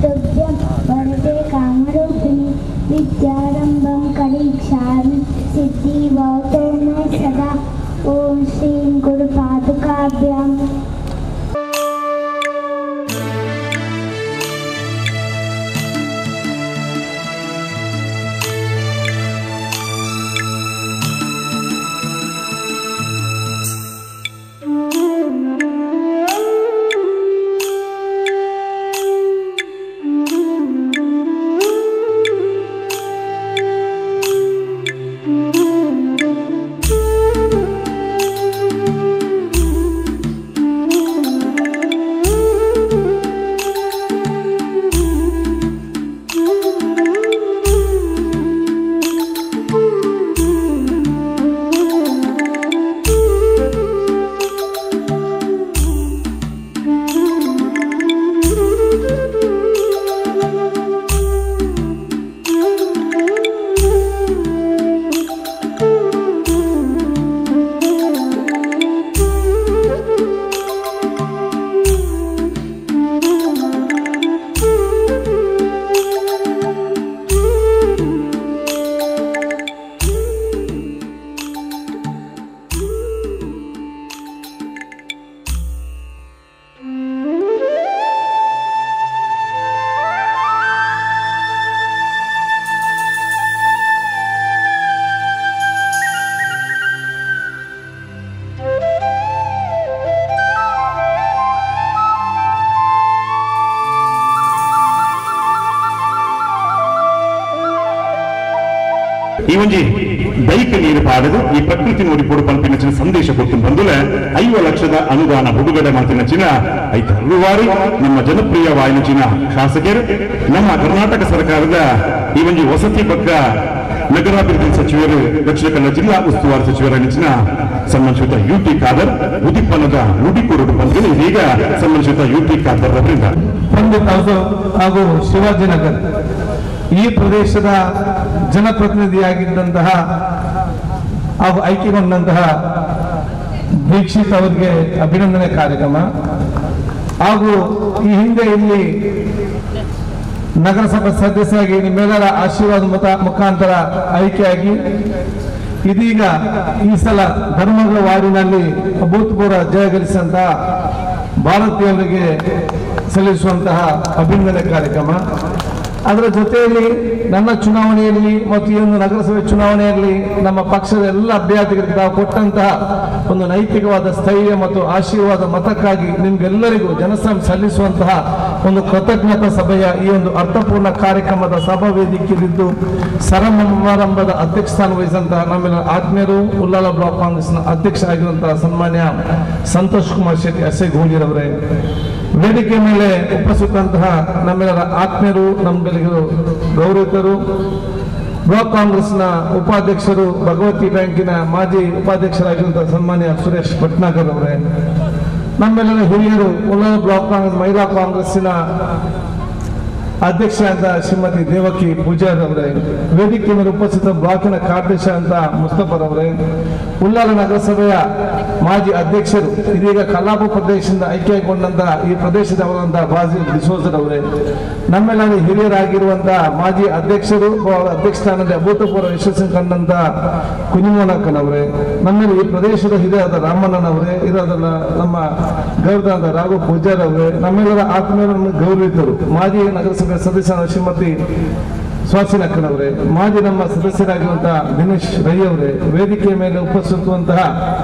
तुभ्यं वरदे कामरूपिणि विद्यारम्भं करिष्यामि सिद्धिभवतु मे सदा। ॐ श्रीं गुरुपादुकाभ्यां। ಈ ಒಂಜಿ ದೈಕ ನೀರು ಪಾಡದು ಈ ಪ್ರಕೃತಿ ನೋಡಿ ಪೊಡು ಪನ್ಪಿನಚಿನ ಸಂದೇಶ ಕೊಟ್ಟು ಬಂದುಲ 5 ಲಕ್ಷದ ಅನುದಾನ ಬಿಡುಗಡೆ ಮಾತಿನಚಿನ ಐತಾರು ನಮ್ಮ ಜನಪ್ರಿಯ ವಾಯುನಚಿನ ಶಾಸಕರು ನಮ್ಮ ಕರ್ನಾಟಕ ಸರ್ಕಾರದ ಈ ಒಂಜಿ ವಸತಿ ಬಗ್ಗ ನಗರಾಭಿವೃದ್ಧಿ ಸಚಿವರು ದಕ್ಷಿಣ ಕನ್ನಡ ಜಿಲ್ಲಾ ಉಸ್ತುವಾರಿ ಸಚಿವರ ಸನ್ಮಾನಿಸಿದ ಯು ಟಿ ಖಾದರ್ ಉದಿಪ್ಪನದ ನುಡಿಕೂರು ಬಂದಿದೆ. ಇದೀಗ ಸನ್ಮಾನಿಸಿದ ಯು ಟಿ ಖಾದರ್ ಅವರಿಂದ ಪಂಡಿತ್ ಹಾಗೂ ಶಿವಾಜಿನಗರ್ ಈ ಪ್ರದೇಶದ ಜನಪ್ರತಿನಿಧಿಯಾಗಿದ್ದಂತಹ ಹಾಗೂ ಆಯ್ಕೆಗೊಂಡಂತಹ ದೀಕ್ಷಿತ್ ಅವರಿಗೆ ಅಭಿನಂದನೆ ಕಾರ್ಯಕ್ರಮ ಹಾಗೂ ಈ ಹಿಂದೆ ಇಲ್ಲಿ ನಗರಸಭಾ ಸದಸ್ಯರಾಗಿ ನಿಮ್ಮೆಲ್ಲರ ಆಶೀರ್ವಾದ ಮುಖಾಂತರ ಆಯ್ಕೆಯಾಗಿ ಇದೀಗ ಈ ಸಲ ಧರ್ಮಗಳ ವಾರ್ಡಿನಲ್ಲಿ ಅಭೂತಪೂರ್ವ ಜಯಗಳಿಸಿದಂತಹ ಭಾರತೀಯರಿಗೆ ಸಲ್ಲಿಸುವಂತಹ ಅಭಿನಂದನೆ ಕಾರ್ಯಕ್ರಮ. ಅದರ ಜೊತೆಯಲ್ಲಿ ನನ್ನ ಚುನಾವಣೆಯಲ್ಲಿ ಮತ್ತು ಈ ಒಂದು ನಗರಸಭೆ ಚುನಾವಣೆಯಲ್ಲಿ ನಮ್ಮ ಪಕ್ಷದ ಎಲ್ಲ ಅಭ್ಯರ್ಥಿಗಳಿಗೆ ತಾವು ಕೊಟ್ಟಂತಹ ಒಂದು ನೈತಿಕವಾದ ಸ್ಥೈರ್ಯ ಮತ್ತು ಆಶೀರ್ವಾದ ಮತಕ್ಕಾಗಿ ನಿಮ್ಗೆಲ್ಲರಿಗೂ ಜನಸಂಘ ಸಲ್ಲಿಸುವಂತಹ ಒಂದು ಕೃತಜ್ಞತಾ ಸಭೆಯ ಈ ಒಂದು ಅರ್ಥಪೂರ್ಣ ಕಾರ್ಯಕ್ರಮದ ಸಭಾ ವೇದಿಕೆಯಲ್ಲಿದ್ದು ಸಮಾರಂಭದ ಅಧ್ಯಕ್ಷ ಸ್ಥಾನ ವಹಿಸಿದಂತಹ ನಮ್ಮೆಲ್ಲ ಆತ್ಮೀಯರು ಉಲ್ಲಾಲ ಬ್ಲಾಕ್ ಕಾಂಗ್ರೆಸ್ನ ಅಧ್ಯಕ್ಷ ಆಗಿರುವಂತಹ ಸನ್ಮಾನ್ಯ ಸಂತೋಷ್ ಕುಮಾರ್ ಶೆಟ್ಟಿ ಅಸೆಗೋಳಿರವರೇ, ವೇದಿಕೆ ಮೇಲೆ ಉಪಸ್ಥಿತಂತಹ ನಮ್ಮೆಲ್ಲರ ಆತ್ಮೀಯರು, ನಮ್ಮೆಲ್ಲರಿಗೂ ಗೌರವಿತರು, ಬ್ಲಾಕ್ ಕಾಂಗ್ರೆಸ್ನ ಉಪಾಧ್ಯಕ್ಷರು, ಭಗವತಿ ಬ್ಯಾಂಕಿನ ಮಾಜಿ ಉಪಾಧ್ಯಕ್ಷರಾಗಿರುವಂತಹ ಸನ್ಮಾನ್ಯ ಸುರೇಶ್ ಭಟ್ನಾಗರ್ ಅವರೇ, ನಮ್ಮೆಲ್ಲರ ಹಿರಿಯರು ಉಲ್ಲಾಲ ಬ್ಲಾಕ್ ಕಾಂಗ್ರೆಸ್ ಮಹಿಳಾ ಕಾಂಗ್ರೆಸ್ಸಿನ ಅಧ್ಯಕ್ಷ ಅಂತ ಶ್ರೀಮತಿ ದೇವಕಿ ಪೂಜಾರ್ ಅವರೇ, ವೇದಿಕೆ ಮೇಲೆ ಉಪಸ್ಥಿತ ಬ್ಲಾಕಿನ ಕಾರ್ಯದರ್ಶಿ ಅಂತ ಮುಸ್ತಫರ್ ಅವರೇ, ಉಲ್ಲಾಲ ನಗರಸಭೆಯ ಮಾಜಿ ಅಧ್ಯಕ್ಷರು ಇದೀಗ ಕಲ್ಲಾಪು ಪ್ರದೇಶದಿಂದ ಆಯ್ಕೆಗೊಂಡಂತಹ ಈ ಪ್ರದೇಶದವರಂತಹ ಬಾಜಿಲ್ ಡಿಸೋಜರ್ ಅವರೇ, ನಮ್ಮೆಲ್ಲರ ಹಿರಿಯರಾಗಿರುವಂತಹ ಮಾಜಿ ಅಧ್ಯಕ್ಷರು ಅಧ್ಯಕ್ಷ ಸ್ಥಾನದಲ್ಲಿ ಅಭೂತಪೂರ್ವ ಯಶಸ್ಸನ್ನು ಕಂಡಂತಹ ಕುഞ്ഞുಮೋನಕ್ಕನವರೇ, ನಮ್ಮೆಲ್ಲ ಈ ಪ್ರದೇಶದ ಹಿರಿಯರಾದ ರಾಮಣ್ಣನವರೇ, ಇರೋದಲ್ಲ ನಮ್ಮ ಗೌರವಾದ ರಾಘು ಪೂಜಾರ್ ಅವರೇ, ನಮ್ಮೆಲ್ಲರ ಆತ್ಮೀಯರನ್ನು ಗೌರವಿತರು ಮಾಜಿ ನಗರಸಭೆ ಸದಸ್ಯರಾದ ಶ್ರೀಮತಿ ಸ್ವಾಸಿನಕ್ಕನವರೇ, ಮಾಜಿ ನಮ್ಮ ಸದಸ್ಯರಾಗಿರುವಂತಹ ದಿನೇಶ್ ರೈ ಅವರೇ, ವೇದಿಕೆಯ ಮೇಲೆ ಉಪಸ್ಥಿತರುವಂತಹ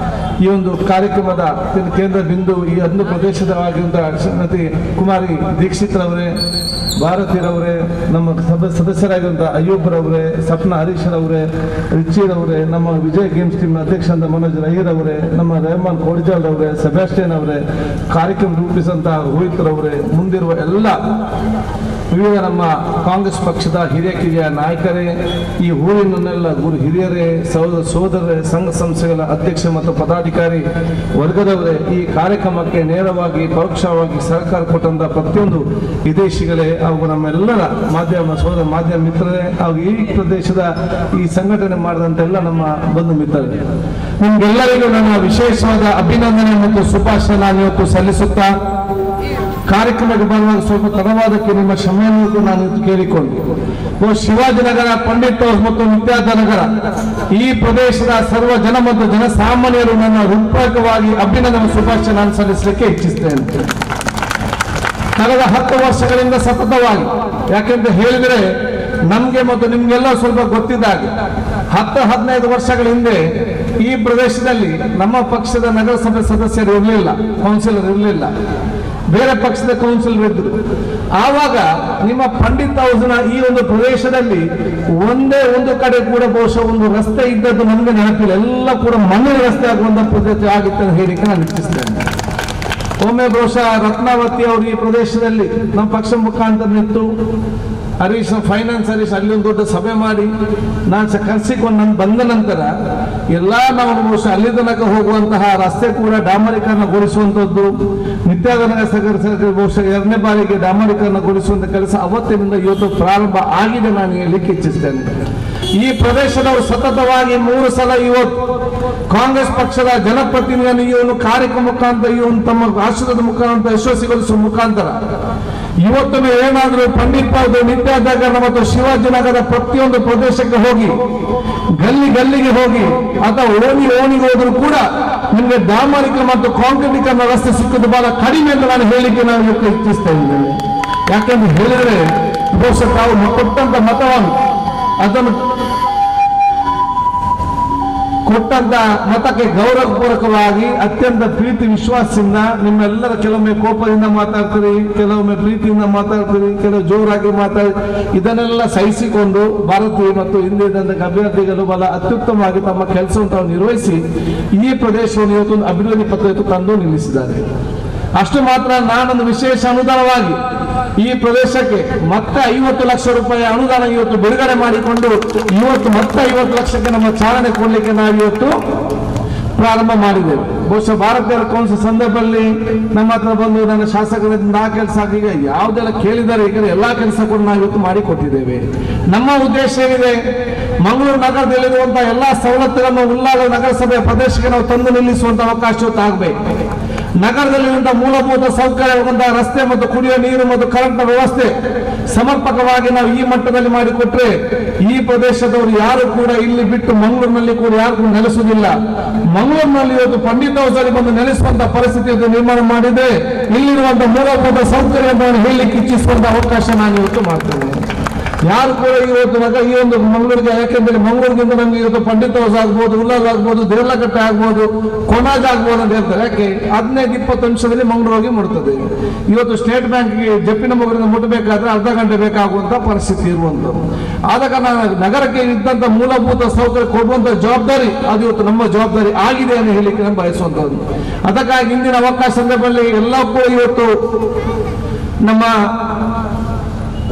ಈ ಒಂದು ಕಾರ್ಯಕ್ರಮದ ಕೇಂದ್ರ ಬಿಂದು ಈ ಒಂದು ಪ್ರದೇಶದವಾಗಿರುವಂತಹ ಶ್ರೀಮತಿ ಕುಮಾರಿ ದೀಕ್ಷಿತ್ರವರೇ, ಭಾರತೀರವರೇ, ನಮ್ಮ ಸದಸ್ಯರಾಗಿರುವಂತಹ ಅಯ್ಯೂಬ್ರವರೇ, ಸಪ್ನಾ ಹರೀಶ್ರವರೇ, ರಿಚಿರವರೇ, ನಮ್ಮ ವಿಜಯ್ ಗೇಮ್ಸ್ ಟೀಮ್ ಅಧ್ಯಕ್ಷ ಮನೋಜ್ ರೈರವರೇ, ನಮ್ಮ ರೆಹಮಾನ್ ಕೋಡ್ಜಾಲ್ ಅವರೇ, ಸೆಬಾಸ್ಟಿಯನ್ ಅವರೇ, ಕಾರ್ಯಕ್ರಮ ರೂಪಿಸಿದಂತಹ ರೋಹಿತ್ರವರೇ, ಮುಂದಿರುವ ಎಲ್ಲ ವಿವಿಧ ನಮ್ಮ ಕಾಂಗ್ರೆಸ್ ಪಕ್ಷದ ಹಿರಿಯ ಕಿರಿಯ ನಾಯಕರೇ, ಈ ಊರಿನನ್ನೆಲ್ಲ ಗುರು ಹಿರಿಯರೇ, ಸಹೋದರ ಸೋದರರೇ, ಸಂಘ ಸಂಸ್ಥೆಗಳ ಅಧ್ಯಕ್ಷ ಮತ್ತು ಪದಾಧಿಕಾರಿ ವರ್ಗದವರೇ, ಈ ಕಾರ್ಯಕ್ರಮಕ್ಕೆ ನೇರವಾಗಿ ಪರೋಕ್ಷವಾಗಿ ಸಹಕಾರ ಕೊಟ್ಟಂತಹ ಪ್ರತಿಯೊಂದು ವಿದೇಶಿಗಳೇ ಹಾಗೂ ನಮ್ಮೆಲ್ಲರ ಮಾಧ್ಯಮ ಸೋದರ ಮಾಧ್ಯಮ ಮಿತ್ರರೇ ಹಾಗೂ ಈ ಪ್ರದೇಶದ ಈ ಸಂಘಟನೆ ಮಾಡಿದಂತೆಲ್ಲ ನಮ್ಮ ಬಂಧು ಮಿತ್ರರೇ, ನಿಮ್ಗೆಲ್ಲರಿಗೂ ನನ್ನ ವಿಶೇಷವಾದ ಅಭಿನಂದನೆ ಮತ್ತು ಶುಭಾಶಯ ನಾನು ಇವತ್ತು ಸಲ್ಲಿಸುತ್ತಾ, ಕಾರ್ಯಕ್ರಮಕ್ಕೆ ಬರುವಾಗ ಸ್ವಲ್ಪ ತಡವಾದಕ್ಕೆ ನಿಮ್ಮ ಕ್ಷಮೆಯನ್ನು ನಾನು ಕೇಳಿಕೊಂಡು, ಶಿವಾಜಿನಗರ, ಪಂಡಿತ್ ಹೌಸ್ ಮತ್ತು ನಿತ್ಯಾನಗರ ಈ ಪ್ರದೇಶದ ಸರ್ವ ಜನ ಮತ್ತು ಜನಸಾಮಾನ್ಯರು ನನ್ನ ಹೃತ್ಪೂರ್ವಕವಾಗಿ ಅಭಿನಂದನೆ ಶುಭಾಶಯ ನಾನು ಸಲ್ಲಿಸಲಿಕ್ಕೆ ಇಚ್ಛಿಸ್ತೇನೆ. ಕಳೆದ 10 ವರ್ಷಗಳಿಂದ ಸತತವಾಗಿ, ಯಾಕೆಂತ ಹೇಳಿದರೆ ನಮಗೆ ಮತ್ತು ನಿಮ್ಗೆಲ್ಲ ಸ್ವಲ್ಪ ಗೊತ್ತಿದ್ದಾಗ 10-15 ವರ್ಷಗಳ ಹಿಂದೆ ಈ ಪ್ರದೇಶದಲ್ಲಿ ನಮ್ಮ ಪಕ್ಷದ ನಗರಸಭೆ ಸದಸ್ಯರು ಇರಲಿಲ್ಲ, ಕೌನ್ಸಿಲರ್ ಇರಲಿಲ್ಲ, ಬೇರೆ ಪಕ್ಷದ ಕೌನ್ಸಿಲರ್ ಇದ್ರು. ಆವಾಗ ನಿಮ್ಮ ಪಂಡಿತ್ ಹೌಸ್ನ ಈ ಒಂದು ಪ್ರದೇಶದಲ್ಲಿ ಒಂದೇ ಒಂದು ಕಡೆ ಕೂಡ ಬಹುಶಃ ಒಂದು ರಸ್ತೆ ಇದ್ದದ್ದು ನಮಗೆ ನೆನಪಿಲ್ಲ, ಎಲ್ಲ ಕೂಡ ಮಣ್ಣಿನ ರಸ್ತೆ ಆಗುವಂತ ಪ್ರದೇಶ ಆಗಿತ್ತು ಅಂತ ಹೇಳಿಕ್ಕೆ ನಾನು ಇಚ್ಛಿಸ್ತೇನೆ. ಒಮ್ಮೆ ಬಹುಶಃ ರತ್ನಾವತಿ ಅವರು ಈ ಪ್ರದೇಶದಲ್ಲಿ ನಮ್ಮ ಪಕ್ಷ ಮುಖಾಂತರ ನಿಂತು ಹರೀಶ್ ಫೈನಾನ್ಸ್ ಹರೀಶ್ ಅಲ್ಲಿ ಒಂದು ದೊಡ್ಡ ಸಭೆ ಮಾಡಿ ನಾನು ಸಹ ಕರೆಸಿಕೊಂಡು ನಾನು ಬಂದ ನಂತರ ಎಲ್ಲ ನಾವು ಬಹುಶಃ ಅಲ್ಲಿ ತನಕ ಹೋಗುವಂತಹ ರಸ್ತೆ ಕೂಡ ಡಾಮರೀಕರಣಗೊಳಿಸುವಂಥದ್ದು, ನಿತ್ಯಾನಗರ ಬಹುಶಃ 2ನೇ ಬಾರಿಗೆ ಡಾಮರೀಕರಣಗೊಳಿಸುವಂಥ ಕೆಲಸ ಅವತ್ತಿನಿಂದ ಇವತ್ತು ಪ್ರಾರಂಭ ಆಗಿದೆ ನಾನು ಹೇಳಲಿಕ್ಕೆ ಇಚ್ಛಿಸ್ತೇನೆ. ಈ ಪ್ರದೇಶದವರು ಸತತವಾಗಿ 3 ಸಲ ಇವತ್ತು ಕಾಂಗ್ರೆಸ್ ಪಕ್ಷದ ಜನಪ್ರತಿನಿಧಿಯನ್ನು ಈ ಒಂದು ಕಾರ್ಯಕ್ರಮ ಮುಖಾಂತರ, ಈ ಒಂದು ತಮ್ಮ ಆಶೀರ್ವಾದ ಮುಖಾಂತರ ಯಶಸ್ವಿಗೊಳಿಸುವ ಮುಖಾಂತರ ಇವತ್ತು ಏನಾದರೂ ಪಂಡಿತ್ ಹೌಸ್, ನಿತ್ಯಾನಗರ ಮತ್ತು ಶಿವಾಜಿನಗರದ ಪ್ರತಿಯೊಂದು ಪ್ರದೇಶಕ್ಕೆ ಹೋಗಿ, ಗಲ್ಲಿ ಗಲ್ಲಿಗೆ ಹೋಗಿ ಅಥವಾ ಓಣಿ ಓಣಿಗೆ ಹೋದರೂ ಕೂಡ ನಿಮಗೆ ಡಾಮರೀಕರಣ ಮತ್ತು ಕಾಂಕ್ರೀಟೀಕರಣ ರಸ್ತೆ ಸಿಕ್ಕುದು ಬಹಳ ಕಡಿಮೆ ಅಂತ ನಾನು ಹೇಳಿಕೆ ನಾನು ಇವತ್ತು ಇಚ್ಛಿಸ್ತಾ ಇದ್ದೇನೆ. ಯಾಕೆಂದ್ರೆ ಹೇಳಿದ್ರೆ ಬಹುಶಃ ತಾವು ಕೊಟ್ಟಂತ ಮತವನ್ನು, ಅದನ್ನು ಕೊಟ್ಟಂತ ಮತಕ್ಕೆ ಗೌರವಪೂರ್ವಕವಾಗಿ ಅತ್ಯಂತ ಪ್ರೀತಿ ವಿಶ್ವಾಸದಿಂದ ನಿಮ್ಮೆಲ್ಲರ, ಕೆಲವೊಮ್ಮೆ ಕೋಪದಿಂದ ಮಾತಾಡ್ತೀರಿ, ಕೆಲವೊಮ್ಮೆ ಪ್ರೀತಿಯಿಂದ ಮಾತಾಡ್ತೀರಿ, ಕೆಲವು ಜೋರಾಗಿ ಮಾತಾಡಿ, ಇದನ್ನೆಲ್ಲ ಸಹಿಸಿಕೊಂಡು ಭಾರತೀಯ ಮತ್ತು ಹಿಂದೆ ಇದ್ದಂಥ ಅಭ್ಯರ್ಥಿಗಳು ಬಹಳ ಅತ್ಯುತ್ತಮವಾಗಿ ತಮ್ಮ ಕೆಲಸವನ್ನು ತಾವು ನಿರ್ವಹಿಸಿ ಈ ಪ್ರದೇಶವನ್ನು ಇವತ್ತು ಒಂದು ಅಭಿವೃದ್ಧಿ ಪತ್ರ ತಂದು ನಿಲ್ಲಿಸಿದ್ದಾರೆ. ಅಷ್ಟು ಮಾತ್ರ, ನಾನೊಂದು ವಿಶೇಷ ಅನುದಾನವಾಗಿ ಈ ಪ್ರದೇಶಕ್ಕೆ ಮತ್ತೆ 50 ಲಕ್ಷ ರೂಪಾಯಿ ಅನುದಾನ ಇವತ್ತು ಬಿಡುಗಡೆ ಮಾಡಿಕೊಂಡು ಇವತ್ತು ಮತ್ತೆ 50 ಲಕ್ಷಕ್ಕೆ ನಮ್ಮ ಚಾಲನೆ ಕೊಡಲಿಕ್ಕೆ ನಾವು ಇವತ್ತು ಪ್ರಾರಂಭ ಮಾಡಿದ್ದೇವೆ. ಬಹುಶಃ ಭಾರತೀಯರ ಕೌನ್ಸಿಲ್ ಸಂದರ್ಭದಲ್ಲಿ ನಮ್ಮ ಹತ್ರ ಬಂದು ನನ್ನ ಶಾಸಕರಿಂದ ಆ ಕೆಲಸ ಈಗ ಯಾವುದೆಲ್ಲ ಕೇಳಿದ್ದಾರೆ, ಈಗ ಎಲ್ಲಾ ಕೆಲಸ ಕೂಡ ನಾವು ಇವತ್ತು ಮಾಡಿಕೊಟ್ಟಿದ್ದೇವೆ. ನಮ್ಮ ಉದ್ದೇಶ ಏನಿದೆ, ಮಂಗಳೂರು ನಗರದಲ್ಲಿರುವಂತಹ ಎಲ್ಲಾ ಸವಲತ್ತುಗಳನ್ನು ಉಲ್ಲಾಲ ನಗರಸಭೆಯ ಪ್ರದೇಶಕ್ಕೆ ನಾವು ತಂದು ನಿಲ್ಲಿಸುವಂತ ಅವಕಾಶ ಆಗಬೇಕು. ನಗರದಲ್ಲಿರುವಂತಹ ಮೂಲಭೂತ ಸೌಕರ್ಯವಾದಂತಹ ರಸ್ತೆ ಮತ್ತು ಕುಡಿಯುವ ನೀರು ಮತ್ತು ಕರೆಂಟ್ನ ವ್ಯವಸ್ಥೆ ಸಮರ್ಪಕವಾಗಿ ನಾವು ಈ ಮಟ್ಟದಲ್ಲಿ ಮಾಡಿಕೊಟ್ರೆ ಈ ಪ್ರದೇಶದವರು ಯಾರು ಕೂಡ ಇಲ್ಲಿ ಬಿಟ್ಟು ಮಂಗಳೂರಿನಲ್ಲಿ ಕೂಡ ಯಾರು ಕೂಡ ನೆಲೆಸುವುದಿಲ್ಲ. ಮಂಗಳೂರಿನಲ್ಲಿ ಇವತ್ತು ಪಂಡಿತ್ ಹೌಸ್ ಬಂದು ನೆಲೆಸುವಂತಹ ಪರಿಸ್ಥಿತಿ ನಿರ್ಮಾಣ ಮಾಡಿದೆ. ಇಲ್ಲಿರುವಂತಹ ಮೂಲಭೂತ ಸೌಕರ್ಯವನ್ನು ಹೇಳಲಿಕ್ಕೆ ಇಚ್ಛಿಸುವಂತಹ ಅವಕಾಶ ನಾನು ಇವತ್ತು ಮಾಡ್ತೇನೆ. ಯಾರು ಕೂಡ ಇವತ್ತು ನಗರ ಈ ಒಂದು ಮಂಗಳೂರಿಗೆ, ಯಾಕೆಂದ್ರೆ ಮಂಗಳೂರಿಗಿಂತ ನಮ್ಗೆ ಇವತ್ತು ಪಂಡಿತ್ ಹೌಸ್ ಆಗ್ಬೋದು, ಉಲ್ಲಾಲ್ ಆಗ್ಬೋದು, ದೇರ್ಲಕಟ್ಟೆ ಆಗ್ಬೋದು, ಕೊನಾಜ್ ಆಗ್ಬೋದು ಅಂತ ಹೇಳ್ತಾರೆ. ಯಾಕೆ 15-20 ನಿಮಿಷದಲ್ಲಿ ಮಂಗಳೂರಿಗೆ ಮುಟ್ತದೆ. ಇವತ್ತು ಸ್ಟೇಟ್ ಬ್ಯಾಂಕ್ಗೆ ಜಪ್ಪಿನ ಮೊಗರಿಂದ ಮುಟ್ಟಬೇಕಾದ್ರೆ ಅರ್ಧ ಗಂಟೆ ಬೇಕಾಗುವಂತ ಪರಿಸ್ಥಿತಿ ಇರುವಂಥದ್ದು. ಆದ ಕಾರಣ ನಗರಕ್ಕೆ ಇದ್ದಂಥ ಮೂಲಭೂತ ಸೌಕರ್ಯ ಕೊಡುವಂತ ಜವಾಬ್ದಾರಿ ಅದು ಇವತ್ತು ನಮ್ಮ ಜವಾಬ್ದಾರಿ ಆಗಿದೆ ಅಂತ ಹೇಳಿಕ್ಕೆ ನಾನು ಬಯಸುವಂಥದ್ದು. ಅದಕ್ಕಾಗಿ ಇಂದಿನ ಅವಕಾಶ ಸಂದರ್ಭದಲ್ಲಿ ಎಲ್ಲ ಕೂಡ ಇವತ್ತು ನಮ್ಮ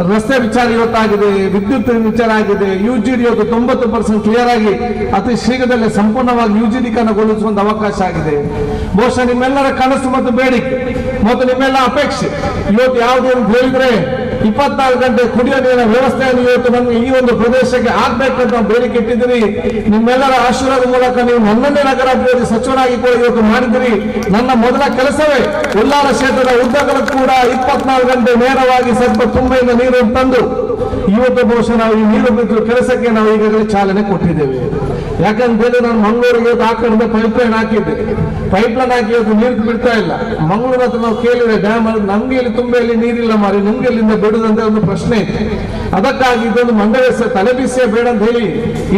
ರಸ್ತೆ ವಿಚಾರ ಇವತ್ತಾಗಿದೆ, ವಿದ್ಯುತ್ ವಿಚಾರ ಆಗಿದೆ, UGD ಇವತ್ತು 90% ಕ್ಲಿಯರ್ ಆಗಿ ಅತಿ ಶೀಘ್ರದಲ್ಲೇ ಸಂಪೂರ್ಣವಾಗಿ UGD ಕನ್ನಗೊಳಿಸುವಂತ ಅವಕಾಶ ಆಗಿದೆ. ಬಹುಶಃ ನಿಮ್ಮೆಲ್ಲರ ಕನಸು ಮತ್ತು ಬೇಡಿಕೆ ಮತ್ತು ನಿಮ್ಮೆಲ್ಲ ಅಪೇಕ್ಷೆ ಇವತ್ತು ಯಾವುದು ಅಂತ ಹೇಳಿದ್ರೆ 24 ಗಂಟೆ ಕುಡಿಯುವ ನೀರಿನ ವ್ಯವಸ್ಥೆಯನ್ನು ಇವತ್ತು ನಮಗೆ ಈ ಒಂದು ಪ್ರದೇಶಕ್ಕೆ ಆಗ್ಬೇಕಂತ ನಾವು ಬೇಡಿಕೆ ಇಟ್ಟಿದ್ದೀರಿ. ನಿಮ್ಮೆಲ್ಲರ ಆಶೀರ್ವಾದ ಮೂಲಕ ನೀವು ನನ್ನನ್ನೇ ನಗರಾಭಿವೃದ್ಧಿ ಸಚಿವನಾಗಿ ಕೂಡ ಇವತ್ತು ಮಾಡಿದಿರಿ. ನನ್ನ ಮೊದಲ ಕೆಲಸವೇ ಉಲ್ಲಾಲ ಕ್ಷೇತ್ರದ ಉದ್ದಗಲಕ್ಕೂ ಕೂಡ 24 ಗಂಟೆ ನೇರವಾಗಿ ಸ್ವಲ್ಪ ತುಂಬೆಯಿಂದ ನೀರು ತಂದು ಇವತ್ತು ಬಹುಶಃ ನಾವು ಈ ನೀರು ಬಿಟ್ಟು ಕೆಲಸಕ್ಕೆ ನಾವು ಈಗಾಗಲೇ ಚಾಲನೆ ಕೊಟ್ಟಿದ್ದೇವೆ. ಯಾಕಂತ ಹೇಳಿ ನಾನು ಮಂಗಳೂರಿಗೆ ಆ ಕಡೆಯಿಂದ ಪೈಪ್ ಲೈನ್ ಹಾಕಿದ್ದೆ. ಪೈಪ್ ಲೈನ್ ಹಾಕಿ ಇವತ್ತು ನೀರು ಬಿಡ್ತಾ ಇಲ್ಲ. ಮಂಗಳೂರು ಹತ್ರ ನಾವು ಕೇಳಿದ್ರೆ ಡ್ಯಾಮ್ ನಮ್ಗೆ ಇಲ್ಲಿ ತುಂಬೆಯಲ್ಲಿ ನೀರಿಲ್ಲ ಮಾರಿ, ನಿಮ್ಗೆ ಇಲ್ಲಿಂದ ಬಿಡುದಂತ ಒಂದು ಪ್ರಶ್ನೆ ಇತ್ತು. ಅದಕ್ಕಾಗಿ ಇದೊಂದು ಮಂಡಳಿ ತಲೆಬಿಸಿಯೇ ಬೇಡ ಅಂತ ಹೇಳಿ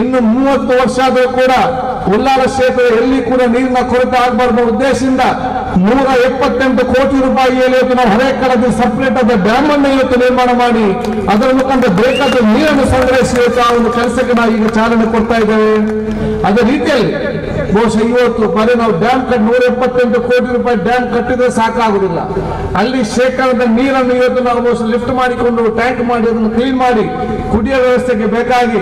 ಇನ್ನು 30 ವರ್ಷ ಆದರೂ ಕೂಡ ಉಲ್ಲಾಲ ಕ್ಷೇತ್ರ ಎಲ್ಲಿ ಕೂಡ ನೀರಿನ ಕೊರತೆ ಆಗಬಾರ್ದು ಉದ್ದೇಶದಿಂದ 178 ಕೋಟಿ ರೂಪಾಯಿಯಲ್ಲಿ ಇವತ್ತು ನಾವು ಹರೇಕಳದಲ್ಲಿ ಸಪರೇಟ್ ಆದ ಡ್ಯಾಮ್ ಅನ್ನು ಇವತ್ತು ನಿರ್ಮಾಣ ಮಾಡಿ ಅದರ ಮುಖಾಂತರ ಬೇಕಾದ ನೀರನ್ನು ಸಂಗ್ರಹಿಸಿ ಇವತ್ತು ಆ ಒಂದು ಕೆಲಸಕ್ಕೆ ನಾವು ಈಗ ಚಾಲನೆ ಕೊಡ್ತಾ ಇದ್ದೇವೆ. ಅದೇ ರೀತಿಯಲ್ಲಿ ಬಹುಶಃ ಇವತ್ತು ಬರೀ ನಾವು ಡ್ಯಾಮ್ ಕಟ್ಟಿ 178 ಕೋಟಿ ರೂಪಾಯಿ ಡ್ಯಾಮ್ ಕಟ್ಟಿದ್ರೆ ಸಾಕಾಗುದಿಲ್ಲ. ಅಲ್ಲಿ ಶೇಖರಣದ ನೀರನ್ನು ಇವತ್ತು ನಾವು ಬಹುಶಃ ಲಿಫ್ಟ್ ಮಾಡಿಕೊಂಡು ಟ್ಯಾಂಕ್ ಮಾಡಿ ಅದನ್ನು ಕ್ಲೀನ್ ಮಾಡಿ ಕುಡಿಯುವ ವ್ಯವಸ್ಥೆಗೆ ಬೇಕಾಗಿ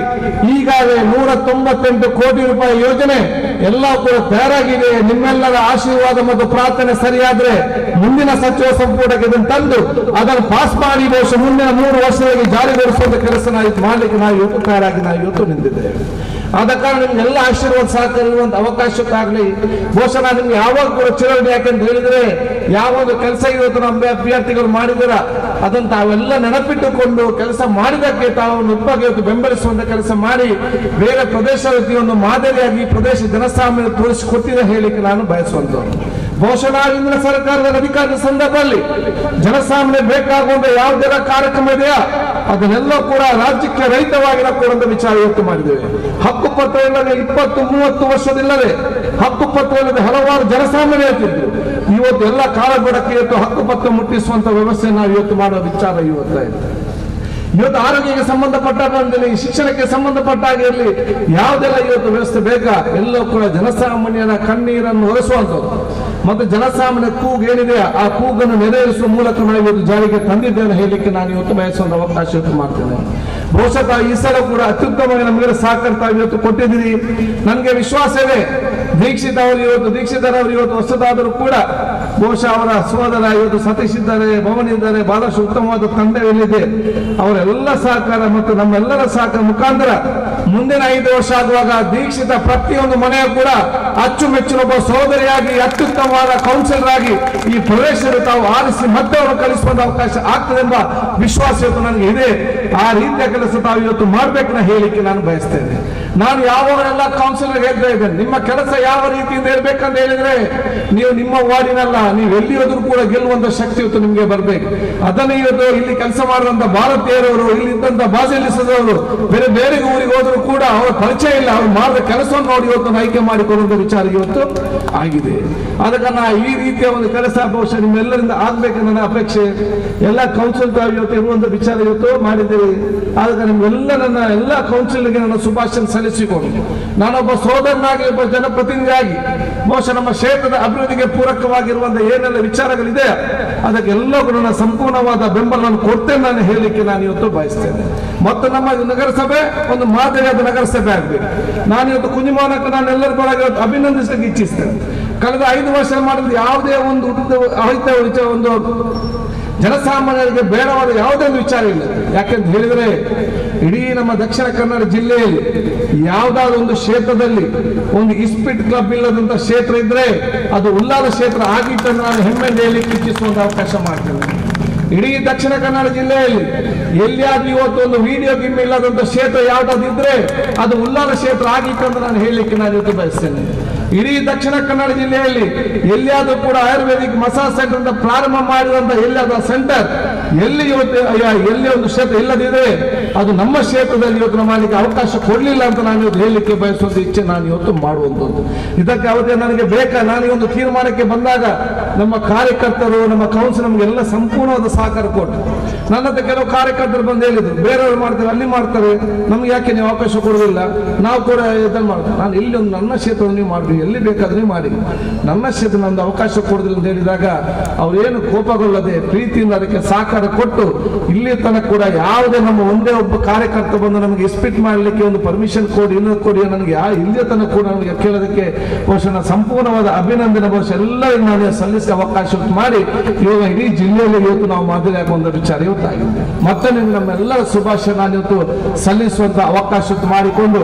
ಈಗಾಗಲೇ 198 ಕೋಟಿ ರೂಪಾಯಿ ಯೋಜನೆ ಎಲ್ಲ ಕೂಡ ತಯಾರಾಗಿದೆ. ನಿಮ್ಮೆಲ್ಲರ ಆಶೀರ್ವಾದ ಮತ್ತು ಪ್ರಾರ್ಥನೆ ಸರಿಯಾದ್ರೆ ಮುಂದಿನ ಸಚಿವ ಸಂಪುಟಕ್ಕೆ ಇದನ್ನು ತಂದು ಅದನ್ನು ಪಾಸ್ ಮಾಡಿ ಬಹುಶಃ ಮುಂದಿನ 3 ವರ್ಷದಲ್ಲಿ ಜಾರಿಗೊಳಿಸುವಂತ ಕೆಲಸ ನಾವು ಮಾಡಲಿಕ್ಕೆ ನಾವು ಇವತ್ತು ತಯಾರಾಗಿ ನಾವು ಇವತ್ತು ನಿಂತಿದ್ದೇವೆ. ಆದ ಕಾರಣ ನಿಮ್ಗೆಲ್ಲ ಆಶೀರ್ವಾದ ಸಹಕಾರ ಇರುವಂತ ಅವಕಾಶಕ್ಕಾಗಲಿ ಬಹುಶಃ ನಾನು ನಿಮ್ಗೆ ಯಾವಾಗ ಕೂಡ ಚಿರವಣಿ. ಯಾಕೆಂತ ಹೇಳಿದ್ರೆ ಯಾವ ಒಂದು ಕೆಲಸ ಇವತ್ತು ನಮ್ಮ ಅಭ್ಯರ್ಥಿಗಳು ಮಾಡಿದಾರ ಅದನ್ನು ತಾವೆಲ್ಲ ನೆನಪಿಟ್ಟುಕೊಂಡು ಕೆಲಸ ಮಾಡಿದಕ್ಕೆ ತಾವು ಉತ್ಪಾಗಿ ಇವತ್ತು ಬೆಂಬಲಿಸುವಂತ ಕೆಲಸ ಮಾಡಿ ಬೇರೆ ಪ್ರದೇಶದ ಒಂದು ಮಾದರಿಯಾಗಿ ಈ ಪ್ರದೇಶ ಜನಸಾಮಾನ್ಯ ತೋರಿಸಿಕೊಟ್ಟಿದೆ ಹೇಳಿಕ್ಕೆ ನಾನು ಬಯಸುವಂತವ್ರು. ಬಹುಶಃ ನಾವು ಇಂದಿನ ಸರ್ಕಾರದ ಅಧಿಕಾರದ ಸಂದರ್ಭದಲ್ಲಿ ಜನಸಾಮಾನ್ಯ ಬೇಕಾಗುವಂತ ಯಾವುದೆಲ್ಲ ಕಾರ್ಯಕ್ರಮ ಇದೆಯಾ ಅದನ್ನೆಲ್ಲ ಕೂಡ ರಾಜ್ಯಕ್ಕೆ ರಹಿತವಾಗಿ ನಾವು ಕೊಡುವಂತ ವಿಚಾರ ಇವತ್ತು ಮಾಡಿದ್ದೇವೆ. ಹಕ್ಕುಪತ್ರ ಇಲ್ಲದೆ 20-30 ವರ್ಷದಿಲ್ಲದೆ ಹಕ್ಕುಪತ್ರ ಇಲ್ಲದೆ ಹಲವಾರು ಜನಸಾಮಾನ್ಯ ಹೇಳ್ತಿದ್ರು. ಇವತ್ತು ಎಲ್ಲ ಕಾಲಗೊಡಕ್ಕೆ ಇವತ್ತು ಹಕ್ಕುಪತ್ರ ಮುಟ್ಟಿಸುವಂತ ವ್ಯವಸ್ಥೆ ನಾವು ಇವತ್ತು ಮಾಡುವ ವಿಚಾರ ಇವತ್ತಾಯಿತು. ಇವತ್ತು ಆರೋಗ್ಯಕ್ಕೆ ಸಂಬಂಧಪಟ್ಟ, ಶಿಕ್ಷಣಕ್ಕೆ ಸಂಬಂಧಪಟ್ಟ ಆಗಿರಲಿ, ಯಾವುದೆಲ್ಲ ಇವತ್ತು ವ್ಯವಸ್ಥೆ ಬೇಕಾ ಎಲ್ಲವೂ ಕೂಡ ಜನಸಾಮಾನ್ಯರ ಕಣ್ಣೀರನ್ನು ಒರೆಸುವಂಥದ್ದು ಮತ್ತು ಜನಸಾಮಾನ್ಯ ಕೂಗು ಏನಿದೆ ಆ ಕೂಗನ್ನು ನೆರವೇರಿಸುವ ಮೂಲಕ ನಾವು ಇವತ್ತು ಜಾರಿಗೆ ತಂದಿದ್ದೇನೆ ಹೇಳಲಿಕ್ಕೆ ನಾನು ಇವತ್ತು ಬಯಸುವಂತ ಅವಕಾಶ ಇವತ್ತು ಮಾಡ್ತೇನೆ. ಬಹುಶಃ ಈ ಸಲ ಕೂಡ ಅತ್ಯುತ್ತಮವಾಗಿ ನಮಗೆಲ್ಲ ಸಹಕಾರ ತಾವು ಇವತ್ತು ಕೊಟ್ಟಿದ್ದೀರಿ. ನನಗೆ ವಿಶ್ವಾಸ ಇದೆ ದೀಕ್ಷಿತರವರು ಇವತ್ತು ಹೊಸದಾದರೂ ಕೂಡ ಬಹುಶಃ ಅವರ ಸೋದರ ಇವತ್ತು ಸತೀಶ್ ಇದ್ದಾರೆ, ಭವನ್ ಇದ್ದಾರೆ, ಬಹಳಷ್ಟು ಉತ್ತಮವಾದ ತಂಡವಿದೆ. ಅವರೆಲ್ಲ ಸಹಕಾರ ಮತ್ತು ನಮ್ಮೆಲ್ಲರ ಸಹಕಾರ ಮುಖಾಂತರ ಮುಂದಿನ 5 ವರ್ಷ ಆಗುವಾಗ ದೀಕ್ಷಿತ ಪ್ರತಿಯೊಂದು ಮನೆಯೂ ಕೂಡ ಅಚ್ಚುಮೆಚ್ಚಿನ ಒಬ್ಬ ಸೋದರಿಯಾಗಿ ಅತ್ಯುತ್ತಮವಾದ ಕೌನ್ಸಿಲರ್ ಆಗಿ ಈ ಪ್ರದೇಶದಲ್ಲಿ ತಾವು ಆರಿಸಿ ಮತ್ತೆ ಅವರು ಕಲಿಸುವಂತ ಅವಕಾಶ ಆಗ್ತದೆ ಎಂಬ ವಿಶ್ವಾಸ ಇವತ್ತು ನನಗೆ ಇದೆ. ಆ ರೀತಿಯ ಕೆಲಸ ತಾವು ಇವತ್ತು ಮಾಡ್ಬೇಕನ್ನ ಹೇಳಿಕ್ಕೆ ನಾನು ಬಯಸ್ತೇನೆ. ನಾನು ಯಾವಾಗಲೆಲ್ಲ ಕೌನ್ಸಿಲರ್ ಹೇಳ್ತಾ ಇದ್ದೇನೆ, ನಿಮ್ಮ ಕೆಲಸ ಯಾವ ರೀತಿಯಿಂದ ಇರ್ಬೇಕಂತ ಹೇಳಿದ್ರೆ ನೀವು ನಿಮ್ಮ ವಾರ್ಡಿನಲ್ಲ, ನೀವು ಎಲ್ಲಿ ಹೋದ್ರೂ ಕೂಡ ಗೆಲ್ಲುವಂತ ಶಕ್ತಿ ಇವತ್ತು ನಿಮಗೆ ಬರ್ಬೇಕು. ಅದನ್ನೇ ಇವತ್ತು ಇಲ್ಲಿ ಕೆಲಸ ಮಾಡಿದಂತ ಭಾರತೀಯರವರು, ಇಲ್ಲಿ ಇದ್ದಂತ ಬಾಜಲಿಸದವರು ಬೇರೆ ಬೇರೆ ಊರಿಗೆ ಹೋದ್ರು ಕೂಡ ಅವರ ಪರಿಚಯ ಇಲ್ಲ, ಅವ್ರು ಮಾಡಿದ ಕೆಲಸವನ್ನು ನೋಡಿ ಇವತ್ತು ಆಯ್ಕೆ ಮಾಡಿಕೊಳ್ಳುವಂತ ವಿಚಾರ ಇವತ್ತು ಆಗಿದೆ. ಆದ ಕಾರಣ ಈ ರೀತಿಯ ಒಂದು ಕೆಲಸ ಬಹುಶಃ ನಿಮ್ಮೆಲ್ಲರಿಂದ ಆಗ್ಬೇಕಂತ ನನ್ನ ಅಪೇಕ್ಷೆ. ಎಲ್ಲ ಕೌನ್ಸಿಲ್ ತಾವು ಇವತ್ತು ಇರುವಂತ ವಿಚಾರ ಇವತ್ತು ಮಾಡಿದ್ದೀರಿ. ಆದ ಕಾರಣ ನಿಮ್ಗೆಲ್ಲ ನನ್ನ ಎಲ್ಲ ಕೌನ್ಸಿಲ್ಗೆ ನನ್ನ ಶುಭಾಶಯ ಸಲ್ಲಿಸಿಕೊಂಡು ನಾನೊಬ್ಬ ಸೋದರನಾಗಿ, ಒಬ್ಬ ಜನಪ್ರತಿನಿಧಿಯಾಗಿ ಬಹುಶಃ ನಮ್ಮ ಕ್ಷೇತ್ರದ ಅಭಿವೃದ್ಧಿಗೆ ಪೂರಕವಾಗಿರುವಂತ ಏನೆಲ್ಲ ವಿಚಾರಗಳಿದೆ ಅದಕ್ಕೆಲ್ಲ ನನ್ನ ಸಂಪೂರ್ಣವಾದ ಬೆಂಬಲವನ್ನು ಕೊಡ್ತೇನೆ ನಾನು ಹೇಳಲಿಕ್ಕೆ ನಾನು ಇವತ್ತು ಬಯಸ್ತೇನೆ. ಮತ್ತು ನಮ್ಮ ನಗರಸಭೆ ಒಂದು ಮಾದರಿಯಾದ ನಗರಸಭೆ ಆಗಬೇಕು. ನಾನು ಇವತ್ತು ಕುಂಜಿಮಾನಕ್ಕೆ ನಾನು ಎಲ್ಲರ ಪರವಾಗಿ ಇವತ್ತು ಅಭಿನಂದಿಸಲಿಕ್ಕೆ ಇಚ್ಛಿಸ್ತೇನೆ. ಕಳೆದ 5 ವರ್ಷ ಮಾಡಿದ ಯಾವುದೇ ಒಂದು ಒಂದು ಜನಸಾಮಾನ್ಯರಿಗೆ ಬೇಡವಾದ ಯಾವುದೇ ಒಂದು ವಿಚಾರ ಇಲ್ಲ. ಯಾಕೆಂತ ಹೇಳಿದ್ರೆ ಇಡೀ ನಮ್ಮ ದಕ್ಷಿಣ ಕನ್ನಡ ಜಿಲ್ಲೆಯಲ್ಲಿ ಯಾವುದಾದ್ರು ಒಂದು ಕ್ಷೇತ್ರದಲ್ಲಿ ಒಂದು ಇಸ್ಪಿಟ್ ಕ್ಲಬ್ ಇಲ್ಲದಂತ ಕ್ಷೇತ್ರ ಇದ್ರೆ ಅದು ಉಲ್ಲಾದ ಕ್ಷೇತ್ರ ಆಗಿತ್ತು ನಾನು ಹೆಮ್ಮೆಯಿಂದ ಹೇಳಲಿಕ್ಕೆ ಇಚ್ಛಿಸುವಂತ ಅವಕಾಶ ಮಾಡ್ತೇನೆ. ಇಡೀ ದಕ್ಷಿಣ ಕನ್ನಡ ಜಿಲ್ಲೆಯಲ್ಲಿ ಎಲ್ಲಿಯಾದ್ರೂ ಇವತ್ತು ಒಂದು ವಿಡಿಯೋ ಗೇಮ್ ಇಲ್ಲದಂತ ಕ್ಷೇತ್ರ ಯಾವ್ದಾದ್ರು ಇದ್ರೆ ಅದು ಉಲ್ಲಾದ ಕ್ಷೇತ್ರ ಆಗಿತ್ತು ಅಂತ ನಾನು ಹೇಳಲಿಕ್ಕೆ ನಾನು ಇವತ್ತು ಬಯಸ್ತೇನೆ. ಇಡೀ ದಕ್ಷಿಣ ಕನ್ನಡ ಜಿಲ್ಲೆಯಲ್ಲಿ ಎಲ್ಲಿಯಾದ್ರೂ ಕೂಡ ಆಯುರ್ವೇದಿಕ್ ಮಸಾಜ್ ಸೆಂಟರ್ ಅಂತ ಪ್ರಾರಂಭ ಮಾಡಿದಂತ ಎಲ್ಲಿಯಾದ ಸೆಂಟರ್ ಎಲ್ಲಿ ಇವತ್ತು ಎಲ್ಲಿ ಒಂದು ಕ್ಷೇತ್ರ ಇಲ್ಲದಿದ್ರೆ ಅದು ನಮ್ಮ ಕ್ಷೇತ್ರದಲ್ಲಿ ಇವತ್ತು ಮಾಡಲಿಕ್ಕೆ ಅವಕಾಶ ಕೊಡಲಿಲ್ಲ ಅಂತ ನಾನು ಇವತ್ತು ಹೇಳಲಿಕ್ಕೆ ಬಯಸುವಂತ ಇಚ್ಛೆ ನಾನು ಇವತ್ತು ಮಾಡುವಂಥದ್ದು. ಇದಕ್ಕೆ ಅವತ್ತೇ ನನಗೆ ಬೇಕಾ, ನಾನು ಈ ಒಂದು ತೀರ್ಮಾನಕ್ಕೆ ಬಂದಾಗ ನಮ್ಮ ಕಾರ್ಯಕರ್ತರು, ನಮ್ಮ ಕೌನ್ಸಿಲ್ ನಮಗೆಲ್ಲ ಸಂಪೂರ್ಣವಾದ ಸಹಕಾರ ಕೊಟ್ಟರು. ನನ್ನ ಹತ್ರ ಕೆಲವು ಕಾರ್ಯಕರ್ತರು ಬಂದು ಹೇಳಿದ್ರು, ಬೇರೆಯವರು ಮಾಡ್ತಾರೆ, ಅಲ್ಲಿ ಮಾಡ್ತಾರೆ, ನಮ್ಗೆ ಯಾಕೆ ನೀವು ಅವಕಾಶ ಕೊಡುವುದಿಲ್ಲ, ನಾವು ಕೂಡ ಇದನ್ನು ಮಾಡ್ತೇವೆ. ನಾನು ಇಲ್ಲಿ ಒಂದು ನನ್ನ ಕ್ಷೇತ್ರವನ್ನು ನೀವು ಮಾಡ್ತೀವಿ, ಎಲ್ಲಿ ಬೇಕಾದ್ರೆ ಮಾಡಿ, ನನ್ನ ಕ್ಷೇತ್ರ ನಮ್ದು ಅವಕಾಶ ಕೊಡುದಿಲ್ಲ ಅಂತ ಹೇಳಿದಾಗ ಅವರೇನು ಕೋಪಗೊಳ್ಳದೆ ಪ್ರೀತಿಯಿಂದ ಅದಕ್ಕೆ ಸಹಕಾರ ಕೊಟ್ಟು ಇಲ್ಲಿ ತನಕ ಕೂಡ ಯಾವುದೇ ನಮ್ಮ ಒಂದೇ ಒಬ್ಬ ಕಾರ್ಯಕರ್ತ ಬಂದು ನಮಗೆ ಎಸ್ಪಿಟ್ ಮಾಡಲಿಕ್ಕೆ ಒಂದು ಪರ್ಮಿಷನ್ ಕೊಡಿ, ಇನ್ನೊಂದು ಕೊಡಿ, ನನಗೆ ಇಲ್ಲಿಯ ತನಕ ಕೂಡ ನಮಗೆ ಕೇಳೋದಕ್ಕೆ ಬಹುಶಃ ಸಂಪೂರ್ಣವಾದ ಅಭಿನಂದನೆ ಬಹುಶಃ ಎಲ್ಲರಿಗೂ ನಾನು ಸಲ್ಲಿಸಿ ಅವಕಾಶ ಮಾಡಿ ಇವಾಗ ಇಡೀ ಜಿಲ್ಲೆಯಲ್ಲಿ ಇವತ್ತು ನಾವು ಮಾದರಿ ಆಗುವಂತ ವಿಚಾರ ಇವತ್ತಾಗಿದೆ. ಮತ್ತೆ ನಮ್ಮೆಲ್ಲರ ಶುಭಾಶಯ ನಾನು ಇವತ್ತು ಸಲ್ಲಿಸುವಂತ ಅವಕಾಶ ಮಾಡಿಕೊಂಡು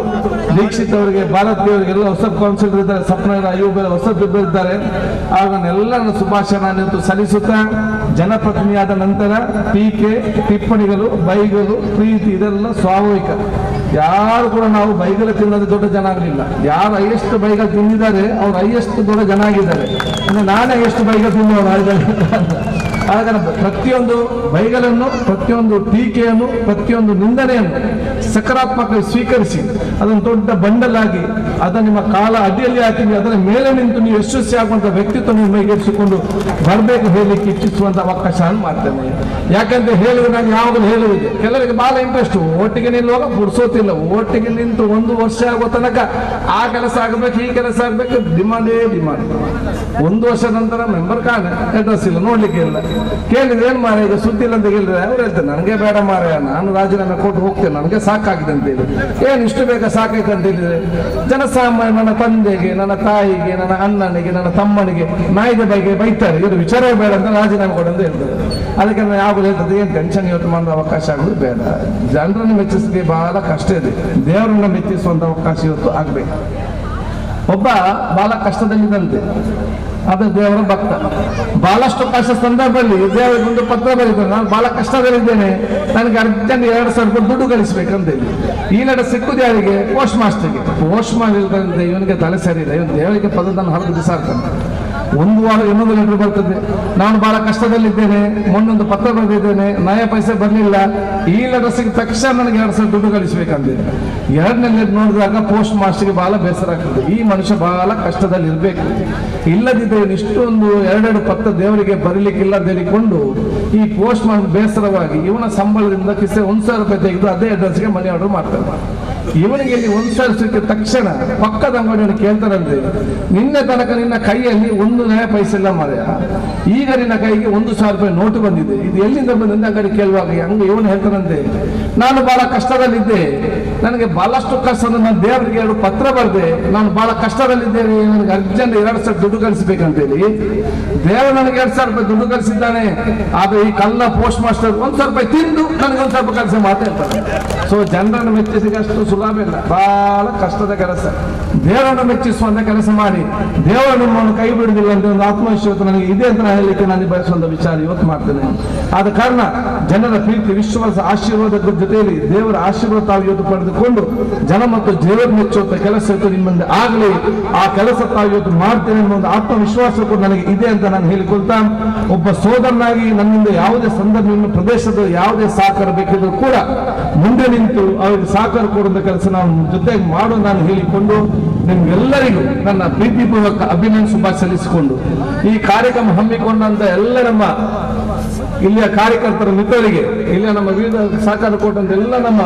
ದೀಕ್ಷಿತ್ ಅವರಿಗೆ, ಭಾರತೀಯವರಿಗೆಲ್ಲ ಹೊಸ ಕೌನ್ಸಿಲರ್ ಇದ್ದಾರೆ, ಸಪ್ನ ಅಯ್ಯೂಬ್ ಹೊಸದಿಬ್ಬರು ಇದ್ದಾರೆ, ಆಗ ನಾನೆಲ್ಲರನ್ನ ಶುಭಾಶಯ ನಾನು ಇವತ್ತು ಸಲ್ಲಿಸುತ್ತಾ ಜನಪ್ರತಿನಿಧಿಯಾದ ನಂತರ ಟೀಕೆ, ಟಿಪ್ಪಣಿಗಳು, ಬೈಗಳು, ಪ್ರೀತಿ ಇದೆಲ್ಲ ಸ್ವಾಭಾವಿಕ. ಯಾರು ಕೂಡ ನಾವು ಬೈಗಲ ತಿನ್ನೋದು ದೊಡ್ಡ ಜನ ಆಗಲಿಲ್ಲ. ಯಾರು ಹೈಯೆಸ್ಟ್ ಬೈಗಲ್ ತಿಂದಿದ್ದಾರೆ ಅವ್ರು ಹೈಯೆಸ್ಟ್ ದೊಡ್ಡ ಜನ ಆಗಿದ್ದಾರೆ. ಅಂದ್ರೆ ನಾನೇ ಎಷ್ಟು ಬೈಗಲ್ ತಿನ್ನೋರು ಆಗಿದ್ದಾರೆ. ಆಗ ಪ್ರತಿಯೊಂದು ಬೈಗಲನ್ನು, ಪ್ರತಿಯೊಂದು ಟೀಕೆಯನ್ನು, ಪ್ರತಿಯೊಂದು ನಿಂದನೆಯನ್ನು ಸಕಾರಾತ್ಮಕ ಸ್ವೀಕರಿಸಿ ಅದನ್ನು ದೊಡ್ಡ ಬಂಡಲಾಗಿ ಅದನ್ನು ನಿಮ್ಮ ಕಾಲ ಅಡಿಯಲ್ಲಿ ಹಾಕಿ ಅದರ ಮೇಲೆ ನಿಂತು ನೀವು ಯಶಸ್ವಿ ಆಗುವಂಥ ವ್ಯಕ್ತಿತ್ವ ನೀವು ಮೈಗೇರಿಸಿಕೊಂಡು ಬರಬೇಕು ಹೇಳಲಿಕ್ಕೆ ಇಚ್ಛಿಸುವಂಥ ಅವಕಾಶ ಮಾಡ್ತೇನೆ. ಯಾಕಂತ ಹೇಳಿದ್ರೆ ನಾನು ಯಾವಾಗಲೂ ಹೇಳುವುದೇ, ಕೆಲವರಿಗೆ ಬಹಳ ಇಂಟ್ರೆಸ್ಟ್, ಒಟ್ಟಿಗೆ ನಿಲ್ಲುವಾಗ ಪುಡ್ಸೋತಿಲ್ಲ, ಒಟ್ಟಿಗೆ ನಿಂತು 1 ವರ್ಷ ಆಗೋ ತನಕ ಆ ಕೆಲಸ ಆಗಬೇಕು, ಈ ಕೆಲಸ ಆಗಬೇಕು, ಡಿಮಾಂಡೇ ಡಿಮಾಂಡ್. 1 ವರ್ಷ ನಂತರ member card address ಇಲ್ಲ, ನೋಡ್ಲಿಕ್ಕೆ ಇಲ್ಲ. ಕೇಳಿದ್ರೆ ಏನು ಮಾರ ಈಗ ಸುದ್ದಿ ಇಲ್ಲ ಅಂತ ಹೇಳಿದ್ರೆ ಅವ್ರು ಹೇಳ್ತಾರೆ, ನನಗೆ ಬೇಡ ಮಾರಾಯ, ನಾನು ರಾಜೀನಾಮೆ ಕೊಟ್ಟು ಹೋಗ್ತೇನೆ, ನನಗೆ ಸಾಕಾಗಿದೆ ಅಂತ ಹೇಳಿ. ಏನು ಇಷ್ಟು ಬೇಗ ಸಾಕಾಯ್ತು ಅಂತ ಹೇಳಿದ್ರೆ, ಜನಸಾಮಾನ್ಯ ನನ್ನ ತಂದೆಗೆ, ನನ್ನ ತಾಯಿಗೆ, ನನ್ನ ಅಣ್ಣನಿಗೆ, ನನ್ನ ತಮ್ಮನಿಗೆ ನಾಯಿಗೆ ಬೈಗೆ ಬೈತಾರೆ, ಇವರು ವಿಚಾರವೇ ಬೇಡ ಅಂತ ರಾಜೀನಾಮೆ ಕೊಡು ಅಂತ ಹೇಳ್ತಾರೆ. ಅದಕ್ಕೆ ನಾನು ಯಾವಾಗಲೂ ಹೇಳ್ತದೆ, ಏನು ಟೆನ್ಷನ್ ಇವತ್ತು ಮಾಡೋ ಅವಕಾಶ ಆಗೋದು ಬೇಡ. ಜನರನ್ನು ಮೆಚ್ಚಿಸಲಿಕ್ಕೆ ಬಹಳ ಕಷ್ಟ ಇದೆ, ದೇವರನ್ನು ಮೆಚ್ಚಿಸುವಂಥ ಅವಕಾಶ ಇವತ್ತು ಆಗಬೇಕು. ಒಬ್ಬ ಬಹಳ ಕಷ್ಟದಲ್ಲಿದ್ದಂತೆ, ಅದು ದೇವರ ಭಕ್ತ. ಬಹಳಷ್ಟು ಕಷ್ಟ ಸಂದರ್ಭದಲ್ಲಿ ದೇವರಿಗೊಂದು ಪತ್ರ ಬರೀತಾರೆ, ನಾನು ಬಹಳ ಕಷ್ಟದಲ್ಲಿದ್ದೇನೆ, ನನಗೆ ಅರ್ಜೆಂಟ್ 2000 ರೂಪಾಯಿ ದುಡ್ಡು ಗಳಿಸ್ಬೇಕಂತ ಹೇಳಿ. ಈ ನಡೆ ಸಿಕ್ಕುದು ಯಾರಿಗೆ? ಪೋಸ್ಟ್ ಮಾಸ್ಟರ್ಗೆ. ಪೋಸ್ಟ್ ಮಾಸ್ಟರ್ ಇವನಿಗೆ ತಲೆ ಸರಿ ಇಲ್ಲ, ಇವನು ದೇವರಿಗೆ ಪದವನ್ನು ಹರಿದು ಬಿಸಾಡ್ತಾನೆ. ಒಂದು ವಾರ ಇನ್ನೊಂದು ಲೆಟರ್ ಬರ್ತದೆ, ನಾನು ಬಹಳ ಕಷ್ಟದಲ್ಲಿದ್ದೇನೆ, ಮೊನ್ನೊಂದು ಪತ್ರ ಬರೆದಿದ್ದೇನೆ, ನಯ ಪೈಸೆ ಬರಲಿಲ್ಲ, ಈ ಲೆಟರ್ ಸಿಕ್ಕ ತಕ್ಷಣ ನನಗೆ 2000 ದುಡ್ಡು ಗಳಿಸ್ಬೇಕಂದಿದೆ. ಎರಡನೇ ಲೆಟರ್ ನೋಡಿದಾಗ ಪೋಸ್ಟ್ ಮಾಸ್ಟರ್ಗೆ ಬಹಳ ಬೇಸರ ಆಗ್ತದೆ, ಈ ಮನುಷ್ಯ ಬಹಳ ಕಷ್ಟದಲ್ಲಿ ಇರಬೇಕು, ಇಲ್ಲದಿದ್ದರೆ ಇಷ್ಟೊಂದು ಎರಡೆರಡು ಪತ್ರ ದೇವರಿಗೆ ಬರಲಿಕ್ಕಿಲ್ಲ ಅಂತ ಹೇಳಿಕೊಂಡು ಈ ಪೋಸ್ಟ್ ಮಾಸ್ಟರ್ ಬೇಸರವಾಗಿ ಇವನ ಸಂಬಳದಿಂದ ಕಿಸೆ 1000 ರೂಪಾಯಿ ತೆಗೆದು ಅದೇ ಅಡ್ರೆಸ್ಗೆ ಮನಿ ಆರ್ಡರ್ ಮಾಡ್ತಾರೆ. ಇವನಿಗೆ ಇಲ್ಲಿ 1000 ಸಿಕ್ಕಿದ ತಕ್ಷಣ ಪಕ್ಕದ ಅಂಗಡಿಯನ್ನು ಕೇಳ್ತಾರಂತೆ, ನಿನ್ನೆ ತನಕ ನಿನ್ನ ಕೈಯಲ್ಲಿ ಒಂದು ನಯ ಪೈಸೆ ಇಲ್ಲ ಮಾರಾಯ, ಈಗ ನಿನ್ನ ಕೈಗೆ 1000 ರೂಪಾಯಿ ನೋಟು ಬಂದಿದೆ, ಇದು ಎಲ್ಲಿಂದ ಬಂದಂತೆ ಅಂಗಡಿ ಕೇಳುವಾಗ ಹಂಗೆ ಇವನು ಹೇಳ್ತಾನಂತೆ, ನಾನು ಬಹಳ ಕಷ್ಟದಲ್ಲಿದ್ದೆ, ನನಗೆ ಬಹಳಷ್ಟು ಕಷ್ಟ, ನಾನು ದೇವರಿಗೆ 2 ಪತ್ರ ಬರೆದೆ, ನಾನು ಬಹಳ ಕಷ್ಟದಲ್ಲಿದ್ದೇನೆ, ನನಗೆ ಅರ್ಜೆಂಟ್ 2000 ದುಡ್ಡು ಕಳಿಸ್ಬೇಕಂತೇಳಿ. ದೇವರು ನನಗೆ 2000 ರೂಪಾಯಿ ದುಡ್ಡು ಕಳಿಸಿದ್ದಾನೆ, ಆದರೆ ಈ ಕಳ್ಳ ಪೋಸ್ಟ್ ಮಾಸ್ಟರ್ 1000 ರೂಪಾಯಿ ತಿಂದು ನನಗೆ 1000 ರೂಪಾಯಿ ಕಳಿಸಿ ಮಾತಾಡ್ತಾನೆ. ಸೊ ಜನರನ್ನು ಮೆಚ್ಚಿಸಿಗೆ ಅಷ್ಟು ಸುಲಭ ಇಲ್ಲ, ಬಹಳ ಕಷ್ಟದ ಕೆಲಸ. ದೇವರನ್ನು ಮೆಚ್ಚಿಸುವಂತ ಕೆಲಸ ಮಾಡಿ, ದೇವರು ನಿಮ್ಮನ್ನು ಕೈ ಬಿಡುವುದಿಲ್ಲ ಅಂತ ಒಂದು ಆತ್ಮವಿಶ್ವಾಸ ನನಗೆ ಇದೆ ಅಂತ ಹೇಳಲಿಕ್ಕೆ ನಾನು ಬಯಸುವಂತ ವಿಚಾರ ಇವತ್ತು ಮಾಡ್ತೇನೆ. ಆದ ಕಾರಣ ಜನರ ಪ್ರೀತಿ, ವಿಶ್ವಾಸ, ಆಶೀರ್ವಾದದ ಜೊತೆಯಲ್ಲಿ ದೇವರ ಆಶೀರ್ವಾದ ತಾವು ಇವತ್ತು ಪಡೆದುಕೊಂಡು ಜನ ಮತ್ತು ದೇವರು ಮೆಚ್ಚುವಂತ ಕೆಲಸ ಇವತ್ತು ನಿಮ್ಮಿಂದ ಆಗಲಿ, ಆ ಕೆಲಸ ತಾವು ಇವತ್ತು ಮಾಡ್ತೇನೆ ಅನ್ನೋ ಒಂದು ಆತ್ಮವಿಶ್ವಾಸ ಕೂಡ ನನಗೆ ಇದೆ ಅಂತ ನಾನು ಹೇಳಿಕೊಳ್ತಾ, ಒಬ್ಬ ಸೋದರನಾಗಿ ನನ್ನಿಂದ ಯಾವುದೇ ಸಂದರ್ಭ ನಿಮ್ಮ ಪ್ರದೇಶದ ಯಾವುದೇ ಸಹಕಾರ ಬೇಕಿದ್ರು ಕೂಡ ಮುಂದೆ ನಿಂತು ಅವರಿಗೆ ಸಹಕಾರ ಕೊಡುವಂತ ಕೆಲಸ ನಾವು ಜೊತೆಗೆ ಮಾಡೋ ನಾನು ಹೇಳಿಕೊಂಡು ನಿಮ್ಗೆಲ್ಲರಿಗೂ ನನ್ನ ಪ್ರೀತಿಪೂರ್ವಕ ಅಭಿನಂದನೆ ಶುಭ ಸಲ್ಲಿಸಿಕೊಂಡು ಈ ಕಾರ್ಯಕ್ರಮ ಹಮ್ಮಿಕೊಂಡಂತ ಎಲ್ಲ ನಮ್ಮ ಇಲ್ಲಿಯ ಕಾರ್ಯಕರ್ತರ ಮಿತ್ರರಿಗೆ, ಇಲ್ಲಿಯ ನಮ್ಮ ವಿವಿಧ ಸಹಕಾರ ಕೊಟ್ಟಂತ ಎಲ್ಲ ನಮ್ಮ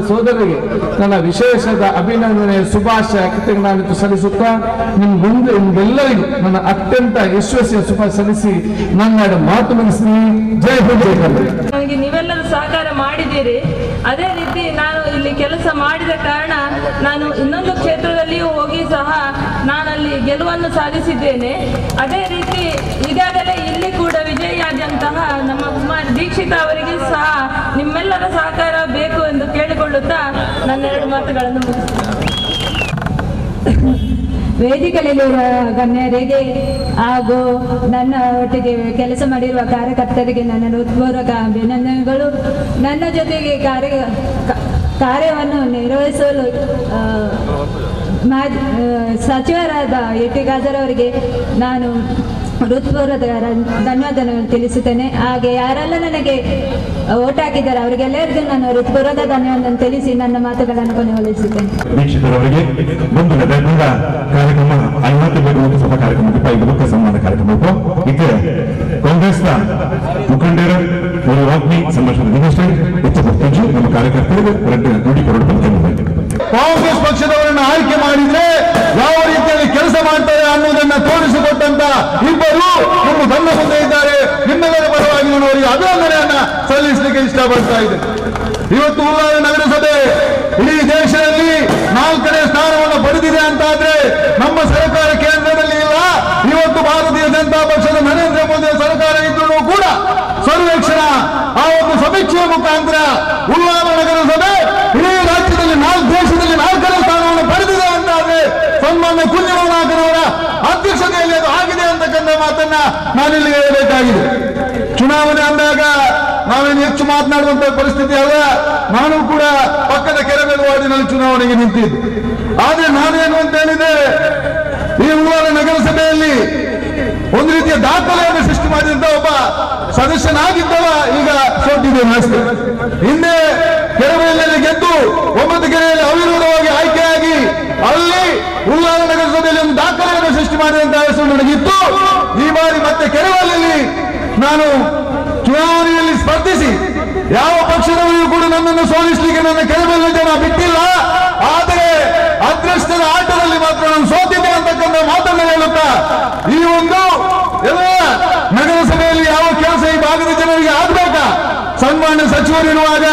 ಸೋದರರಿಗೆ ನನ್ನ ವಿಶೇಷದ ಅಭಿನಂದನೆ ಶುಭಾಶಯ ನಾನು ಸಲ್ಲಿಸುತ್ತಾ ನಿಮ್ಮ ಮುಂದೆ ನಿಮ್ಗೆಲ್ಲರಿಗೂ ನನ್ನ ಅತ್ಯಂತ ಯಶಸ್ವಿಯ ಶುಭ ಸಲ್ಲಿಸಿ ನನ್ನ ಮಾತು ಮುಗಿಸ್ತೀನಿ. ಜೈ ಹಿಂದ್, ಜೈ ಕರ್ನಾಟಕ. ನನಗೆ ನೀವೆಲ್ಲರೂ ಸಹಕಾರ ಮಾಡಿದ್ದೀರಿ. ಅದೇ ರೀತಿ ನಾನು ಇಲ್ಲಿ ಕೆಲಸ ಮಾಡಿದ ಕಾರಣ ನಾನು ಇನ್ನೊಂದು ಕ್ಷೇತ್ರದಲ್ಲಿಯೂ ಹೋಗಿ ಸಹ ನಾನಲ್ಲಿ ಗೆಲುವನ್ನು ಸಾಧಿಸಿದ್ದೇನೆ. ಅದೇ ರೀತಿ ಈಗಾಗಲೇ ಇಲ್ಲಿ ಕೂಡ ವಿಜಯಿಯಾದಂತಹ ನಮ್ಮ ಕುಮಾರ್ ದೀಕ್ಷಿತ ಅವರಿಗೆ ಸಹ ನಿಮ್ಮೆಲ್ಲರ ಸಹಕಾರ ಬೇಕು ಎಂದು ಕೇಳಿಕೊಳ್ಳುತ್ತಾ ನನ್ನ 2 ಮಾತುಗಳನ್ನು ಮುಗಿಸುತ್ತೇನೆ. ವೇದಿಕೆಯಲ್ಲಿರುವ ಗಣ್ಯರಿಗೆ ಹಾಗೂ ನನ್ನ ಒಟ್ಟಿಗೆ ಕೆಲಸ ಮಾಡಿರುವ ಕಾರ್ಯಕರ್ತರಿಗೆ ನನ್ನ ಹೃತ್ಪೂರ್ವಕ ಅಭಿನಂದನೆಗಳು. ನನ್ನ ಜೊತೆಗೆ ಕಾರ್ಯವನ್ನು ನಿರ್ವಹಿಸಲು ಸಚಿವರಾದ ಎ ಟಿ ಖಾದರ್ ಅವರಿಗೆ ನಾನು ಹೃತ್ಪೂರ್ವಕ ಧನ್ಯವಾದಗಳನ್ನು ತಿಳಿಸುತ್ತೇನೆ. ಹಾಗೆ ಯಾರೆಲ್ಲ ನನಗೆ ಓಟ್ ಹಾಕಿದ್ದಾರೆ ಅವರಿಗೆಲ್ಲರಿಗೂ ನಾನು ಹೃತ್ಪೂರ್ವಕ ಧನ್ಯವಾದ ತಿಳಿಸಿ ನನ್ನ ಮಾತುಗಳನ್ನು ಕೊನೆಗೊಳಿಸುತ್ತೇನೆ. ದೀಕ್ಷಿತರವರಿಗೆ ಬಂದು ಕಾರ್ಯಕ್ರಮ 50 ಲೋಕಸಭಾ ಕಾರ್ಯಕ್ರಮಕ್ಕೆ ಸನ್ಮಾನ ಕಾರ್ಯಕ್ರಮ ಇತ್ತೆ ಕಾಂಗ್ರೆಸ್ನ ಮುಖಂಡರು ವಾಗ್ಮಿ ಸಂಭಾಷಣೆ ಹೆಚ್ಚು ನಮ್ಮ ಕಾರ್ಯಕರ್ತರಿಗೆ ನುಡಿ ಕೊರಡು. ಕಾಂಗ್ರೆಸ್ ಪಕ್ಷದವರನ್ನು ಆಯ್ಕೆ ಮಾಡಿದ್ರೆ ಯಾವ ರೀತಿಯಲ್ಲಿ ಕೆಲಸ ಮಾಡ್ತಾರೆ ಅನ್ನೋದನ್ನ ತೋರಿಸಿಕೊಟ್ಟಂತ ಇಬ್ಬರು ನಿಮ್ಮ ತಂಡ ಮುಂದೆ ಇದ್ದಾರೆ. ನಿಮ್ಮೆಲ್ಲರ ಪರವಾಗಿ ನಾನು ಅವರಿಗೆ ಅಭಿನಂದನೆಯನ್ನ ಸಲ್ಲಿಸಲಿಕ್ಕೆ ಇಷ್ಟಪಡ್ತಾ ಇದ್ದೇನೆ. ಇವತ್ತು ಉಳ್ಳಾಲ ನಗರಸಭೆ ಇಡೀ ದೇಶದಲ್ಲಿ 4ನೇ ಸ್ಥಾನವನ್ನು ಪಡೆದಿದೆ ಅಂತಾದ್ರೆ ನಮ್ಮ ಸರ್ಕಾರ ಕೇಂದ್ರದಲ್ಲಿ ಇಲ್ಲ. ಇವತ್ತು ಭಾರತೀಯ ಜನತಾ ಪಕ್ಷದ ನರೇಂದ್ರ ಮೋದಿ ಸರ್ಕಾರ ಇದ್ರೂ ಕೂಡ ಸರ್ವೇಕ್ಷಣ ಆ ಒಂದು ಸಮೀಕ್ಷೆಯ ಮುಖಾಂತರ ಉಳ್ಳಾಲ ನಗರಸಭೆ ಇಡೀ ರಾಜ್ಯದಲ್ಲಿ ದೇಶದಲ್ಲಿ 4ನೇ ಸ್ಥಾನವನ್ನು ಪಡೆದಿದೆ ಅಂತಾದ್ರೆ ಸನ್ಮಾನ್ಯ ಕುഞ്ഞുಮನಾಥನವರ ಅಧ್ಯಕ್ಷತೆಯಲ್ಲಿ ಅದು ಆಗಿದೆ ಅಂತಕ್ಕಂಥ ಮಾತನ್ನ ನಾನಿಲ್ಲಿ ಹೇಳಬೇಕಾಗಿದೆ. ಚುನಾವಣೆ ಅಂದಾಗ ನಾವೇನು ಹೆಚ್ಚು ಮಾತನಾಡುವಂತ ಪರಿಸ್ಥಿತಿ ಅಲ್ಲ. ನಾನು ಕೂಡ ಪಕ್ಕದ ಕೆರೆಬೇಲು ವಾರ್ಡಿನಲ್ಲಿ ಚುನಾವಣೆಗೆ ನಿಂತಿದ್ದೆ. ಆದ್ರೆ ನಾನೇನು ಅಂತ ಹೇಳಿದೆ, ಈ ಉಳ್ಳಾಲ ನಗರಸಭೆಯಲ್ಲಿ ಒಂದು ರೀತಿಯ ದಾಖಲೆಯನ್ನು ಸೃಷ್ಟಿ ಮಾಡಿದಂತ ಒಬ್ಬ ಸದಸ್ಯನಾಗಿದ್ದವ ಈಗ ಸೋತಿದ್ದೇನೆ ಅಷ್ಟೇ. ಹಿಂದೆ ಕೆರೆಬೇಲಿನಲ್ಲಿ ಗೆದ್ದು 9 ಕೆರೆಯಲ್ಲಿ ಅವಿರೋಧವಾಗಿ ಆಯ್ಕೆಯಾಗಿ ಅಲ್ಲಿ ಉಳ್ಳಾಲ ನಗರಸಭೆಯಲ್ಲಿ ಒಂದು ದಾಖಲೆಯನ್ನು ಸೃಷ್ಟಿ ಮಾಡಿದಂತಹ ಹೆಸರು ನನಗಿತ್ತು. ಈ ಬಾರಿ ಮತ್ತೆ ಕೆರೆಬೆಲಿಯಲ್ಲಿ ನಾನು ಚುನಾವಣೆಯಲ್ಲಿ ಸ್ಪರ್ಧಿಸಿ ಯಾವ ಪಕ್ಷದವರಿಗೂ ಕೂಡ ನನ್ನನ್ನು ಸೋಲಿಸಲಿಕ್ಕೆ ನನ್ನ ಕೆರೆಬೆಲಿನ ಜನ ಬಿಟ್ಟಿಲ್ಲ. ಆದರೆ ಅದೃಷ್ಟದ ಆಟದಲ್ಲಿ ಮಾತ್ರ ನಾನು ಸೋತಿದ್ದೆ ಅಂತಕ್ಕಂಥ ಮಾತನ್ನು ಹೇಳುತ್ತಾ ಈ ಒಂದು ಎಲ್ಲ ನಗರಸಭೆಯಲ್ಲಿ ಯಾವ ಕೆಲಸ ಸಚಿವರಿರುವಾಗ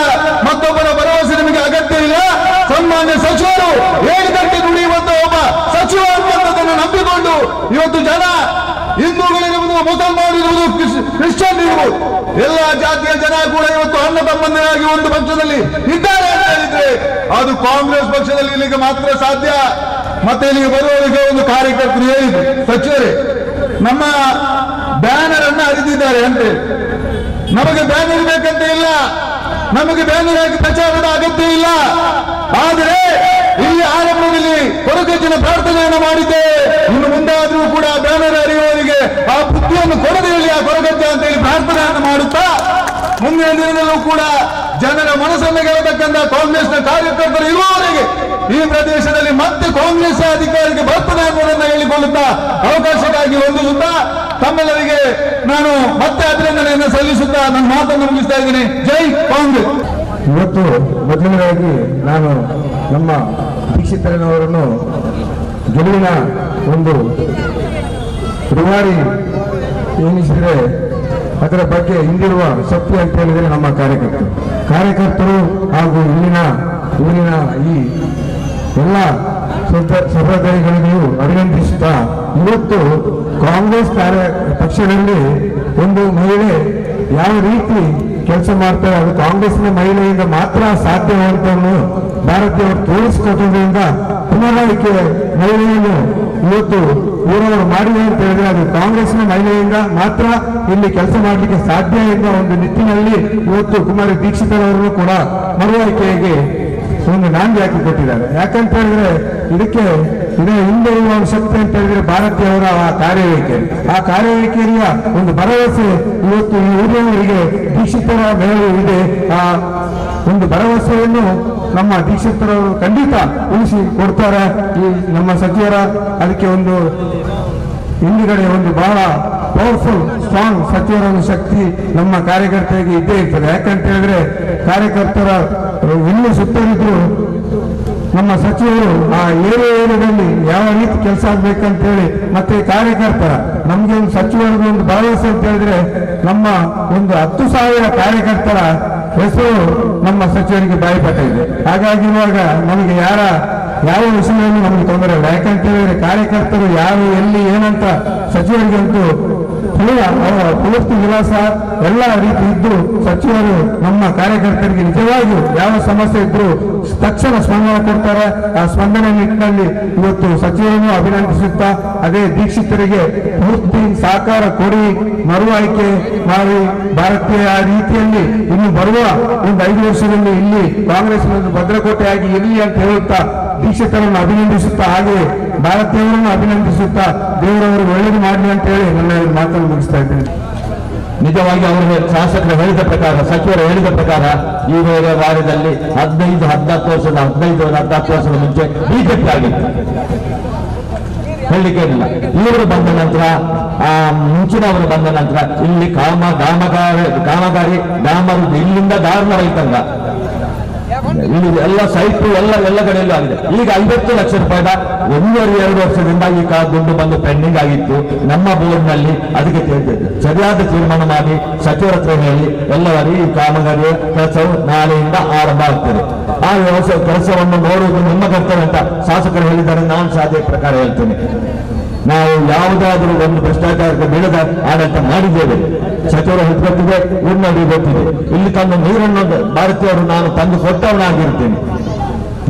ಮತ್ತೊಬ್ಬರ ಭರವಸೆ ನಿಮಗೆ ಅಗತ್ಯ ಇಲ್ಲ. ಸನ್ಮಾನ್ಯ ಸಚಿವರು ಹೇಳಿದಂತೆ ನುಡಿಯುವಂತ ಒಬ್ಬ ಸಚಿವ ಅಂತದನ್ನು ನಂಬಿಕೊಂಡು ಇವತ್ತು ಜನ, ಹಿಂದೂಗಳಿರುವುದು, ಮುಸಲ್ಮಾನರಿರುವುದು, ಕ್ರಿಶ್ಚಿಯನ್ ಇರುವುದು, ಎಲ್ಲ ಜಾತಿಯ ಜನ ಕೂಡ ಇವತ್ತು ಅಣ್ಣ ತಮ್ಮಂದಿರಾಗಿ ಒಂದು ಪಕ್ಷದಲ್ಲಿ ಇದ್ದಾರೆ ಅಂತ ಹೇಳಿದ್ರೆ ಅದು ಕಾಂಗ್ರೆಸ್ ಪಕ್ಷದಲ್ಲಿ ಇಲ್ಲಿಗೆ ಮಾತ್ರ ಸಾಧ್ಯ. ಮತ್ತೆ ಇಲ್ಲಿಗೆ ಬರುವವರಿಗೆ ಒಂದು ಕಾರ್ಯಕರ್ತರು ಹೇಳಿದ್ರು, ಸಚಿವರೇ ನಮ್ಮ ಬ್ಯಾನರ್ ಅನ್ನು ಹರಿದಿದ್ದಾರೆ ಅಂತ ಹೇಳಿ. ನಮಗೆ ಬ್ಯಾನರ್ ಬೇಕಂತ ಇಲ್ಲ, ನಮಗೆ ಬ್ಯಾನರ್ ಹಾಕಿ ಪ್ರಚಾರದ ಅಗತ್ಯ ಇಲ್ಲ. ಆದರೆ ಇಲ್ಲಿ ಆರಂಭದಲ್ಲಿ ಕೊರಗಜ್ಜನ ಪ್ರಾರ್ಥನೆಯನ್ನು ಮಾಡಿದ್ದೇವೆ, ಇನ್ನು ಮುಂದಾದರೂ ಕೂಡ ಬ್ಯಾನರ್ ಹರಿಯುವವರಿಗೆ ಆ ಬುದ್ಧಿಯನ್ನು ಕೊಡದೆ ಹೇಳಿ ಆ ಕೊರಗಜ್ಜ ಅಂತ ಹೇಳಿ ಪ್ರಾರ್ಥನೆಯನ್ನು ಮಾಡುತ್ತಾ ಮುಂದಿನ ದಿನದಲ್ಲೂ ಕೂಡ ಜನರ ಮನಸ್ಸನ್ನು ಗೆಲ್ಲತಕ್ಕಂಥ ಕಾಂಗ್ರೆಸ್ನ ಕಾರ್ಯಕರ್ತರು ಇರುವವರೆಗೆ ಈ ಪ್ರದೇಶದಲ್ಲಿ ಮತ್ತೆ ಕಾಂಗ್ರೆಸ್ ಅಧಿಕಾರಕ್ಕೆ ಬರ್ತದೆ ಅನ್ನೋದನ್ನು ಹೇಳಿಕೊಳ್ಳುತ್ತಾ ಅವಕಾಶಕ್ಕಾಗಿ ಹೊಂದಿಸುತ್ತಾ ತಮ್ಮೆಲ್ಲರಿಗೆ ನಾನು ಮತ್ತೆ ಅಭಿನಂದನೆಯನ್ನು ಸಲ್ಲಿಸುತ್ತಾ ನನ್ನ ಮಾತನ್ನು ಮುಗಿಸ್ತಾ ಇದ್ದೇನೆ. ಜೈ ಕಾಂಗ್ರೆಸ್. ಇವತ್ತು ಮೊದಲನೇದಾಗಿ ನಾನು ನಮ್ಮ ದೀಕ್ಷಿತರವರನ್ನು ಗೆಲುವಿನ ಒಂದು ರೂವಾರಿ ಎನಿಸಿದರೆ ಅದರ ಬಗ್ಗೆ ಹಿಂದಿರುವ ಶಕ್ತಿ ಅಂತ ಹೇಳಿದರೆ ನಮ್ಮ ಕಾರ್ಯಕರ್ತರು ಹಾಗೂ ಇಲ್ಲಿನ ಊರಿನ ಈ ಎಲ್ಲ ಸಹೋದರಿಗಳಿಗೂ ಅಭಿನಂದಿಸುತ್ತಾ, ಇವತ್ತು ಕಾಂಗ್ರೆಸ್ ಪಕ್ಷದಲ್ಲಿ ಒಂದು ಮಹಿಳೆ ಯಾವ ರೀತಿ ಕೆಲಸ ಮಾಡ್ತಾರೆ ಅದು ಕಾಂಗ್ರೆಸ್ನ ಮಹಿಳೆಯಿಂದ ಮಾತ್ರ ಸಾಧ್ಯವಂತನ್ನು ಭಾರತೀಯವರು ತೋರಿಸಿಕೊಟ್ಟದ್ರಿಂದ ಪುನರಾಯ್ಕೆ ಮಹಿಳೆಯನ್ನು ಇವತ್ತು ಊರವರು ಮಾಡಿದೆ ಅಂತ ಹೇಳಿದ್ರೆ ಅದು ಕಾಂಗ್ರೆಸ್ನ ಮಹಿಳೆಯಿಂದ ಮಾತ್ರ ಇಲ್ಲಿ ಕೆಲಸ ಮಾಡಲಿಕ್ಕೆ ಸಾಧ್ಯ ಎಂಬ ಒಂದು ನಿಟ್ಟಿನಲ್ಲಿ ಇವತ್ತು ಕುಮಾರಿ ದೀಕ್ಷಿತರವರನ್ನು ಕೂಡ ಮರು ಆಯ್ಕೆಗೆ ಒಂದು ನಾಂದಿ ಹಾಕಿ ಕೊಟ್ಟಿದ್ದಾರೆ. ಯಾಕಂತ ಹೇಳಿದ್ರೆ ಇದಕ್ಕೆ ಇದರ ಹಿಂದೆ ಇರುವ ಶಕ್ತಿ ಅಂತ ಹೇಳಿದ್ರೆ ಭಾರತೀಯವರ ಆ ಕಾರ್ಯವೈಖರಿ, ಆ ಕಾರ್ಯವೈಖರಿಯ ಒಂದು ಭರವಸೆ ಇವತ್ತು ಈ ಊರಿನವರಿಗೆ ದೀಕ್ಷಿತರ ಮೇಲೆ ಇದೆ. ಆ ಒಂದು ಭರವಸೆಯನ್ನು ನಮ್ಮ ದೀಕ್ಷಿತರವರು ಖಂಡಿತ ಉಳಿಸಿ ಕೊಡ್ತಾರೆ. ಈ ನಮ್ಮ ಸಚಿವರ ಅದಕ್ಕೆ ಒಂದು ಹಿಂದುಗಡೆ ಒಂದು ಬಹಳ ಪವರ್ಫುಲ್ ಸ್ಟ್ರಾಂಗ್ ಸಚಿವರ ಒಂದು ಶಕ್ತಿ ನಮ್ಮ ಕಾರ್ಯಕರ್ತರಿಗೆ ಇದ್ದೇ ಇರ್ತದೆ. ಯಾಕಂತ ಹೇಳಿದ್ರೆ ಕಾರ್ಯಕರ್ತರ ಇನ್ನೂ ಸುತ್ತಲಿದ್ರು ನಮ್ಮ ಸಚಿವರು ಆ ಏರಿಯಾದಲ್ಲಿ ಯಾವ ರೀತಿ ಕೆಲಸ ಆಗ್ಬೇಕಂತೇಳಿ, ಮತ್ತೆ ಕಾರ್ಯಕರ್ತರ ನಮ್ಗೆ ಒಂದು ಸಚಿವರಿಗೆ ಒಂದು ಭರವಸೆ ಅಂತ ಹೇಳಿದ್ರೆ ನಮ್ಮ ಒಂದು 10,000 ಕಾರ್ಯಕರ್ತರ ಹೆಸರು ನಮ್ಮ ಸಚಿವರಿಗೆ ಬಾಯಿಪಾಠ ಇದೆ. ಹಾಗಾಗಿ ಇವಾಗ ನಮಗೆ ಯಾವ ವಿಷಯದಲ್ಲಿ ನಮಗೆ ತೊಂದರೆ ಇಲ್ಲ. ಯಾಕಂತ ಹೇಳಿದ್ರೆ ಕಾರ್ಯಕರ್ತರು ಯಾರು ಎಲ್ಲಿ ಏನಂತ ಸಚಿವರಿಗಂತೂ ಪೂರ್ತಿ ವಿಳಾಸ ಎಲ್ಲ ರೀತಿ ಇದ್ದು ಸಚಿವರು ನಮ್ಮ ಕಾರ್ಯಕರ್ತರಿಗೆ ನಿಜವಾಗಿಯೂ ಯಾವ ಸಮಸ್ಯೆ ಇದ್ರೂ ತಕ್ಷಣ ಸ್ಪಂದನೆ ಕೊಡ್ತಾರೆ. ಆ ಸ್ಪಂದನೆ ನಿಟ್ಟಿನಲ್ಲಿ ಇವತ್ತು ಸಚಿವರನ್ನು ಅಭಿನಂದಿಸುತ್ತಾ ಅದೇ ದೀಕ್ಷಿತರಿಗೆ ಪೂರ್ತಿ ಸಹಕಾರ ಕೊಡಿ, ಮರು ಆಯ್ಕೆ ಮಾಡಿ ಭಾರತೀಯ ರೀತಿಯಲ್ಲಿ ಇನ್ನು ಬರುವ ಒಂದು 5 ವರ್ಷದಲ್ಲಿ ಇಲ್ಲಿ ಕಾಂಗ್ರೆಸ್ ಒಂದು ಭದ್ರಕೋಟೆಯಾಗಿ ಇರಲಿ ಅಂತ ಹೇಳುತ್ತಾ ದೀಕ್ಷಿತರನ್ನು ಅಭಿನಂದಿಸುತ್ತಾ ಹಾಗೆ ಭಾರತೀಯರನ್ನು ಅಭಿನಂದಿಸುತ್ತಾ ದೇವರವರು ಒಳ್ಳೇದು ಮಾಡಲಿ ಅಂತ ಹೇಳಿ ನನ್ನ ಮಾತನ್ನು ಮುಗಿಸ್ತಾ ಇದ್ದೇನೆ. ನಿಜವಾಗಿ ಅವರು ಶಾಸಕರು ಹೇಳಿದ ಪ್ರಕಾರ, ಸಚಿವರು ಹೇಳಿದ ಪ್ರಕಾರ ಈ ವಾರದಲ್ಲಿ 15 14 ವರ್ಷದ 15 14 ವರ್ಷದ ಮುಂಚೆ ಬಿಜೆಪಿ ಆಗಿತ್ತು, ಹೇಳಲಿಕ್ಕೆ ಏನಿಲ್ಲ. ಇವರು ಬಂದ ನಂತರ, ಆ ಮುಂಚಿನವರು ಬಂದ ನಂತರ ಇಲ್ಲಿ ಕಾಮಗಾರಿ ಡಾಮರು ಇಲ್ಲಿಂದ ದಾರುಣ ರೈತಂಗ ಇಲ್ಲಿ ಎಲ್ಲ ಸೈಟು ಎಲ್ಲ ಎಲ್ಲ ಕಡೆಯಲ್ಲೂ ಆಗಿದೆ. ಈಗ 50 ಲಕ್ಷ ರೂಪಾಯಿದ 1.5-2 ವರ್ಷದಿಂದ ಈ ದುಡ್ಡು ಬಂದು ಪೆಂಡಿಂಗ್ ಆಗಿತ್ತು ನಮ್ಮ ಬೋರ್ಡ್ನಲ್ಲಿ. ಅದಕ್ಕೆ ಸರಿಯಾದ ತೀರ್ಮಾನ ಮಾಡಿ ಸಚಿವರ ಹತ್ರ ಹೇಳಿ ಎಲ್ಲವರೂ ಈ ಕಾಮಗಾರಿಯ ಕೆಲಸವು ನಾಳೆಯಿಂದ ಆರಂಭ ಆಗ್ತದೆ. ಆ ವ್ಯವಸಾಯ ಕೆಲಸವನ್ನು ನೋಡುವುದು ನಿಮ್ಮ ಕರ್ತವ್ಯ ಅಂತ ಶಾಸಕರು ಹೇಳಿದ್ದಾರೆ. ನಾನು ಸಹ ಅದೇ ಪ್ರಕಾರ ಹೇಳ್ತೇನೆ. ನಾವು ಯಾವುದಾದರೂ ಒಂದು ಭ್ರಷ್ಟಾಚಾರಕ್ಕೆ ಬೀಳದ ಆಡಳಿತ ಮಾಡಿದ್ದೇವೆ. ಸಚಿವರು ಗೊತ್ತಿದೆ, ಊರಿನವರಿಗೆ ಗೊತ್ತಿದೆ. ಇಲ್ಲಿ ತಂದು ನೀರನ್ನು ಭಾರತೀಯರು ನಾನು ತಂದು ಕೊಟ್ಟವನಾಗಿರ್ತೇನೆ.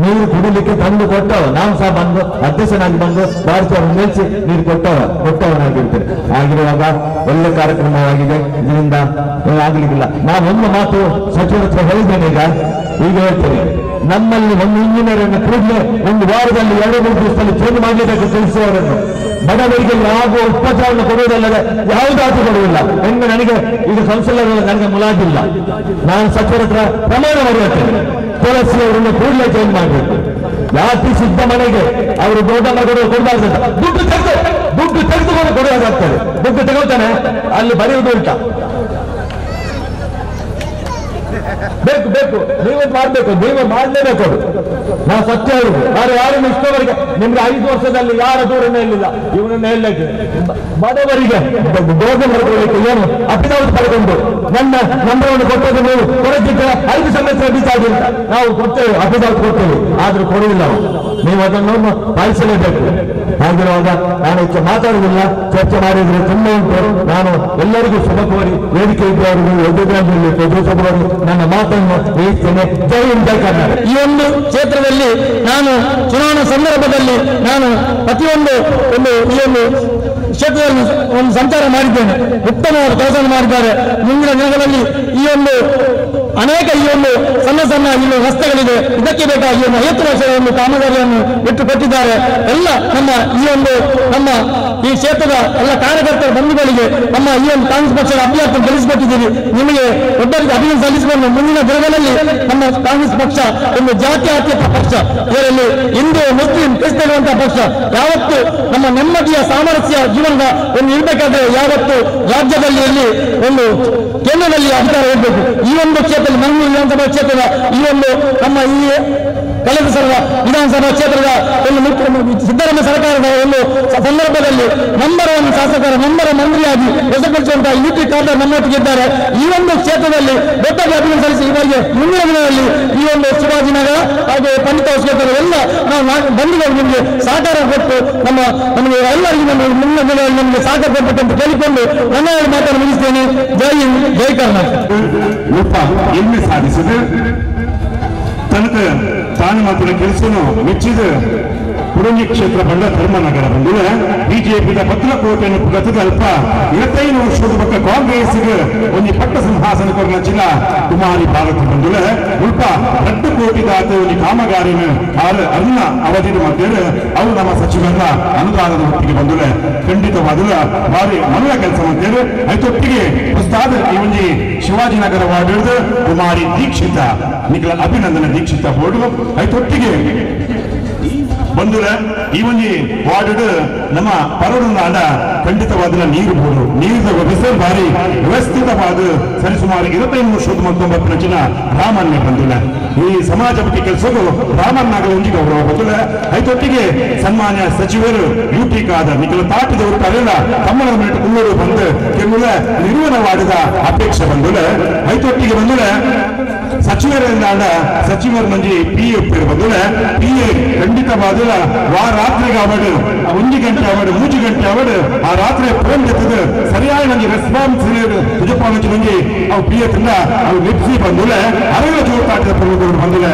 ನೀರು ಕುಡಿಲಿಕ್ಕೆ ತಂದು ಕೊಟ್ಟವ ನಾನು ಸಹ ಬಂದು ಅಧ್ಯಕ್ಷನಾಗಿ ಬಂದು ಭಾರತೀಯರು ನಿಲ್ಲಿಸಿ ನೀರು ಕೊಟ್ಟವನಾಗಿರ್ತೇನೆ. ಆಗಿರುವಾಗ ಒಳ್ಳೆ ಕಾರ್ಯಕ್ರಮವಾಗಿದೆ, ಇದರಿಂದ ಆಗಲಿಕ್ಕಿಲ್ಲ. ನಾನು ಒಂದು ಮಾತು ಸಚಿವರ ಹತ್ರ ಹೇಳಿದ್ದೇನೆ, ಈಗ ಹೇಳ್ತೇನೆ. ನಮ್ಮಲ್ಲಿ ಒಂದು ಇಂಜಿನಿಯರ್ ಅನ್ನು ಕೂಡಲೇ ಒಂದು ವಾರದಲ್ಲಿ 2-3 ದಿವಸದಲ್ಲಿ ಚೇಂಜ್ ಮಾಡಲೇಬೇಕು. ತಿಳಿಸುವವರನ್ನು ಬಡವರಿಗೆ ಯಾವ ಉಪಚಾರವನ್ನು ಕೊಡುವುದಲ್ಲದೆ ಯಾವುದಾದ್ರೂ ಕೊಡುವುದಿಲ್ಲ. ಹೆಂಗೆ ನನಗೆ ಈಗ ಕೌನ್ಸಿಲರ್ ನನಗೆ ಮುಲಾಜಿಲ್ಲ, ನಾನು ಸಚಿವರ ಹತ್ರ ಪ್ರಮಾಣ ಮಾಡುತ್ತೇನೆ. ತುಳಸಿ ಅವರನ್ನು ಕೂಡಲೇ ಚೇಂಜ್ ಮಾಡಬೇಕು. ಯಾತಿ ಸಿದ್ಧ ಮನೆಗೆ ಅವರು ದೊಡ್ಡ ಕೊಡಬಾರ್ದು ಅಂತ ದುಡ್ಡು ತೆಗೆದುಕೊಂಡು ಕೊಡುವಾಗ್ತದೆ. ದುಡ್ಡು ತಗೊಳ್ತಾನೆ, ಅಲ್ಲಿ ಬರೆಯುವುದು ಉಂಟ. ಬೇಕು ಬೇಕು, ನೀವು ಮಾಡಬೇಕು, ನೀವು ಮಾಡಲೇಬೇಕು. ಅದು ನಾವು ಸತ್ಯ ಹೇಳುದು. ಯಾರು ಯಾರನ್ನು ಇಷ್ಟವರೆಗೆ ನಿಮ್ಗೆ 5 ವರ್ಷದಲ್ಲಿ ಯಾರ ದೂರನ್ನು ಹೇಳಿಲ್ಲ. ಇವನನ್ನು ಹೇಳಲಿಕ್ಕೆ ಬಡವರಿಗೆ ದೋಷ ಪಡ್ಕೊಳ್ಳಿಕ್ಕೆ ಏನು ಅಫಿಡವಿಟ್ ಪಡ್ಕೊಂಡು ನನ್ನ ನಂಬರನ್ನು ಕೊಟ್ಟದ್ದು ನೀವು ಕೊಡದಿದ್ದರೆ 5 ಸಮಸ್ಯೆ ಬಿಸಾಡಿ ಅಂತ ನಾವು ಕೊಡ್ತೇವೆ, ಅಫಿಡವಿಟ್ ಕೊಡ್ತೇವೆ, ಆದ್ರೂ ಕೊಡುವುದಿಲ್ಲ. ನೀವು ಅದನ್ನು ಪಾಲಿಸಲೇಬೇಕು. ಹಾಗಿರುವಾಗ ನಾನು ಹೆಚ್ಚು ಮಾತಾಡುವುದಿಲ್ಲ, ಚರ್ಚೆ ಮಾಡಿದ್ರೆ ತುಂಬ ಉಂಟು. ನಾನು ಎಲ್ಲರಿಗೂ ಶುಭ ಕೋರಿ ವೇದಿಕೆ ಇದ್ದವರಿಗೂ ಎದುರಾಗಿ ಪ್ರದೇಶದವರು ನನ್ನ ಮಾತನ್ನು ವಹಿಸ್ತೇನೆ. ಜೈ ಹಿಂದ್, ಜೈ ಕರ್ನಾಟಕ. ಈ ಒಂದು ಕ್ಷೇತ್ರದಲ್ಲಿ ನಾನು ಚುನಾವಣಾ ಸಂದರ್ಭದಲ್ಲಿ ನಾನು ಪ್ರತಿಯೊಂದು ಒಂದು ಈ ಒಂದು ಕ್ಷೇತ್ರದಲ್ಲಿ ಒಂದು ಸಂಚಾರ ಮಾಡಿದ್ದೇನೆ. ಉತ್ತಮವಾದ ಕೆಲಸವನ್ನು ಮಾಡಿದ್ದಾರೆ. ಮುಂದಿನ ದಿನಗಳಲ್ಲಿ ಈ ಒಂದು ಅನೇಕ ಈ ಒಂದು ಸಣ್ಣ ಸಣ್ಣ ಇಲ್ಲಿ ರಸ್ತೆಗಳಿದೆ, ಇದಕ್ಕೆ ಬೇಕಾಗಿ ಒಂದು 50 ವರ್ಷದ ಒಂದು ಕಾಮಗಾರಿಯನ್ನು ಇಟ್ಟುಕೊಟ್ಟಿದ್ದಾರೆ. ಎಲ್ಲ ನಮ್ಮ ಈ ಒಂದು ನಮ್ಮ ಈ ಕ್ಷೇತ್ರದ ಎಲ್ಲ ಕಾರ್ಯಕರ್ತರ ಬಂಧುಗಳಿಗೆ ನಮ್ಮ ಈ ಒಂದು ಕಾಂಗ್ರೆಸ್ ಪಕ್ಷದ ಅಭ್ಯರ್ಥಿ ಗೆಲ್ಲಿಸಿಕೊಟ್ಟಿದ್ದೀವಿ. ನಿಮಗೆ ಒಬ್ಬರಿಗೆ ಅಭಿನಂದನೆ ಸಲ್ಲಿಸಿಕೊಂಡು ಮುಂದಿನ ದಿನಗಳಲ್ಲಿ ನಮ್ಮ ಕಾಂಗ್ರೆಸ್ ಪಕ್ಷ ಒಂದು ಜಾತ್ಯತೀತ ಪಕ್ಷ, ಇದರಲ್ಲಿ ಹಿಂದೂ ಮುಸ್ಲಿಂ ಕ್ರಿಸ್ತನ್ ಇರುವಂತಹ ಪಕ್ಷ. ಯಾವತ್ತು ನಮ್ಮ ನೆಮ್ಮದಿಯ ಸಾಮರಸ್ಯ ಜೀವನದ ಒಂದು ಇರಬೇಕಾದ್ರೆ ಯಾವತ್ತು ರಾಜ್ಯದಲ್ಲಿ ಇಲ್ಲಿ ಒಂದು ಕೇಂದ್ರದಲ್ಲಿ ಅಧಿಕಾರ ಇರಬೇಕು. ಈ ಒಂದು ಕ್ಷೇತ್ರದಲ್ಲಿ ಮಂಗಳೂರು ವಿಧಾನಸಭಾ ಕ್ಷೇತ್ರದ ಈ ಒಂದು ನಮ್ಮ ಈ ಕಳೆದ ಸಲ ವಿಧಾನಸಭಾ ಕ್ಷೇತ್ರದ ಒಂದು ಸಿದ್ದರಾಮಯ್ಯ ಸರ್ಕಾರದ ಒಂದು ಸಂದರ್ಭದಲ್ಲಿ ನಂಬರ್ 1 ಶಾಸಕರ ನಂಬರ್ ಮಂತ್ರಿಯಾಗಿ ಹೆಸರುಪಡಿಸುವಂತಹ ಯು ಟಿ ಖಾದರ್ ನಮ್ಮೊಟ್ಟಿಗೆ ಇದ್ದಾರೆ. ಈ ಒಂದು ಕ್ಷೇತ್ರದಲ್ಲಿ ದೊಡ್ಡ ಅಭಿನಂದನೆ ಸಲ್ಲಿಸಿ ಇವರಿಗೆ ಮುಂದಿನ ದಿನಗಳಲ್ಲಿ ಈ ಒಂದು ಶಿವಾಜಿನಗರ ಹಾಗೆ ಪಂಡಿತ ಕ್ಷೇತ್ರದ ಎಲ್ಲ ನಾವು ಬಂಧುಗಳು ನಿಮಗೆ ಸಹಕಾರ ಕೊಟ್ಟು ನಮ್ಮ ನಮಗೆ ಎಲ್ಲರಿಗೂ ನಮ್ಮ ಮುಂದಿನ ದಿನಗಳಲ್ಲಿ ನಮಗೆ ಸಹಕಾರ ಕೊಡಬೇಕಂತ ಕೇಳಿಕೊಂಡು ನನ್ನ ಮಾತನ್ನು ಮುಗಿಸ್ತೇನೆ. ಜೈ ಹಿಂದ್, ಜೈ ಕರ್ನಾಟಕ. ಎಮ್ಮೆ ಸಾಧಿಸಿದೆ ತನಕ ತಾನು ಮಾತಿನ ಕೆಲಸನು ಮೆಚ್ಚಿದ ಕುರಂಜಿ ಕ್ಷೇತ್ರ ಬಂಡ ಧರ್ಮನಗರ ಬಂದಿದೆ. ಬಿಜೆಪಿದ ಭದ್ರಕೋಟೆಯನ್ನು ಪುಗತದ ಅಲ್ಪ 25 ವರ್ಷದ ಬಕ್ಕ ಕಾಂಗ್ರೆಸ್ಗೆ ಒಂದು ಪಟ್ಟ ಸಿಂಹಾಸನ ಕೊರನಚಿನ ಕುಮಾರಿ ಭಾರತಿ ಬಂದಿದೆ. ಉಲ್ಪ 2 ಕೋಟಿ ದಾತ ಒಂದು ಕಾಮಗಾರಿನ ಅರ್ಣ ಅವಧಿ ಮಧ್ಯೆ ಅವು ನಮ್ಮ ಸಚಿವರ ಅನುದಾನದ ಒಟ್ಟಿಗೆ ಬಂದಿದೆ. ಖಂಡಿತವಾದ ಭಾರಿ ಮಲ್ಲ ಕೆಲಸ ಮಾಡ್ತೇವೆ. ಐತೊಟ್ಟಿಗೆ ಹೊಸದಾದ ಈ ಒಂದು ಶಿವಾಜಿನಗರ ವಾರ್ಡ್ ಕುಮಾರಿ ದೀಕ್ಷಿತ ನಿಖಲ ಅಭಿನಂದನೆ ದೀಕ್ಷಿತ ಬೋರ್ಡು ಐತೊಟ್ಟಿಗೆ ಬಂದ್ರೆ ಈ ಒಂದು ವಾರ್ಡ್ ನಮ್ಮ ಪರಡು ಖಂಡಿತವಾದ ನೀರು ಬೋರ್ಡು ನೀರಿನ ವ್ಯವಸ್ಥೆ ಭಾರಿ ವ್ಯವಸ್ಥಿತವಾದ ಸರಿಸುಮಾರು 25 ವರ್ಷದ 19 ಜನ ರಾಮನ್ನೇ ಬಂದಿಲ್ಲ. ಈ ಸಮಾಜ ಬಗ್ಗೆ ಕೆಲಸಕ್ಕೂ ರಾಮನ್ನಾಗಲ ಒಂಜಿ ಗೌರವ ಬಂದಿಲ್ಲ. ಐತೊಟ್ಟಿಗೆ ಸನ್ಮಾನ್ಯ ಸಚಿವರು ಯು ಟಿ ಖಾದರ್ ನಿಖಲ ತಾಟಿದವರು ಕರೆಲ್ಲ ತಮ್ಮನ ಮೇಟ್ ಕುಳ್ಳೂರು ಬಂದು ಕೆಲವು ನಿರ್ವಹಣೆ ವಾರ್ಡದ ಅಪೇಕ್ಷೆ ಬಂದಿಲ್ಲ. ಐತೊಟ್ಟಿಗೆ ಬಂದಿಲ್ಲ ಸಚಿವರಿಂದ ಸಚಿವರ ಮಂಜಿ ಪಿ ಎ ಬಂದಿಲ್ಲ. ಪಿ ಎ ಖಂಡಿತವಾದ ವಾ ರಾತ್ರಿಗೆ ಅವಡು 1 ಗಂಟೆ ಅವಡು 3 ಗಂಟೆ ಅವಡು ಆ ರಾತ್ರಿ ಫೋನ್ ಎತ್ತದ ಸರಿಯಾದ ನಂಗೆ ರೆಸ್ಪಾನ್ಸ್ ತುಜಪ್ಪ ನಂಗೆ ಅವು ಪಿ ಎ ತಿಂದ ಅವು ಲಿಪ್ಸಿ ಬಂದಿಲ್ಲ. ಅರಗ ಜೋತಾಟದ ಪ್ರಮುಖರು ಬಂದಿಲ್ಲ.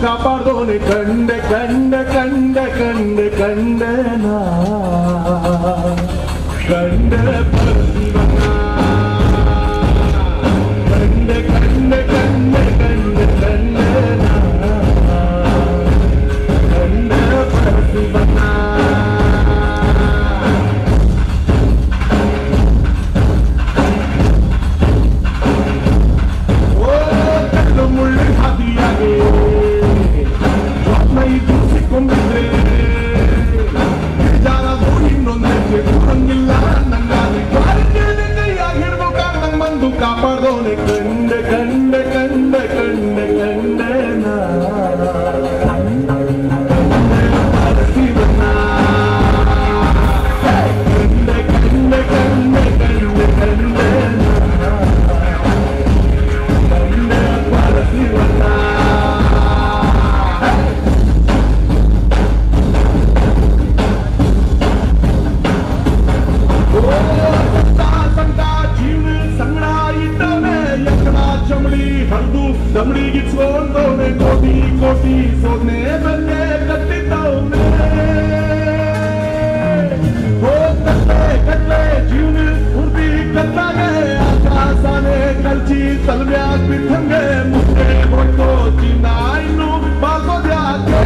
ಕಾಪಾಡೋನೆ ಕಂಡೆ ಕಂಡೆ ಕಂಡೆ ಕಂಡೆ ಕಂಡೆ ನಾ ಕಂಡೆ ಪರಶಿವನ ಕಂಡೆ ಕಂಡೆ ಕಂಡೆ ಕಂಡೆ ಕಂಡೆ ನಾ ಕಂಡೆ ಪರಶಿವನ. ಕಾಪಾಡೋನೆ ಕಂಡೆ ಕಂಡೆ ಕಂಡೆ ಕಂಡೆ ಕಂಡೆ ನಾ ಪರಶಿವನ ಕಂಡೆ ಕಂಡೆ ಕಂಡೆ ಕಂಡೆ ಕಂಡೆ ಕಂಡೆ ಪರಶಿವನ. दमड़ी गिचोंदोने कोटी कोटी सोने बन्ने कट्टिदवने हो कट्टे कट्टे जीवन पूर्ति कट्टागे आकाशाने कल्ची तलव्याग बिथंगे मुझे होतो जीना इन्नु बागो द्याके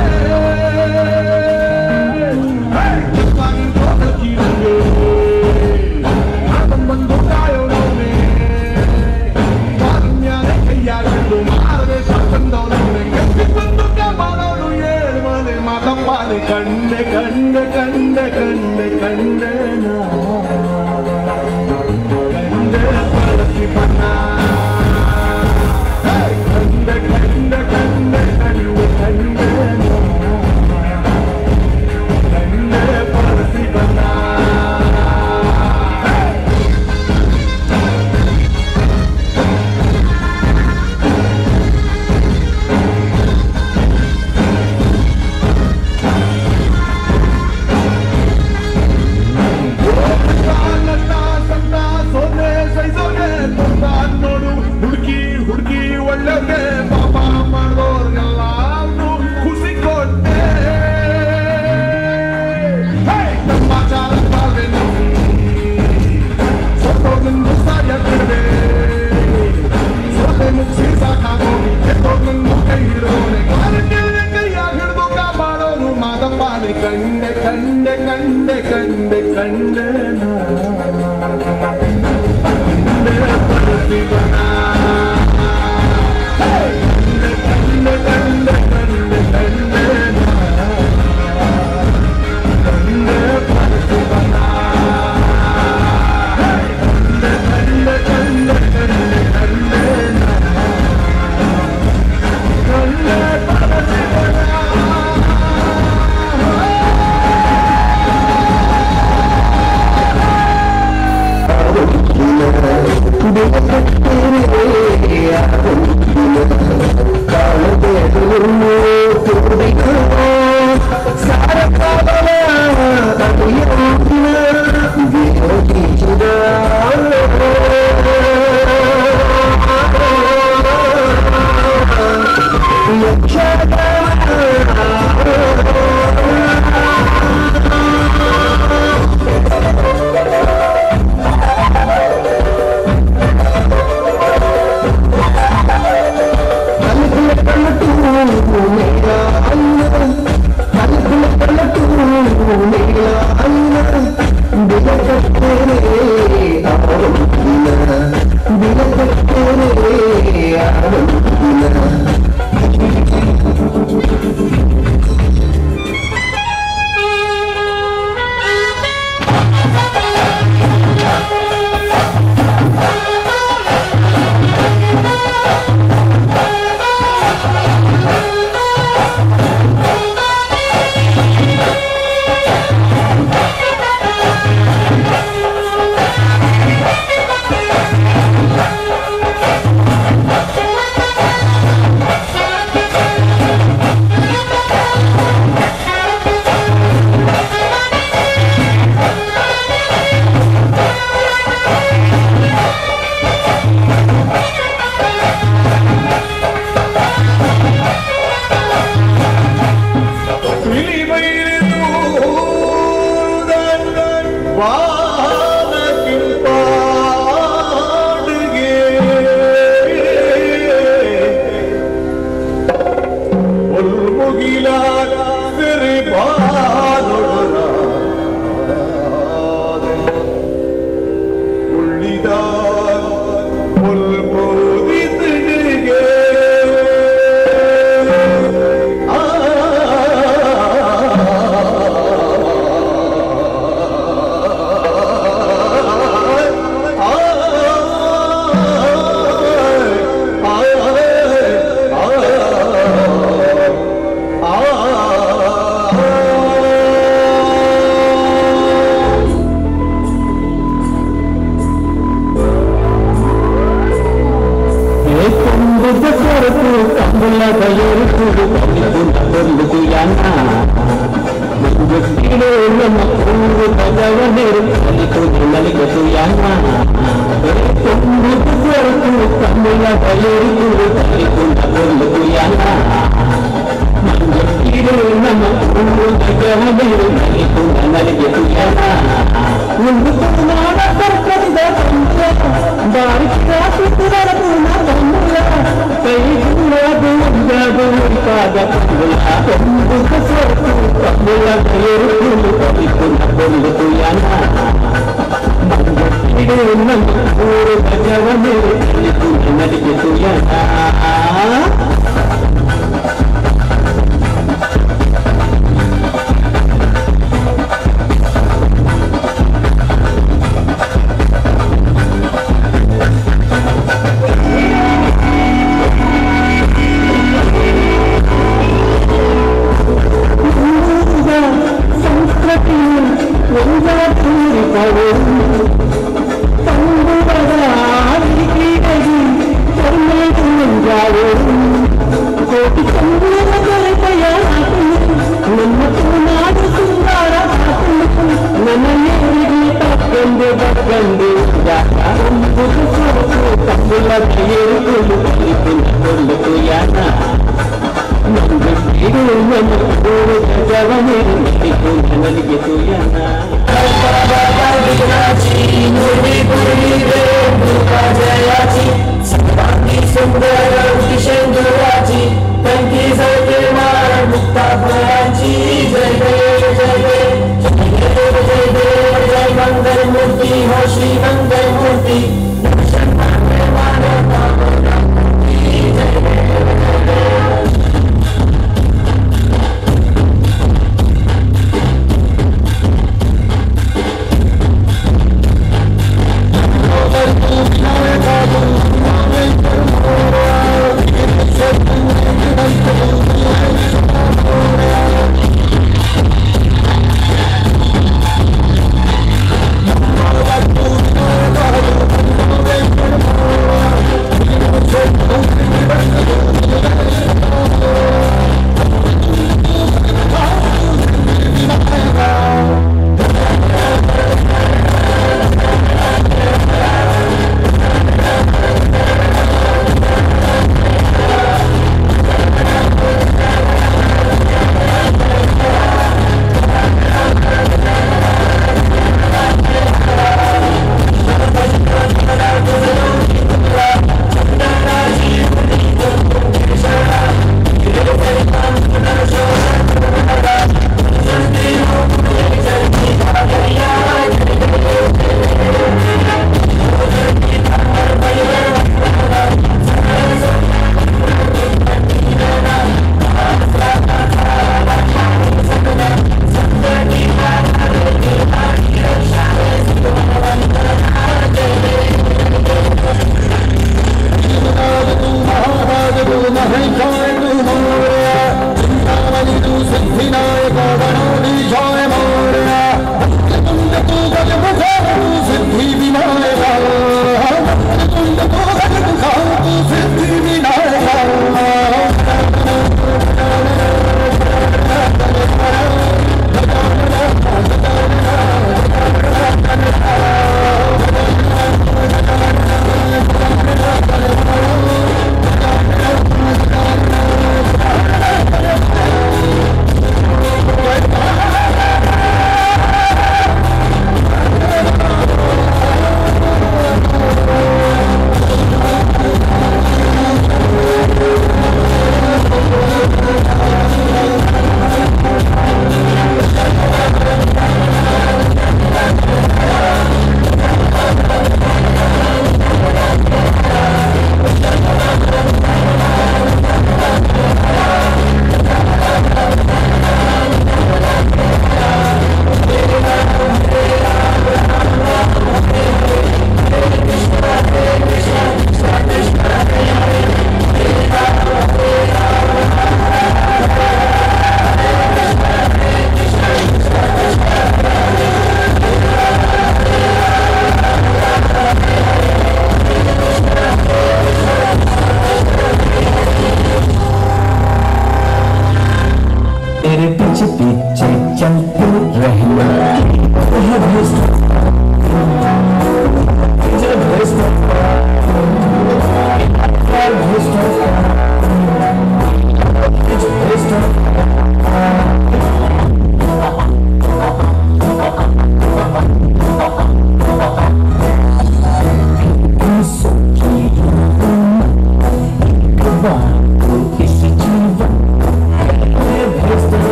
ಬಂದು ಕಾಯೋನವನೇ ಕಂಡೆ ಕಂಡೆ ಕಂಡೆ ಕಂಡೆ ಕಂಡೆ ನಾ ಕಂಡೆ ಪರಶಿವನ ಕಂಡೆ.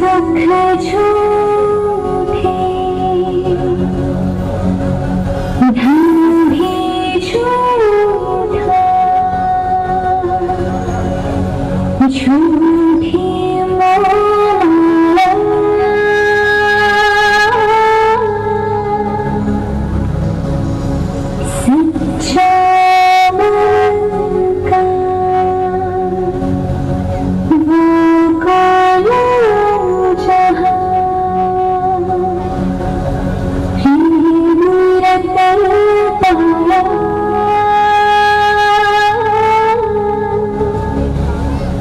दुख झूठे, धन भी झूठा, झूठी माला, सच्चा मन का वो काला जहां, प्रेम रतन पाया,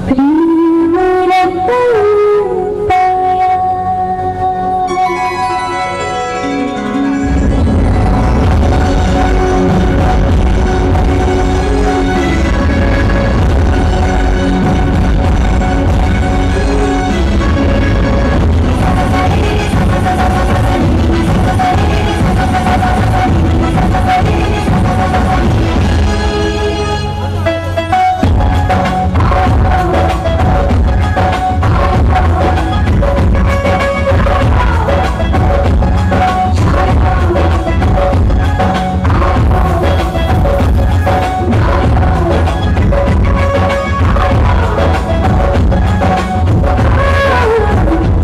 प्रेम रतन पाया।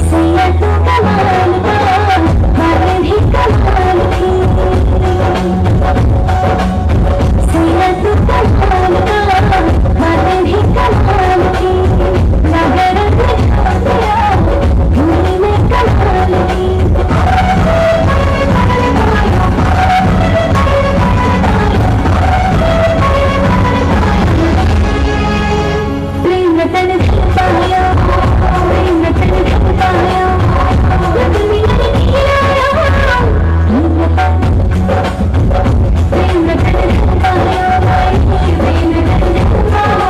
सैयद कमाल का बात भी कमाल थी, सैयद कमाल का बात भी कमाल थी, मगर भूमि में कमाल थी। प्रेम रतन धन पाया, प्रेम रतन धन पाया, रब मिलन खिलाया, प्रेम रतन, प्रेम रतन धन पाया, प्रेम रतन धन पाया।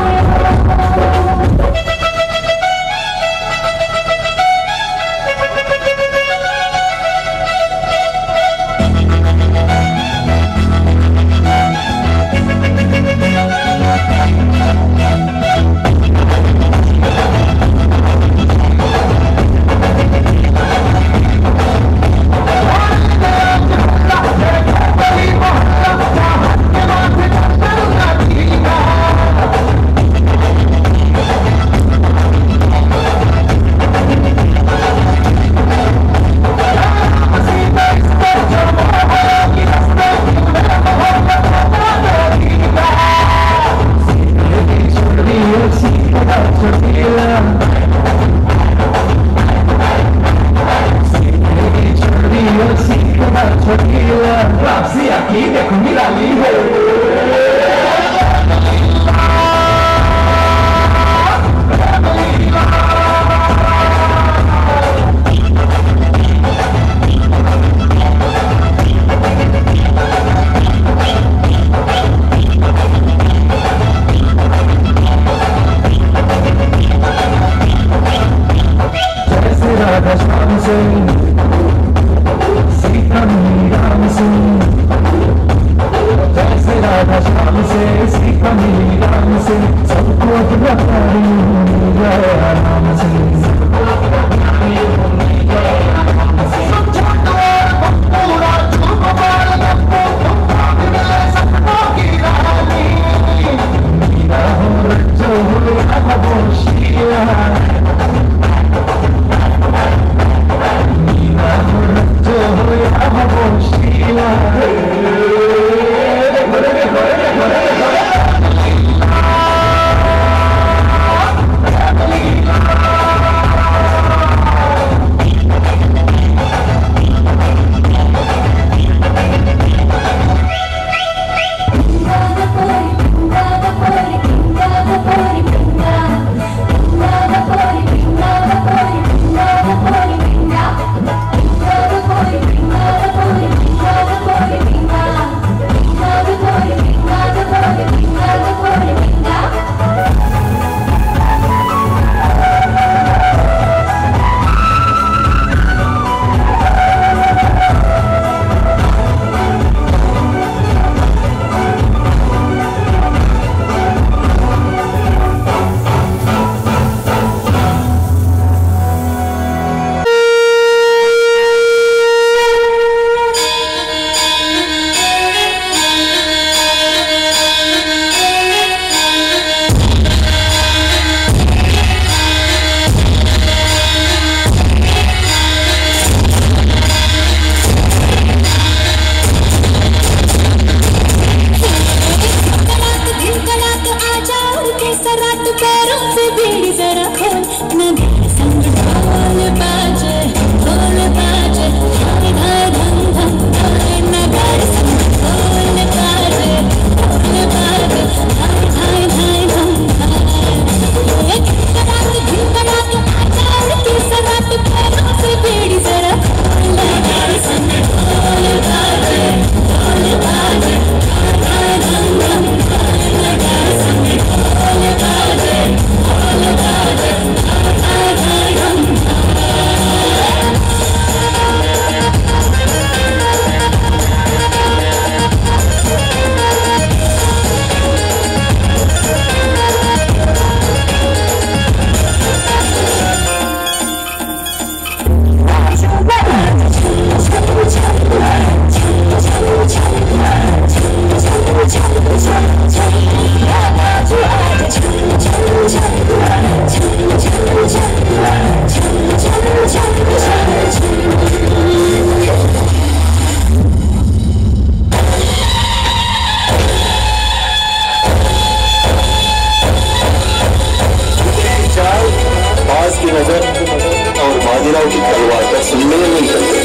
बाजीराव की तलवार का सम्मेलन नहीं करते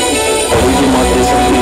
और उनकी मातृशक्ति।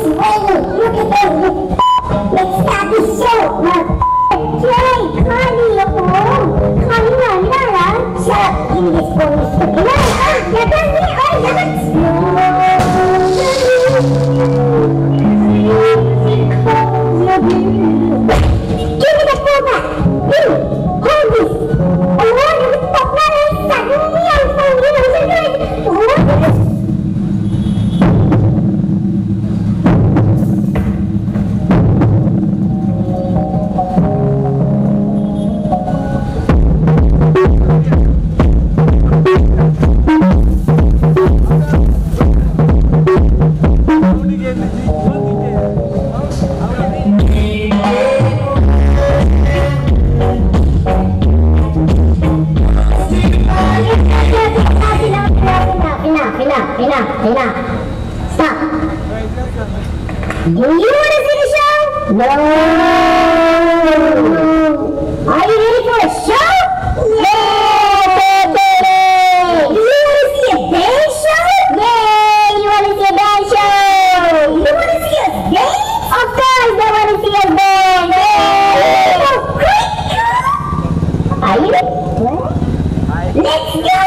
It's raining. Look at those. Let's start the show. Jay, Connie, Connie, Nana. Shut up. Give me this phone. Give me the phone back. You, hold this. Suddenly I'm phone. Enough. Stop. Do you want to see the show? No. Are you ready for a show? Yeah, baby. Do you want to see a dance show? Yeah, you want to see a dance show. You want to see us dance? Of course they want to see us dance. Yeah. So quick. Are you ready? Let's go.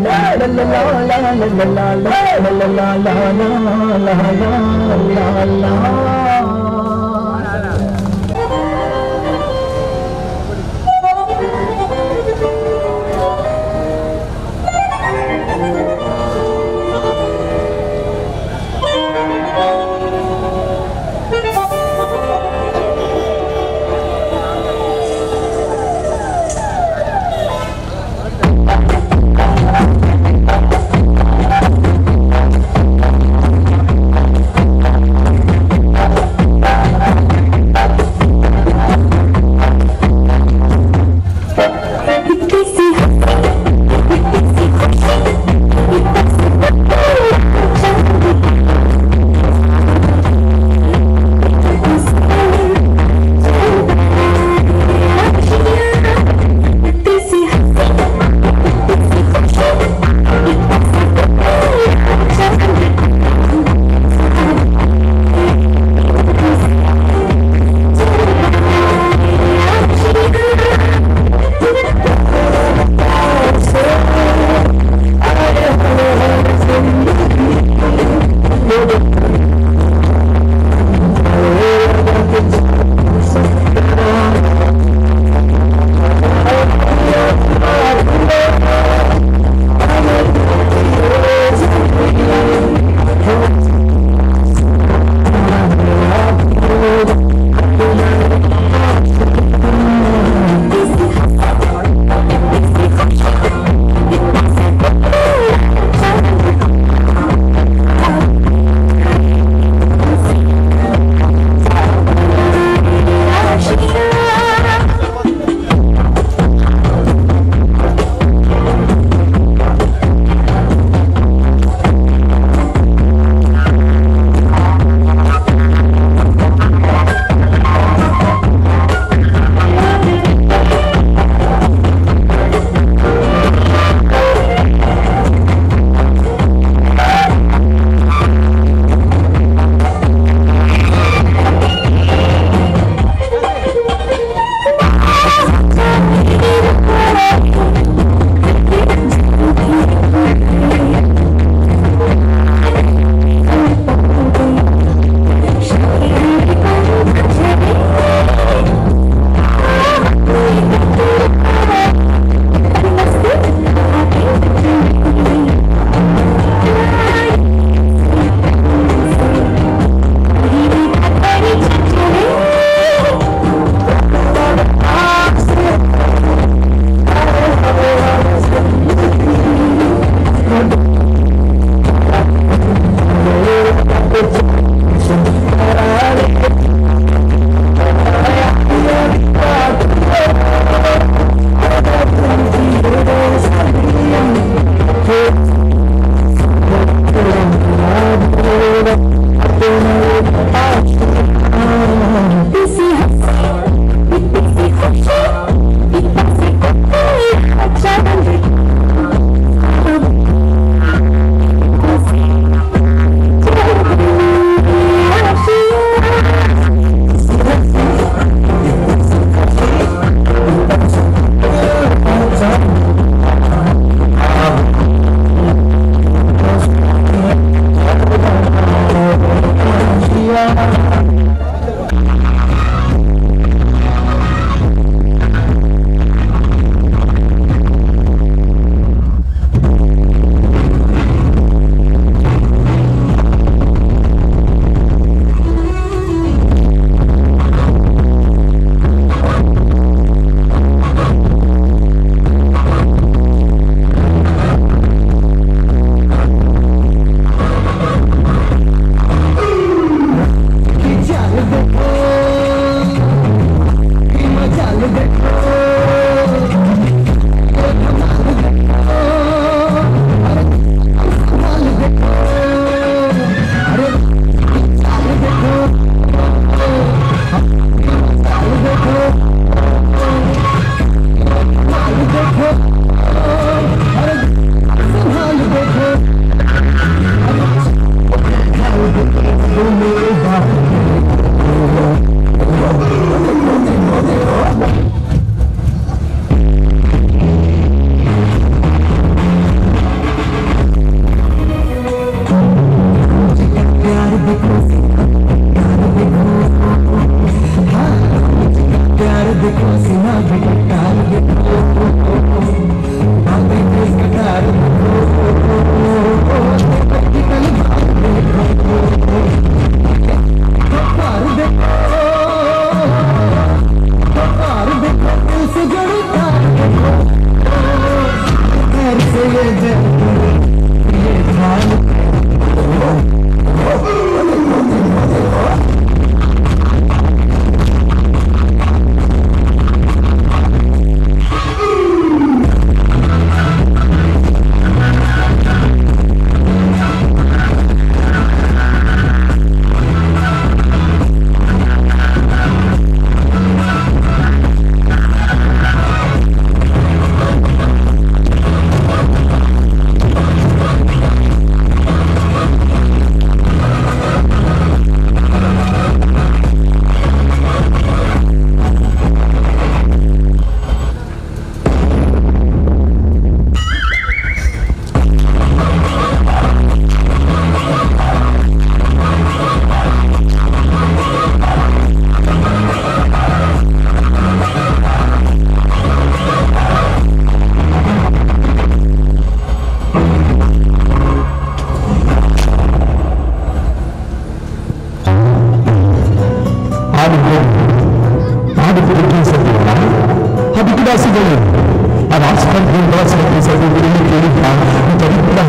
la la la la la.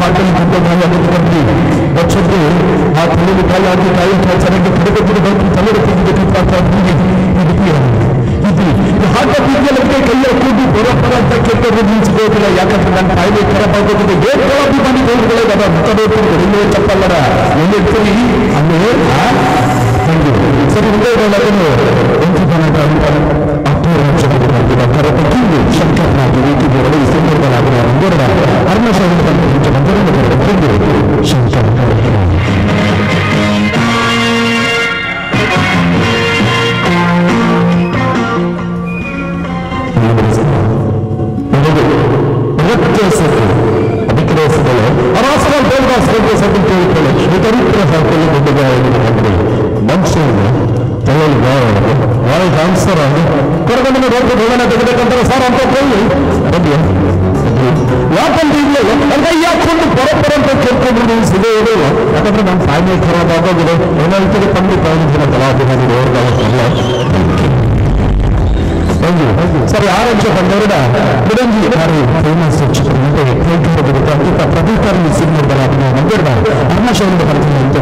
ಹಾಕಲು ಆ ತಲೆ ಕಾಯಿ ಆಗಿ ಕಾಯಿ ಚೆನ್ನಾಗಿ ಕೈಯ ಕೂಡಿ ಬರೋಬ್ಬರ ಅಂತ ಕೆಟ್ಟವರು ನಿಲ್ಸ್ಕೋದಿಲ್ಲ. ಯಾಕಂದ್ರೆ ನನ್ನ ಕಾಯಿಲೆ ಖರಾಬ್ ಆಗೋದಿದೆ. ಏನ್ ಅಭಿಮಾನಿ ಮುಖ ತಪ್ಪಲ್ಲರ ಎಲ್ಲಿರ್ತೀರಿ ಅಲ್ಲೇ ಸರಿ. ಶಂಕರ್ ಯಾಕಂದ್ರೆ ನನ್ನ ಫ್ಯಾಮಿಲಿ ಖರಾಬ್ ಆಗೋಗಿದೆ. ಏನಾಗ್ತದೆ ತಂದೆ ತಾಯಿ ಕಲಾಭಿಮಾನಿ ಸರಿ. ಆರೋಗ್ಯ ಬಂದವರ ಬಿಡಂಜಿ ಫೇಮಸ್ ಪ್ರದೀಪರ ಅರ್ಣಶೈಲಿ ಬರ್ತೀನಿ ಅಂತ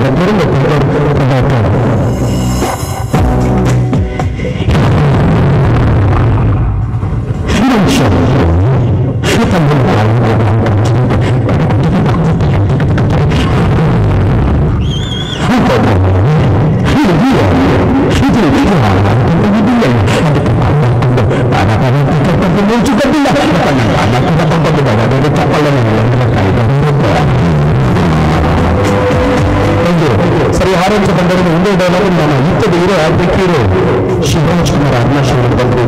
ಸರಿ. ಆರೋಗ್ಯ ಬಂದರೆ ಒಂದೇ ಡೈಲಾಗ್ ನಾನು ಇತ್ತದ ಹೀರೋ ಆಗ್ಬೇಕು ಹೀರೋ ಶಿವರಾಜ್ ಕುಮಾರ್ ಅರುಣಾಶೈಲಿ ಬಂದರು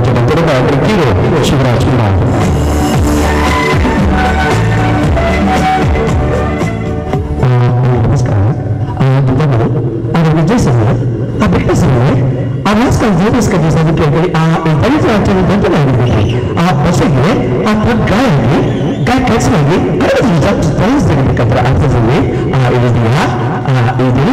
ಆಗ್ಬೇಕು ಹೀರೋ ಶಿವರಾಜ್ ಕುಮಾರ್. ನಮಸ್ಕಾರ. ವಿಜಯ್ ಸರ್ ಆ ಬೆಟ್ಟ ಸರ್ ಆ ನಮಸ್ಕಾರ ಆ ಬಸ್ಸಿಗೆ ಆ ಟ್ರಕ್ ಗಾಯ ಆಗಿ ಗಾಯ ಕೆಲಸವಾಗಿ ತೆಗಿಬೇಕಂದ್ರೆ ಅರ್ಥದಲ್ಲಿ ಆ ಇದೆಯಾ ಇದು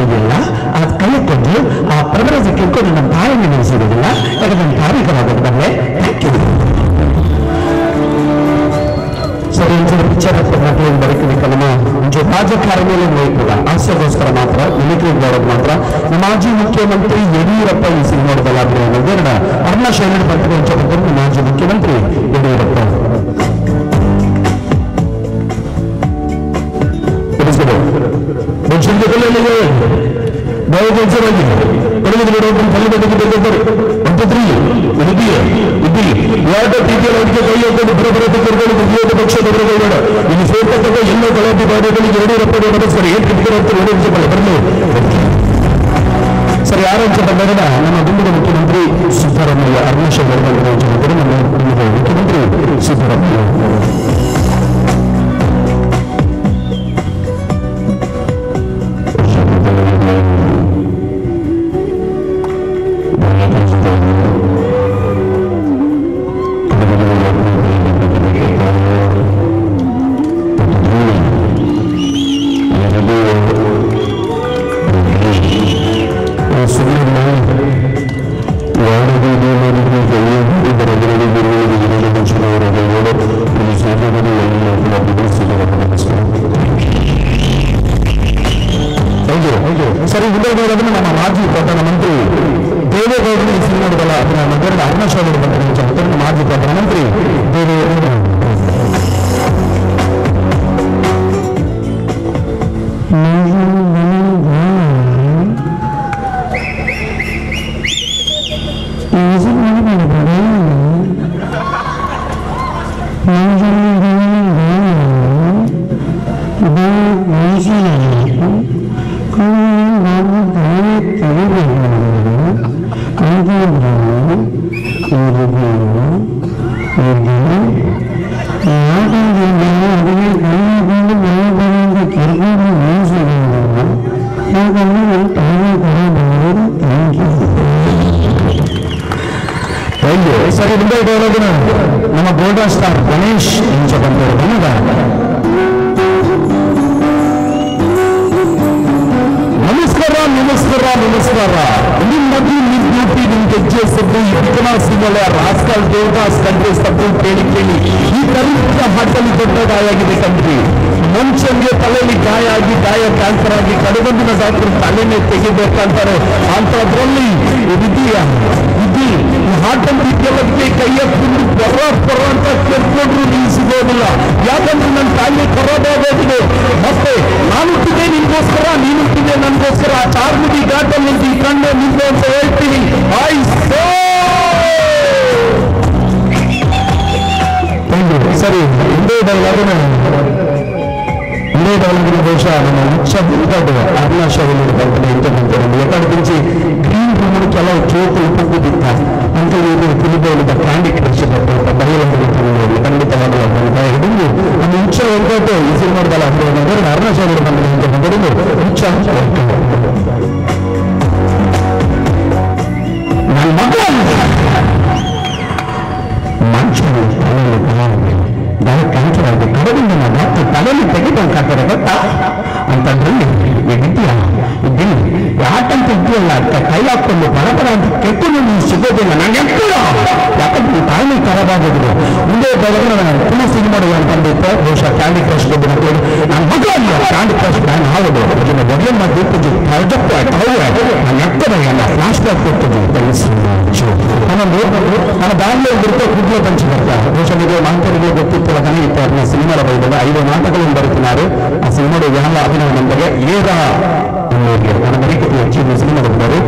ಇದೆಯಲ್ಲ ಆ ಕೈ ಕೊಂಡು ಆ ಪ್ರಬಲ ಕೇಳ್ಕೊಂಡು ನಮ್ಮ ತಾಯಿಯನ್ನು ನಿಲ್ಲಿಸಿರೋದಿಲ್ಲ. ಯಾಕಂದ್ರೆ ನಮ್ಮ ತಾರೀಖರಾಗೋದು ಬಂದ್ರೆ. Thank you. ಸರಿ, ಪಿಕ್ಚರ್ ಬರಕಬೇಕಲ್ಲ ಒಂದು ರಾಜಕಾರಣಿಯಲ್ಲಿ ನೋಯ್ತದ ಹಾಸ್ಯಕ್ಕೋಸ್ಕರ ಮಾತ್ರ ಮಿಲಿಟರಿ ಮಾಡೋದು ಮಾತ್ರ. ಮಾಜಿ ಮುಖ್ಯಮಂತ್ರಿ ಯಡಿಯೂರಪ್ಪ ಈ ಸಿನಿಮಾದಲ್ಲ ಅರ್ಣ ಶೈಲಿ ಬರ್ತದೆ. ಮಾಜಿ ಮುಖ್ಯಮಂತ್ರಿ ಯಡಿಯೂರಪ್ಪ ಎಲ್ಲ ಗಲಾಟೆಗಾರಿಗಳಿಗೆ ಯಡಿಯೂರಪ್ಪ ನಮಸ್ಕಾರ. ಏನ್ ಬರಲಿ ಸರಿ. ಆರೋಗ್ಯ ಬಂದಾಗ ನಮ್ಮ ದುಂಬಿದ ಮುಖ್ಯಮಂತ್ರಿ ಸಿದ್ದರಾಮಯ್ಯ ಅರುಣೇಶ್ವರ ನಮ್ಮ ಕುಟುಂಬದ ಮುಖ್ಯಮಂತ್ರಿ ಸಿದ್ದರಾಮಯ್ಯ. ಸರಿ, ಮುಂದೆ ನಮ್ಮ ಮಾಜಿ ಪ್ರಧಾನಮಂತ್ರಿ ದೇವೇಗೌಡರು ಈ ಸಿನಿಮಾದಲ್ಲ ಅರುಣಾಚಲ ಮಾಜಿ ಪ್ರಧಾನಮಂತ್ರಿ ದೇವೇಗೌಡರು. ಸರಿ, ಮುಂದೆ ನಮ್ಮ ಗೋಲ್ಡನ್ ಸ್ಟಾರ್ ಗಣೇಶ್ ಬಣ್ಣದ ನಮಸ್ಕಾರ ನಮಸ್ಕಾರ ನಮಸ್ಕಾರ. ನಿಮ್ಮದು ನಿಮ್ಮ ಬ್ಯೂಟಿ ನಿಮ್ಮ ಹೆಜ್ಜೆ ಸದ್ದು ಪುನಃ ರಾಸ್ಕಲ್ ದೇವದಾಸ್ ಕಂಡ್ರಿ ತಪ್ಪು ಕೇಳಿ ಕೇಳಿ ಈ ಕರಿತ ಹಾಟಲ್ಲಿ ದೊಡ್ಡ ಗಾಯ ಆಗಿದೆ ಕಂಡ್ರಿ. ಮನುಷ್ಯನಿಗೆ ತಲೆಯಲ್ಲಿ ಗಾಯ ಆಗಿ ಗಾಯ ಕ್ಯಾನ್ಸರ್ ಆಗಿ ಕಡೆಗೊಂದಿನ ಡಾಕ್ಟರ್ ತಲೆನೇ ತೆಗಿಬೇಕಂತಾರೆ. ಅಂತದ್ರಲ್ಲಿ ವಿಧಿಯ ವಿಧಿ ಹಾಟನ್ ರೀತಿಯಲ್ಲದಕ್ಕೆ ಕೈಯ ಕುಂದು ಪರ ಪರ ಅಂತ ಕೆರ್ಕೊಂಡ್ರು ನೀವು ಸಿಗೋದಿಲ್ಲ. ಯಾಕಂದ್ರೆ ನನ್ನ ತಾಯಿ ಖರಾಬಾಗೋಗಿದೆ. ಮತ್ತೆ ನಾನು ಹುಟ್ಟಿದೆ ನಿನ್ಗೋಸ್ಕರ, ನೀನು ಹುಟ್ಟಿದೆ ನನಗೋಸ್ಕರ. ಆ ಚಾರ್ಮುಡಿ ಘಾಟಲ್ಲಿ ಈ ಕಣ್ಣು ನಿಂತು ಅಂತ ಹೇಳ್ತೀನಿ. ಸರಿ, ಇಂದೇ ಡೈಲಾಗಿನ ಬಹುಶಃ ನಮ್ಮ ಮುಖ್ಯ ಅರುಣಾಶಾಲಿ ಬರ್ತಾನೆ ಅಂತ ಹೇಳ್ತಾರೆ. ಎಕ್ಕಡ ಗ್ರೀನ್ ರೂಮ್ ಕೆಲವು ಚೋಕುలు ಪುಗ್ಗುದಿತ್ತ ಅಂತ ತಿಳಿಬೋದ ಕ್ಯಾಂಡಿ ಕ್ರಶ್ ಬಯಲು ಖಂಡಿತವಾಗಲೂ ಹಿಡಿದು ನಮ್ಮ ಮುಖ್ಯ ವರ್ಕೌಟ್ ಈ ಸಿನಿಮಾದಲ್ಲ ಅಂದ್ರೆ ಅರುಣಾಶಾಲಿ ಬಂದ ಅಂತ ಹೇಳಿದ್ರು. ಮುಖ್ಯ ನನ್ನ ಮಗ ಮನುಷ್ಯರು ತಲೆಯಲ್ಲಿ ಕ್ಯಾನ್ಸರ್ ಆಗಿದೆ, ಕಡದಿಂದ ಡಾಕ್ಟರ್ ತಲೆಯಲ್ಲಿ ತೆಗಿಬೇಕಾಗ್ತದೆ ಗೊತ್ತಾ ಅಂತಂದ್ರಲ್ಲಿ ಇದೆಯಾ ಇದ್ದೀನಿ ಯಾಕಂತ ಇದೆಯಲ್ಲ ಕೈ ಹಾಕೊಂಡು ಪರಪರ ಅಂತ ಕೆಟ್ಟು ನೀವು ಸಿಗೋದಿಲ್ಲ. ನಂಗೆ ಯಾಕಂದ್ರೆ ತಾಯಿನ ಖರಾಬಾಗೋದಿಲ್ಲ. ಮುಂದೆ ಬೆಳಗ್ಗೆ ಪುನಃ ಸಿನಿಮಾ ಅಂತಂದಿತ್ತು. ಬಹುಶಃ ಕ್ಯಾಂಡಿ ಕ್ರಶ್ ಬಗ್ಗೆ ನನ್ನ ಮಗ ಅಲ್ಲ candy crush ban ಆಗೋದು ನಾನು ಎಕ್ಕದ ಫ್ಲಾಶ್ ಬ್ಯಾಕ್ ಕೊಡ್ತಿದ್ದೆ. ನಾನು ಬ್ಯಾಂಗ್ಳೂರ್ ಬಿಡ್ತಾ ಕೂಡಲೇ ಪಂಚಿ ಬರ್ತಾ ಬಹುಶಃ ನೀವು ಮಾಂತರಿಗೆ ಗೊತ್ತಿತ್ತಲ್ಲ ಕಣಿಗಿತ್ತು. ಅದನ್ನ ಸಿನಿಮಾದ ಬೈದಾಗ 5 ನಾಟಕಗಳನ್ನು ಬರುತ್ತಿದ್ದಾರೆ. ಆ ಸಿನಿಮಾದ ಯಾವ ಅಭಿನಯ ನಮಗೆ ಏದ ನನ್ನ ಮರಿಕತೆ ಹೆಚ್ಚಿನ ಸಿನಿಮಾ ಬಂದರು.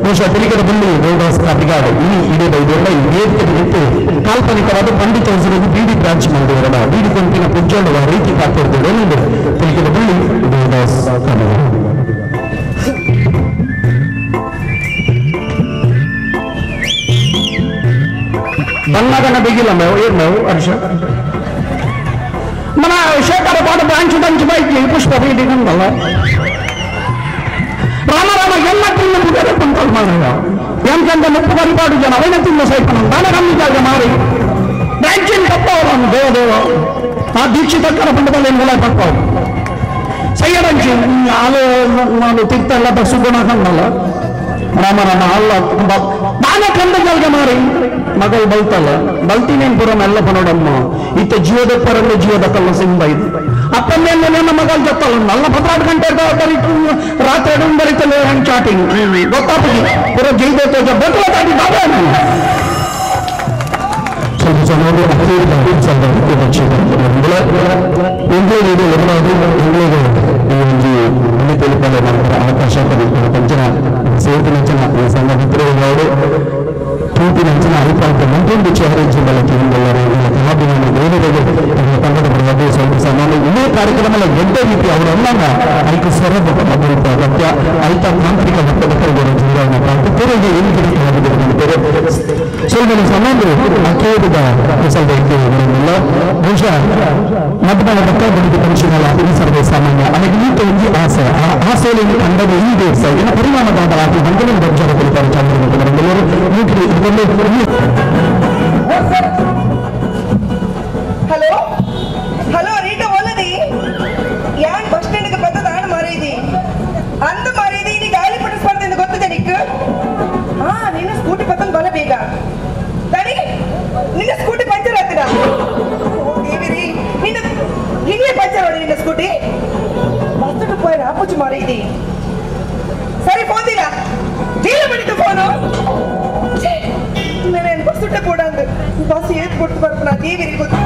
ಬಹುಶಃ ತೆಲಿಕದ ಬಲ್ಲಿ ದೇವದಾಸ್ ಕಾಪಿಗಾಡ್ ಈ ಇಡೇ ಬೈದೆಲ್ಲ ಈ ವೇದಿಕೆ ನಿಂತು ಕಾಲ್ಪನಿಕವಾದ ಪಂಡಿತ ಹೆಸರು ಬಿಡಿ ಬ್ರಾಂಚ್ ಮಾಡಿದವರಲ್ಲ ಬಿಡಿ ಕೊಂಪಿನ ಪುಜ್ಜೋಳುವ ರೀತಿ ಪಾತ್ರ ತೆಲಿಕದ ಬಲ್ಲಿ ದೇವದಾಸ್ ಕಾಪಿಗಾಡ್. ಬನ್ನಗನ ಬಿಗಿಲ್ಲ ಮೇವು ಏನ್ ಮೇವು ಹರ್ಷ మన ಶೇಖರ ಪಾಡ ಬ್ರಾಂಚ್ ದಂಚ್ ಬೈಕ್ ಪುಷ್ಪ ಬೀಡಿ ಕಂದಲ್ಲ ರಾಮ ರಾಮ ಎಲ್ಲ ತಿಂದ ಮುಗಿದ ಕಂಟ್ರೋಲ್ ಮಾಡ ಎಂತಂದ ಮುಪ್ಪು ಪರಿಪಾಡು ಜನ ಅವನ ತಿಂದ ಸೈಪನ ದಾನ ಕಮ್ಮಿ ಜಾಗ ಮಾರಿ ಬ್ರಾಂಚಿನ ತಪ್ಪವರನ್ನು ದೇವ ದೇವ ಆ ದೀಕ್ಷಿತ ಕರ ಪಂಡದಲ್ಲಿ ಮೂಲ ತಪ್ಪ ಸೈಯಡಂಚಿ ಆಲು ನಾನು ತಿರ್ತಲ್ಲ ಬಸ್ಸು ಗುಣ ಕಂದಲ್ಲ ರಾಮ ರಾಮ ಅಲ್ಲ ದಾನ ಕಂದ ಜಾಗ ಮಾರಿ ಮಗಳು ಬಲ್ತಲ್ಲ ಬಲ್ತಿನೇನು ಪುರ ಮೆಲ್ಲ ಪನೋಡಮ್ಮ ಇತ್ತ ಜೀವದ ಪರಂದ್ರೆ ಜೀವದ ಕಲ್ಲ ಸಿಂಬ ಇದು ಅಪ್ಪನ್ನೇನು ನನ್ನ ಮಗಳು ಜೊತ್ತಲ್ಲ ನಲ್ಲ 14 ಗಂಟೆ ರಾತ್ರಿ ಎಡು ಬರೀತಲ್ಲ ಹ್ಯಾಂಗ್ ಚಾಟಿಂಗ್ ಗೊತ್ತಾಪಿ ಪುರ ಜೈದ ತೋಜ ಬಟ್ಲ ತಾಟಿ ಬಾಬಾ ಸ್ವಲ್ಪ ಜನರು ಅವಕಾಶ ಸೇವಿನ ಸಂಘ ಮಿತ್ರರು ತೂಪಿನಂಚಿನ ಅಭಿಪ್ರಾಯ ಮತ್ತೊಂದು ಸಾಮಾನ್ಯ ಇದೇ ಕಾರ್ಯಕ್ರಮ ಎಡ್ಡ ರೀತಿ ಅವರೆಲ್ಲ ಐಕ ಸರಬ ಅಗತ್ಯ ಐತ ತಾಂತ್ರಿಕ ಸ್ವಲ್ಪ ಸಾಮಾನ್ಯರು ಕೇಳಿದ ಬಹುಶಃ ಮಧ್ಯಾಹ್ನ ಪರೀಕ್ಷೆಗಳ ಸರ್ವೇ ಸಾಮಾನ್ಯ ಅದಕ್ಕೆ ಈತ ಒಂದು ಆಸೆ ಆ ಆಸೆಯಲ್ಲಿ ಕಂಡದ ಈ ದೇಶ ಇನ್ನು ಪರಿಣಾಮದ hello hello Rita ಒಲ್ಲದಿ ಯಾನ್ ಬಸ್ ಸ್ಟ್ಯಾಂಡ್ಗೆ ಬತ್ತದ ಆಣ ಮಾರಿದಿ ಅಂದ ಮಾರಿದಿ ನೀ ಗಾಳಿ ಪಡಿಸ್ಬಾರ್ದು ಗೊತ್ತಿದೆ ನಿಕ್. ಹಾ ನಿನ್ನ ಸ್ಕೂಟಿ ಪತ್ತಂಗ್ ಬಲ ಬೇಗ ತಡಿ ನಿನ್ನ ಸ್ಕೂಟಿ ಪಂಚರ್ ಆಗ್ತದ ದೇವಿರಿ ನಿನ್ನ ನಿನ್ನೆ ಪಂಚರ್ ನೋಡಿ ನಿನ್ನ ಸ್ಕೂಟಿ ಬಸ್ ರೂಪಾಯಿ ರಾಪುಚು ಮಾರಿದಿ ಸರಿ ಫೋನ್ ದಿಲ್ಲ ಡೀಲ್ ಮಾಡಿದ್ದು ಫೋನು నేను బస్సు ఉంటే కూడా బస్సు ఏది గుర్తుపడుతున్నా దేవిరి గుర్తు.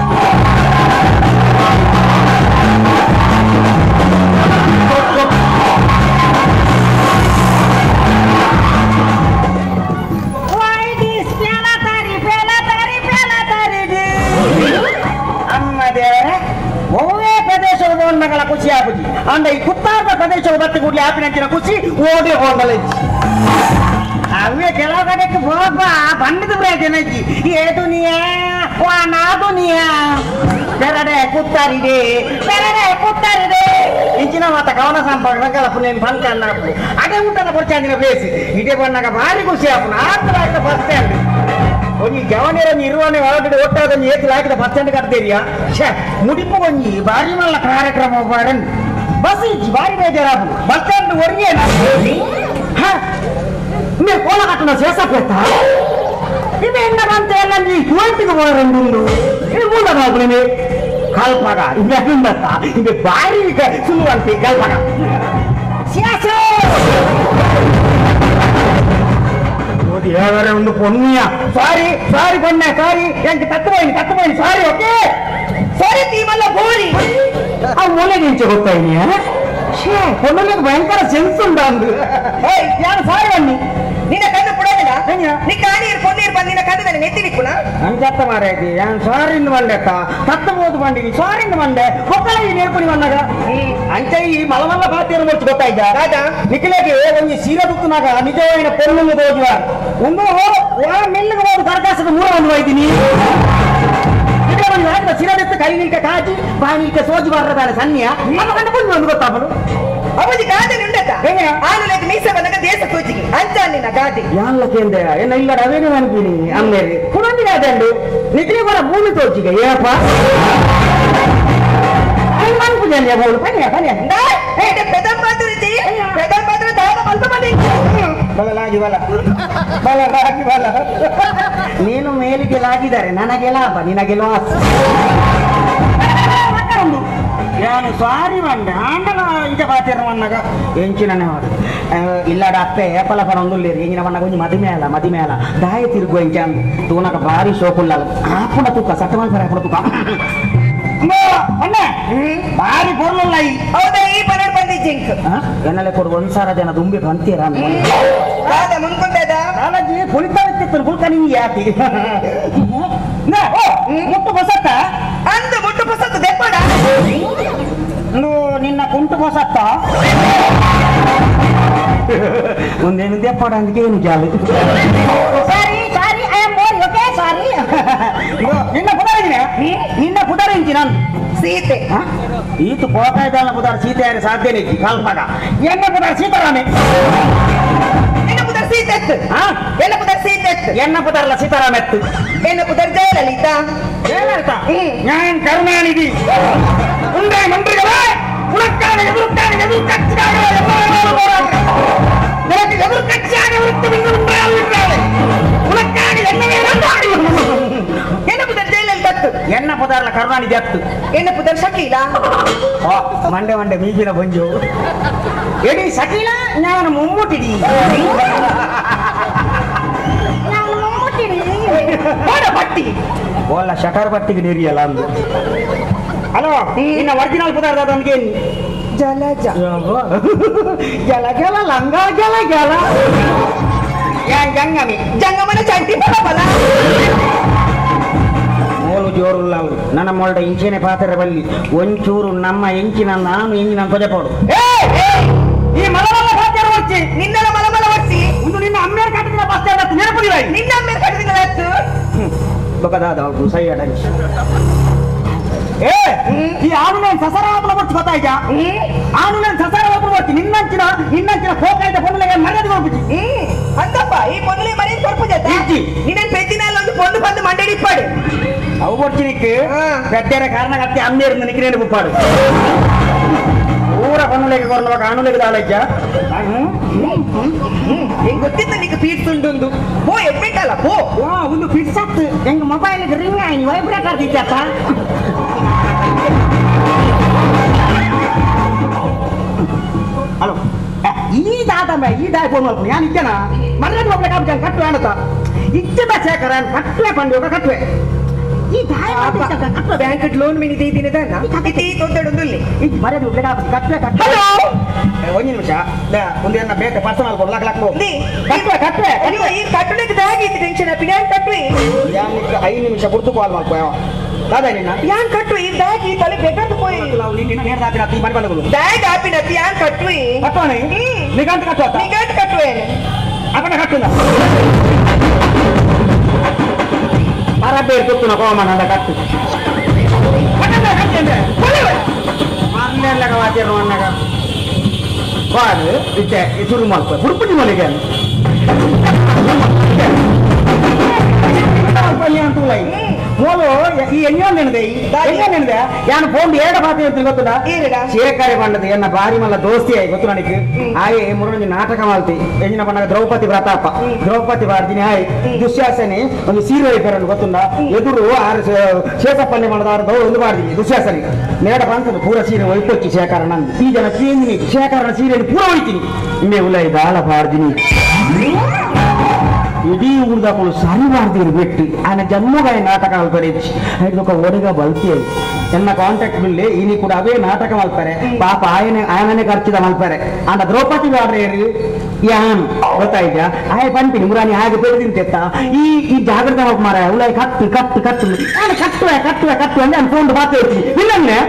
ಒವ್ವೇ ಪ್ರದೇಶದ ಮಗಳ ಖುಷಿ ಆಗುಜಿ ಅಂದ ಈ ಕುತ್ತಾರ್ದ ಪ್ರದೇಶದ ಬತ್ತಿ ಕೂಡಲೇ ಆಪಿನಂಚಿನ ಖುಷಿ ಓಡಿ ಹೋಗಲ ಅವೇ ಕೆಲವು ಕಡೆಗೆ ಹೋಗ ಬಂದಿದ್ದು ಪ್ರಯೋಜನ ಏ ದುನಿಯಾ ವಾನಾ ದುನಿಯಾ ಬೆರಡೆ ಕುತ್ತಾರಿದೆ ಬೆರಡೆ ಕುತ್ತಾರಿದೆ ಇಂಚಿನ ಮಾತ ಕವನ ಸಂಪರ್ಕ ಪುಣ್ಯ ಬಂಕ ಅನ್ನ ಅದೇ ಊಟದ ಕೊಡ್ಚಾಂದಿನ ಪ್ಲೇಸ್ ಇದೇ ಬಂದಾಗ ಭಾರಿ ಖುಷಿ ಆಪುನ ಆತರ ಹಾಕಿದ ಬಸ್ ಸ್ಟ್ಯಾಂಡ್ ಒಂಜಿ ಜವನಿರ ಇರುವನೆ ಒಳಗಡೆ ಒಟ್ಟಾದ ಏತ್ ಹಾಕಿದ ಬಸ್ ಸ್ಟ್ಯಾಂಡ್ ಕಟ್ತೀರಿಯಾ ಛೇ ಮುಡಿಪು ಒಂಜಿ ಭಾರಿ ಮಲ್ಲ ಕಾರ್ಯಕ್ರಮ ಬಾರನ್ ಬಸ್ ಇಜ್ಜಿ ಭಾರಿ ಬೇಜಾರಾಪು ಬಸ್ ಸ್ಟ್ಯಾಂಡ್ ಒರಿಯೇ ಹಾ మీరు కోల కట్టిన చేసా పెడతా ಇವೆನ್ನ ಬಂತ ಎಲ್ಲ ನೀ ಕುವೆಂಪಿಗೆ ಹೋರಂದು ಇದು ಮೂಲ ಬಾಬುನೇ ಕಲ್ಪಗ ಇವೆ ಇವೆ ಬಾರಿ ಸುಲುವಂತೆ ಕಲ್ಪಗ ಸಿಯಾಸೋ ದೇವರೇ ಒಂದು ಪೊನ್ನಿಯ ಸಾರಿ ಸಾರಿ ಪೊನ್ನೆ ಸಾರಿ ಎಂತ ತತ್ತಬೋಯಿನಿ ತತ್ತಬೋಯಿನಿ sorry okay sorry ತೀಮಲ್ಲ ಬೋರಿ ಆ ಮೊಲೆಗೆ ಇಂಚೆ ಗೊತ್ತಾಯಿನಿ ಛೇ ಪೊನ್ನಲಿಗೆ ಭಯಂಕರ ಸೆನ್ಸ್ ಉಂಡ ಅಂದು ಏಯ್ ಯಾರು ಸಾರಿ ಬನ್ನಿ ನಿನ್ನ ಕಣ್ಣು ಪುಡೋದಿಲ್ಲ ನೀ ಕಾಣೀರ್ ಪೊನ್ನೀರ್ ಬಂದು ನಿನ್ನ ಕಣ್ಣು ನನಗೆ ನೆತ್ತಿನಿಕ್ಕುನ ಅಂಚತ್ತ ಮಾರಾಯ್ತಿ ಯಾನ್ ಸಾರಿನ ಬಂಡೆತ್ತ ತತ್ತಬೋದು ಬಂಡಿನಿ ಸಾರಿನ ಬಂಡೆ ಒಕ್ಕಲ ಈ ನೇರ್ಪುನಿ ಬಂದಾಗ ಅಂಚ ಈ ಮಲಮಲ್ಲ ಬಾತಿಯನ್ನು ಮುಚ್ಚು ಗೊತ್ತಾಯ್ತ ನಿಖಿಲಗೆ ಒಂದು ಸೀರೆ ದುತ್ತನಾಗ ನಿಜವಾದ ಪೊನ್ನನ್ನು ತೋಜುವ ಒಂದು ಮೆಲ್ಲಗೆ ಹೋದ ಕರಕಾಸದ ಮೂರ ಒಂದು ಹೋಯ್ತೀನಿ ಸೀರೆ ದತ್ತ ಕೈ ನಿಲ್ಕ ಕಾಜಿ ಬಾಯಿ ನಿಲ್ಕ ಸೋಜು ಬಾರದಾನೆ ಸನ್ನಿಯ ನಮ್ಮ ಕಂಡು ಪೊಣ್ಣು ಒಂದು ಗೊತ್ತಾಪನು ಅವಧಿ ಗಾದೆ ಉಂಡತ ಆನುಲೆಗ್ ಮೀಸ ಬಂದಾಗ ದೇಶ ಸೂಚಿಗೆ ಅಂಚ ನಿನ್ನ ಗಾದೆ ಯಾನ್ಲ ಕೇಂದ್ರ ಏನ ಇಲ್ಲ ಅವೇನು ಅನ್ಪೀನಿ ಅಮ್ಮೇರಿ ಪುನೊಂದು ಗಾದೆ ಅಂಡು ನಿಖಿಲೆ ಬರ ಭೂಮಿ ತೋಚಿಗೆ ಏನಪ್ಪ ನೀನು ಮೇಲಿಗೆ ಲಾಗಿದ್ದಾರೆ ನನಗೆ ಲಾಭ ನಿನಗೆ ಲಾಸ್. ನಾನು ಸಾರಿ ಬಂಡೆ ಆಂಡಲ ಇಂಚ ಪಾತಿರ ಮನ್ನಾಗ ಎಂಚಿನ ಇಲ್ಲಾಡ ಅಪ್ಪೆ ಏಪಲ ಪರ ಒಂದುಲ್ಲೇರಿ ಎಂಜಿನ ಮನ್ನಾಗ ಒಂಜಿ ಮದಿಮೇಲ ಮದಿಮೇಲ ದಾಯ ತಿರುಗು ಎಂಚ ತೂನಕ ಭಾರಿ ಶೋಕುಲ್ಲ ಆಪುಣ ತೂಕ ಸಟ್ಟಮಾಲ್ ಪರ ಆಪುಣ ತೂಕ ಅಣ್ಣ ಭಾರಿ ಪೊರ್ಲಲ್ಲ ಈ ಹೌದಾ ಈ ಪನ್ನಡ್ ಬಂದಿ ಜಿಂಕ್ ಎನ್ನಲೆ ಕೊಡು ಒಂದ್ಸಾರ ಜನ ದುಂಬಿ ಬಂತೀರ ದಾದ ಮುನ್ಕೊಂಡದ ಕಾಲಜಿ ಪುಳಿತ ಪುಲ್ಕ ನಿಂಗೆ ಯಾತಿ ಮುಟ್ಟು ಬಸತ್ತ ಅಂದು ಮುಟ್ಟು ಬಸತ್ತ ದೆಪ್ಪಡ ನಿನ್ನ ಕುಂಟು ಬಸತ್ತ ಮುಂದೇನು ದೆಪ್ಪಡ ಅಂದಕ್ಕೆ ಏನು ಜಾಲಿ sorry sorry I am bore okay sorry ನಿನ್ನ ಪುಡಾರಿನ ನಿನ್ನ ಪುಡಾರಿಂಚಿ ನಾನು ಸೀತೆ ಈತು ಪೋಕಾಯ್ದಾನ ಪುದಾರ ಸೀತೆ ಯಾರು ಸಾಧ್ಯನೇ ಕಲ್ಪಗ ಎನ್ನ ಪುದಾರ ಸೀತಾರಾಮೆ ಎನ್ನ ಪುದಾರ ಸೀತೆ ಎನ್ನ ಪುದಾರ ಸೀತೆ ಎನ್ನ ಪುದಾರಲ್ಲ ಸೀತಾರಾಮೆತ್ತು ಎನ್ನ ಪುದಾರ ಜಯಲಲಿತಾ ಜಯಲಲಿತಾ ഞാൻ കരുണാനിധി உண்டை மன்றிகளே உனக்கான எதிர்க்கான எதிர்கட்சியாக எனக்கு எதிர்கட்சியாக உனக்காக என்னவே என்ன புதர் ஜெயலலிதா என்ன புதார்ல கருணாநிதி அத்து என்ன புதர் ஷக்கீலா ಮಂಡೆ ಮಂಡೆ ಮೀಗಿನ ಬಂಜು ಎಡಿ ಶಕೀಲಾ ನಾನು ಮುಮ್ಮುಟ್ಟಿಡಿ ನಾನು ಮುಮ್ಮುಟ್ಟಿಡಿ ಬಟ್ಟಿ ಓಲ್ಲ ಶಟರ್ ಬಟ್ಟಿಗೆ ನೀರಿಯಲ್ಲ ಅಂದು ಹಲೋ ನಿನ್ನ ಒರಿಜಿನಲ್ ಪದಾರ್ಥ ಅದನ್ಗೆ ಜಲ ಜಲ ಜಲ ಲಂಗ ಜಲ ಜಲ ಜಂಗಮಿ ಜಂಗಮನ ಚಂಟಿ ಬಲ ಬಲ ಮೋಲು ಜೋರುಲ್ಲ ನನ್ನ ಮೊಳ್ಡ ಇಂಚಿನ ಪಾತ್ರೆ ಬಲ್ಲಿ ಒಂಚೂರು ನಮ್ಮ ಎಂಚಿನ ನಾನು ಎಂಜಿನ ತೊಜಪೋಡು ಈ ಮಲಮಲ ಪಾತ್ರೆ ಒಚ್ಚಿ ನಿನ್ನೆಲ್ಲ ಮಲಮಲ ಒಚ್ಚಿ ಒಂದು ನಿನ್ನ ಅಮ್ಮೇರ್ ಕಟ್ಟಿದ ಬಸ್ ಸ್ಟ್ಯಾಂಡ್ ನೆನಪುದಿಲ್ಲ ನಿನ್ನ ಅಮ್ಮೇರ್ ಕಟ್ಟಿದ ಬೊಕದಾದ ಸೈ ಅಡಗಿ ಏ ಈ ಆನು ಸಸರ ಬರ್ತು ಗೊತ್ತಾಯ್ತಾ ಆನು ಸಸರ ಬರ್ತಿ ನಿನ್ನಂಚಿನ ನಿನ್ನಂಚಿನ ಹೋಗಾಯ್ತ ಪೊನ್ನುಲೆಗೆ ಮರ್ಯಾದೆ ಕೊಡ್ಬಿಟ್ಟಿ ಅಂತಪ್ಪ ಈ ಪೊನ್ನುಲೆ ಮರ್ಯಾದೆ ಕೊಡ್ಪು ಜೊತೆ ನಿನ್ನ ಪೆದ್ದಿನ ಒಂದು ಪೊಣ್ಣು ಬಂದು ಮಂಡಳಿ ಇಪ್ಪಾಡು ಅವು ಕೊಡ್ತಿನಿಕ್ಕೆ ಪೆದ್ದರ ಕಾರಣ ಕತ್ತಿ ಅಮ್ಮೇರು ನಿಕ್ಕಿನೇನು ಬುಪ್ಪಾಡು ಊರ ಪೊನ್ನುಲೆಗೆ ಕೊರ್ನವಾಗ ಆನುಲೆಗೆ ದಾಲಜ್ಜ ಹೆಂಗ್ ಗೊತ್ತಿತ್ತು ನಿಂಗೆ ಫೀಟ್ಸ್ ಉಂಟು ಪೋ ಎಡ್ಮಿಟ್ ಅಲ್ಲ ಪೋ ಒಂದು ಫಿಟ್ಸ್ ಆಯ್ತು ಹೆಂಗ್ ಮೊಬೈಲ್ ರಿಂಗ್ ಆಯ್ತು ವೈಬ್ರೇಟ್ ಆಗ್ತಿತ್ತಪ್ಪ ಹಲೋ ಈ ದಾದಮ್ಮ ಈ ದಾಯ ಫೋನ್ ಮಾಡ್ಕೊಂಡು ನಾನು ಇದ್ದೇನಾ ಮರ್ಯಾದೆ ಒಬ್ಬಳೆ ಕಾಪಿ ಕಟ್ಟುವೆ ಅನ್ನತ್ತ ಇಚ್ಚದ ಶೇಖರ ಕಟ್ಟುವೆ ಪಂಡಿ ಕಟ್ಟುವೆ ಈ ದಾಯ ಬ್ಯಾಂಕ್ ಲೋನ್ ಮಿನಿದೆ ದಿನದ ತೊಂದಡೊಂದು ಮರ್ಯಾದೆ ಒಬ್ಬಳೆ ಕಾಪಿ ಕಟ್ಟುವೆ ಕಟ್ಟುವೆ ಹಲೋ ಒಂದು ನಿಮಿಷ ಒಂದೇನ ಬೇಕ ಪರ್ಸನಲ್ ಕೊಡು ಲಕ್ ಲಕ್ ಕಟ್ಟುವೆ ಕಟ್ಟುವೆ ಅಯ್ಯೋ ಈ ಕಟ್ಟುನೆಗೆ ದಾಗಿತ್ತು ಟೆನ್ಷನ್ ಅಪ್ಪ ನಾನು ಕಟ್ಟುವೆ 5 ನಿಮಿಷ ಗುರ್ತು ಕಾಲ್ ಮಾಡ್ಕೋ ದಾದಾ ನಿನ್ನ ಯಾನ್ ಕಟ್ಟುವೆ ಈ ಬ್ಯಾಗ್ ಈ ತಲೆ ಬೇಕಾದ ಪೋಯಿ ನಿನ್ನ ನೇರ ದಾಪಿನ ಅತ್ತಿ ಮನೆ ಬಂದಗಳು ಬ್ಯಾಗ್ ಆಪಿನ ಅತ್ತಿ ಯಾನ್ ಕಟ್ಟುವೆ ಕಟ್ಟೋಣ ನಿಗಂತ ಕಟ್ಟುವ ನಿಗಂತ ಕಟ್ಟುವೆ ಅಪ್ಪನ ಕಟ್ಟುನ ಅರಬೇರು ತುತ್ತುನ ಕೋಮನ ಕಟ್ಟು ಅನ್ನಾಗ ಬಾಡು ಇತ್ತೆ ಶುರು ಮಾಡ್ಕೊ ಹುಡುಪುಟಿ ಮನೆಗೆ ಮೂಲು ಈ ಎಣ್ಣೆ ನೆನದೆ ಎಣ್ಣೆ ನೆನದೆ ಯಾನು ಫೋನ್ ಏಡ ಮಾತು ಅಂತ ಗೊತ್ತುಂಡ ಶೇಖರೆ ಬಣ್ಣದ ಎನ್ನ ಬಾರಿ ಮಲ್ಲ ದೋಸ್ತಿ ಆಯ್ ಗೊತ್ತು ನನಗೆ ಆಯೆ ಮುರುಣಿ ನಾಟಕ ಮಾಡ್ತಿ ಎಂಜಿನ ಬಣ್ಣದ ದ್ರೌಪದಿ ಪ್ರತಾಪ ದ್ರೌಪದಿ ಬಾರ್ದಿನಿ ಆಯ್ ದುಶ್ಯಾಸನೆ ಒಂದು ಸೀರೆ ಒಯ್ಪರನ್ನು ಗೊತ್ತುಂಡ ಎದುರು ಆರು ಶೇಷಪ್ಪನ್ನೆ ಮಾಡದ ಆರು ಒಂದು ಬಾರ್ದಿನಿ ದುಶ್ಯಾಸನೆ ಮೇಡ ಬಂತದ್ದು ಪೂರ ಸೀರೆ ಒಯ್ಪೊಚ್ಚಿ ಶೇಖರ ನಂದು ಈ ಜನ ಕೇಂದಿನಿ ಶೇಖರನ ಸೀರೆಯನ್ನು ಪೂರ ಒಯ್ತೀನಿ ಇಮ್ಮೆ ಉಲೈ ದಾಳ ಬಾರ್ದಿನಿ ಇಡೀ ಊರ್ದಾಕೊಂಡು ಸರಿ ಮಾಡ್ತೀರಿ ಬಿಟ್ಟು ಆನ ಜನ್ಮಗಾಯ ನಾಟಕ ಆಲ್ತಾರೆ ಇದಕ್ಕೆ ಒಡಗ ಬಲ್ತಿ ಎನ್ನ ಕಾಂಟ್ಯಾಕ್ಟ್ ಬಿಲ್ಲಿ ಇನಿ ಕೂಡ ಅವೇ ನಾಟಕ ಮಾಡ್ತಾರೆ ಪಾಪ ಆಯನೆ ಆಯನನೇ ಖರ್ಚಿದ ಮಲ್ಪಾರೆ ಅಂಡ ದ್ರೌಪದಿ ಬಾಡ್ರೆ ಯಾನು ಗೊತ್ತಾಯ್ತಾ ಆಯ್ ಪಂಪಿನಿ ಮುರಾನಿ ಹಾಗೆ ಬೆಳೆದಿಂತೆತ್ತ ಈ ಈ ಜಾಗ್ರತೆ ಮಾರ ಉಲಾಯ್ ಕಟ್ಟು ಕಟ್ಟು ಕಟ್ಟು ನಾನು ಕಟ್ಟುವೆ ಕಟ್ಟುವೆ ಕಟ್ಟು ಅಂದ್ರೆ ನಾನು ಫೋನ್ ಬಾತ್ ಹೇಳ್ತೀನಿ ಇಲ್ಲನ್ನೇ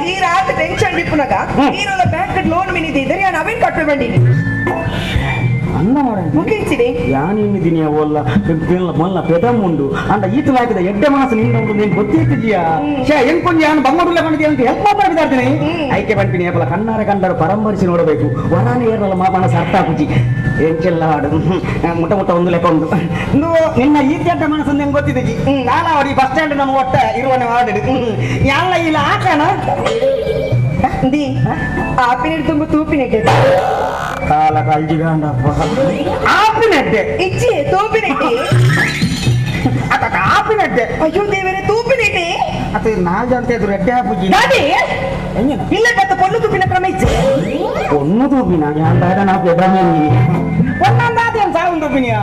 ಈ ರಾತ್ರಿ ಟೆನ್ಷನ್ ಬಿಪ್ಪುನಾಗ ನೀನೊಲ್ಲ ಬ್ಯಾಂಕ್ ಲೋನ್ ಮಿನಿದಿದ್ದರೆ ನಾನು ಅವೇನ್ ಕಟ್ಟು ಬಂದೀನಿ ಮುಗಿಸಿದೆ ಯಾನೇನಿದ್ದೀನಿ ಅವಲ್ಲ ಮೊಲ್ಲ ಪೆದಮ್ಮುಂಡು ಅಂಡ ಈತ ಹಾಕಿದ ಎಡ್ಡೆ ಮಾಸ ನಿನ್ನ ಉಂಟು ನೀನು ಗೊತ್ತಿದ್ದೀಯಾ ಶೇ ಎಂಕೊಂಜಿ ಯಾನು ಬಂಗಡುಲ್ಲ ಬಂದಿದ್ದೆ ಅಂತ ಹೆಲ್ಪ್ ಮಾಡ್ಬಿಡ್ತೀನಿ ಐಕೆ ಬಂಪಿನಿ ಏಪಲ ಕಣ್ಣಾರೆ ಕಂಡರು ಪರಂಪರಿಸಿ ನೋಡಬೇಕು ವರಾನೆ ಏರಲ್ಲ ಮಾಪನ ಅರ್ಥ ಆಗುಜಿ ಎಂಚೆಲ್ಲ ಹಾಡು ಮುಟ್ಟ ಮುಟ್ಟ ಒಂದು ಲೆಕ್ಕ ಉಂಟು ನಿನ್ನ ಈ ಎಡ್ಡೆ ಮನಸ್ಸು ನಿಂಗೆ ಗೊತ್ತಿದ್ದೀಜಿ ಕಾಲಾವಡಿ ಬಸ್ ಸ್ಟ್ಯಾಂಡ್ ನಮ್ಮ ಒಟ್ಟ ಇರುವನೆ ವಾರ್ಡ್ ಯಾಲ್ಲ ಇಲ್ಲ ಹಾಕಣ the ಆಪಿನ ತುಂಬ ತೂಪಿನೆಡ್ಡೆ ಕಾಲ ಕಲ್ಜಿಗಂಡಪ್ಪ ಆಪಿನೆಡ್ಡೆ ಇಚ್ಚಿ ತೂಪಿನೆಡ್ಡೆ ಅತ್ತ ಆಪಿನೆಡ್ಡೆ ಅಯ್ಯೋ ದೇವರೇ ತೂಪಿನೆಡ್ಡೆ ಅತ್ತ ನಾಲ್ ಜನ ಎದುರು ಎಡ್ಡೆ ಹಾಪುಜಿ ದಾದಿ ಇಲ್ಲ ಕತ್ತ ಪೊಣ್ಣು ತೂಪಿನ ಕ್ರಮ ಇಚ್ಚೆ ಪೊಣ್ಣು ತೂಪಿನ ಯಾಂದಾದ ನಾ ಪೆದಮನಿ ಒಂದೊಂದಾದ ಸಾವು ತೂಪಿನಿಯ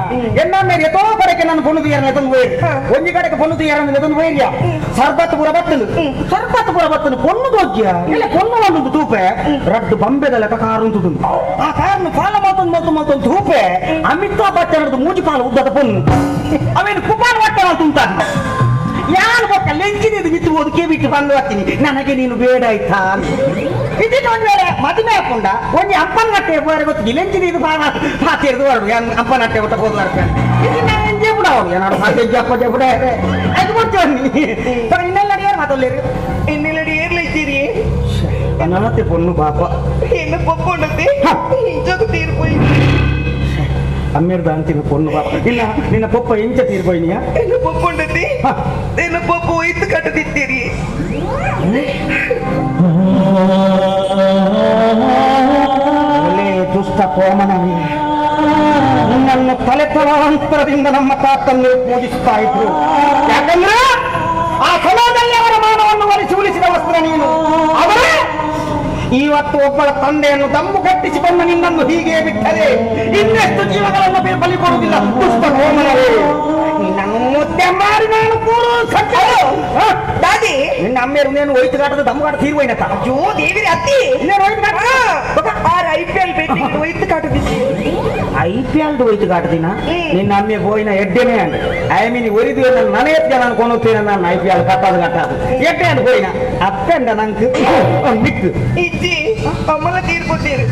ಎನ್ನ ಮೇರೆ ಎತ್ತೋ ಕಡೆಗೆ ನಾನು ಪೊಣ್ಣು ತೀಯರನ್ನ ಎತ್ತೊಂದು ಹೋಯ್ರಿ ಒಂಜಿ ಕಡೆಗೆ ಪೊಣ್ಣು ತೀಯರನ್ನ ಎತ್ತೊಂದು ಹೋಯ್ರಿಯ ಸರ್ಬತ್ ಪೂರ ಬತ್ತಲು ಸರ್ಬತ್ ಪೂರ ಬತ್ತಲು ಪೊಣ್ಣು ತೋಕ್ಯ ಇಲ್ಲ ಪೊಣ್ಣು ಒಂದು ತೂಪೆ ರಡ್ಡು ಬಂಬೆದ ಲೆಕ್ಕ ಕಾರು ಉಂಟು ಆ ಕಾರನ್ನು ಪಾಲ ಮಾತೊಂದು ಮಾತು ಮಾತೊಂದು ತೂಪೆ ಅಮಿತಾಬ್ ಬಚ್ಚನ್ ಮೂಜಿ ಪಾಲು ಉದ್ದದ ಪೊಣ್ಣು ಅವೇನು ಕುಪಾಲ್ ಬಟ್ಟೆ ತುಂಟ ಯಾರು ಬೊಕ್ಕ ಲೆಂಚಿನಿದು ಬಿತ್ತು ಓದಕ್ಕೆ ಬಿಟ್ಟು ಬಂದು ಬರ್ತೀನಿ ನನಗೆ ನೀನು ಬೇಡ ಆಯ್ತಾ ಇದಕ್ಕೆ ಒಂದು ವೇಳೆ ಮದುವೆ ಹಾಕೊಂಡ ಒಂದು ಅಪ್ಪನ ಗಟ್ಟೆ ಬೇರೆ ಗೊತ್ತಿಲ್ಲ ಲೆಂಚಿನಿದು ಪಾತಿರ್ದು ಹೊರಡು ಅಪ್ಪನ ಹಟ್ಟೆ ಊಟ ಹೋದ್ ಇದು ನಾನು ಎಂಜೆ ಬಿಡ ಅವನು ಏನಾದ್ರು ಪಾತೆ ಜಪ್ಪ ಜಪ್ಪಡ ಅದು ಕೊಡ್ತೀವಿ ಇನ್ನೆಲ್ಲ ಯಾರು ಮಾತಾಡಲಿರಿ ಇನ್ನೆಲ್ಲಡಿ ಏರ್ಲಿದ್ದೀರಿ ನನ್ನತ್ತೆ ಪೊಣ್ಣು ಪಾಪ என்ன பொಪ್ಪொண்டது ಇಂಚೊಗು ತೀರ್ಪೋಯಿ ಅಮ್ಮಿರ್ದ ಅಂತಿನ ಪೊಣ್ಣು ಪಾಪ ಇಲ್ಲ ನಿನ್ನ ಪೊಪ್ಪ ಎಂಚ ತೀರ್ಪೋಯ್ನಿಯ என்ன பொಪ್ಪೊಂಡತಿ என்ன பொப்பு ಒಯ್ತು ಕಟ್ಟದಿತ್ತೀರಿ ಒಳ್ಳೆ ದುಷ್ಟ ಕೋಮನವೇ ನಿನ್ನನ್ನು ತಲೆ ತಲಾಂತರದಿಂದ ನಮ್ಮ ತಾತನ್ನು ಪೂಜಿಸ್ತಾ ಇದ್ರು ಯಾಕಂದ್ರೆ ಆ ಸಮಯದಲ್ಲಿ ಅವರ ಮಾನವನ್ನು ಒಲಿಸಿ ಉಳಿಸಿದ ವಸ್ತ್ರ ನೀನು ಅವರೇ ಇವತ್ತು ಒಬ್ಬಳ ತಂದೆಯನ್ನು ದಮ್ಮು ಕಟ್ಟಿಸಿಕೊಂಡು ನಿನ್ನನ್ನು ಹೀಗೆ ಬಿಟ್ಟರೆ ಇನ್ನೆಷ್ಟು ಜೀವಗಳನ್ನು ಬಲಿ ಕೊಡುವುದಿಲ್ಲ ದುಷ್ಟ ಕೋಮನವೇ ನಿನ್ನನ್ನು ಮುದ್ದೆ ಮಾಡಿ ನಾನು ದಾದಿ ನಿನ್ನ ಅಮ್ಮೇರು ನೇನು ಒಯ್ತು ಕಾಟದ ದಮ್ಮು ಕಾಟ ತೀರ್ವೈನತ್ತ ಅಯ್ಯೋ ದೇವಿರಿ ಅತ್ತಿ ಇನ್ನೇನು ಒಯ್ತು ಕಾಟ R I P L betting ಒಯ್ತು ಕಾಟದಿದ್ದಿ I P L ಒಯ್ತು ಕಾಟದಿನ ನಿನ್ನ ಅಮ್ಮೆ ಬೋಯಿನ ಎಡ್ಡೆನೇ ಅಂದ I mean ಒರಿದು ನನ್ನ ಎತ್ತಿಗೆ ನಾನು ಕೊನುತ್ತೇನೆ ನಾನು I P L ಕಟ್ಟಾದು ಕಟ್ಟಾದು ಎಡ್ಡೆ ಅಂದ ಬೋಯಿನ ಅಪ್ಪೆಂಡ ನಂಗೆ ನಿಕ್ಕು ಇಜ್ಜಿ ಅಮ್ಮಲ ತೀರ್ಪೋತೀರು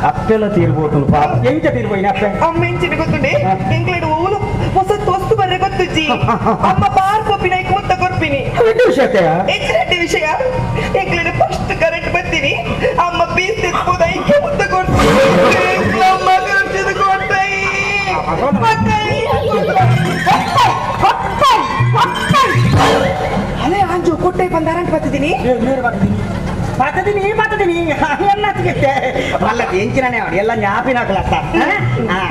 ಅಪ್ಪೆಲ್ಲ ತೀರ್ಬೋದು ಪಾಪ ಎಂಚ ತೀರ್ಬೋಯಿನ ಅಪ್ಪೆ ಅಮ್ಮ ಎಂಚಿನ ಗೊತ್ತುಂಡೆ ಇಂಗ್ಲೆಂಡ್ ಓಲು ಹೊಸ ವಸ್ತು ಬರ್ರೆ ಗೊತ್ತುಜ್ಜಿ ಅಮ್ಮ ಪಾರ್ ಕೊಪ್ಪಿನ ಮುತ್ತ ಕೊರ್ಪಿನಿ ವಿಷಯ ಎಚ್ಚರಡ್ಡಿ ವಿಷಯ ಎಂಗ್ಲೆಂಡ್ ಫಸ್ಟ್ ಕರೆಂಟ್ ಬರ್ತೀನಿ ಅಮ್ಮ ಪೀಸ್ ತೆತ್ಬೋದು ಐಕೆ ಮುತ್ತ ಕೊಡ್ತೀನಿ ಅಮ್ಮ ಖರ್ಚಿದ ಕೊಡ್ತಾಯಿ ಅದೇ ಅಂಜು ಕೊಟ್ಟೆ ಬಂದಾರಂಟ್ ಬರ್ತಿದ್ದೀನಿ ಬರ್ತದೀನಿ ಬರ್ತದೀನಿ ಎಲ್ಲ ಸಿಗುತ್ತೆ ಅಲ್ಲ ಎಂಚಿನೇ ಅವಳು ಎಲ್ಲ ಜ್ಞಾಪಿನ ಹಾಕಲತ್ತ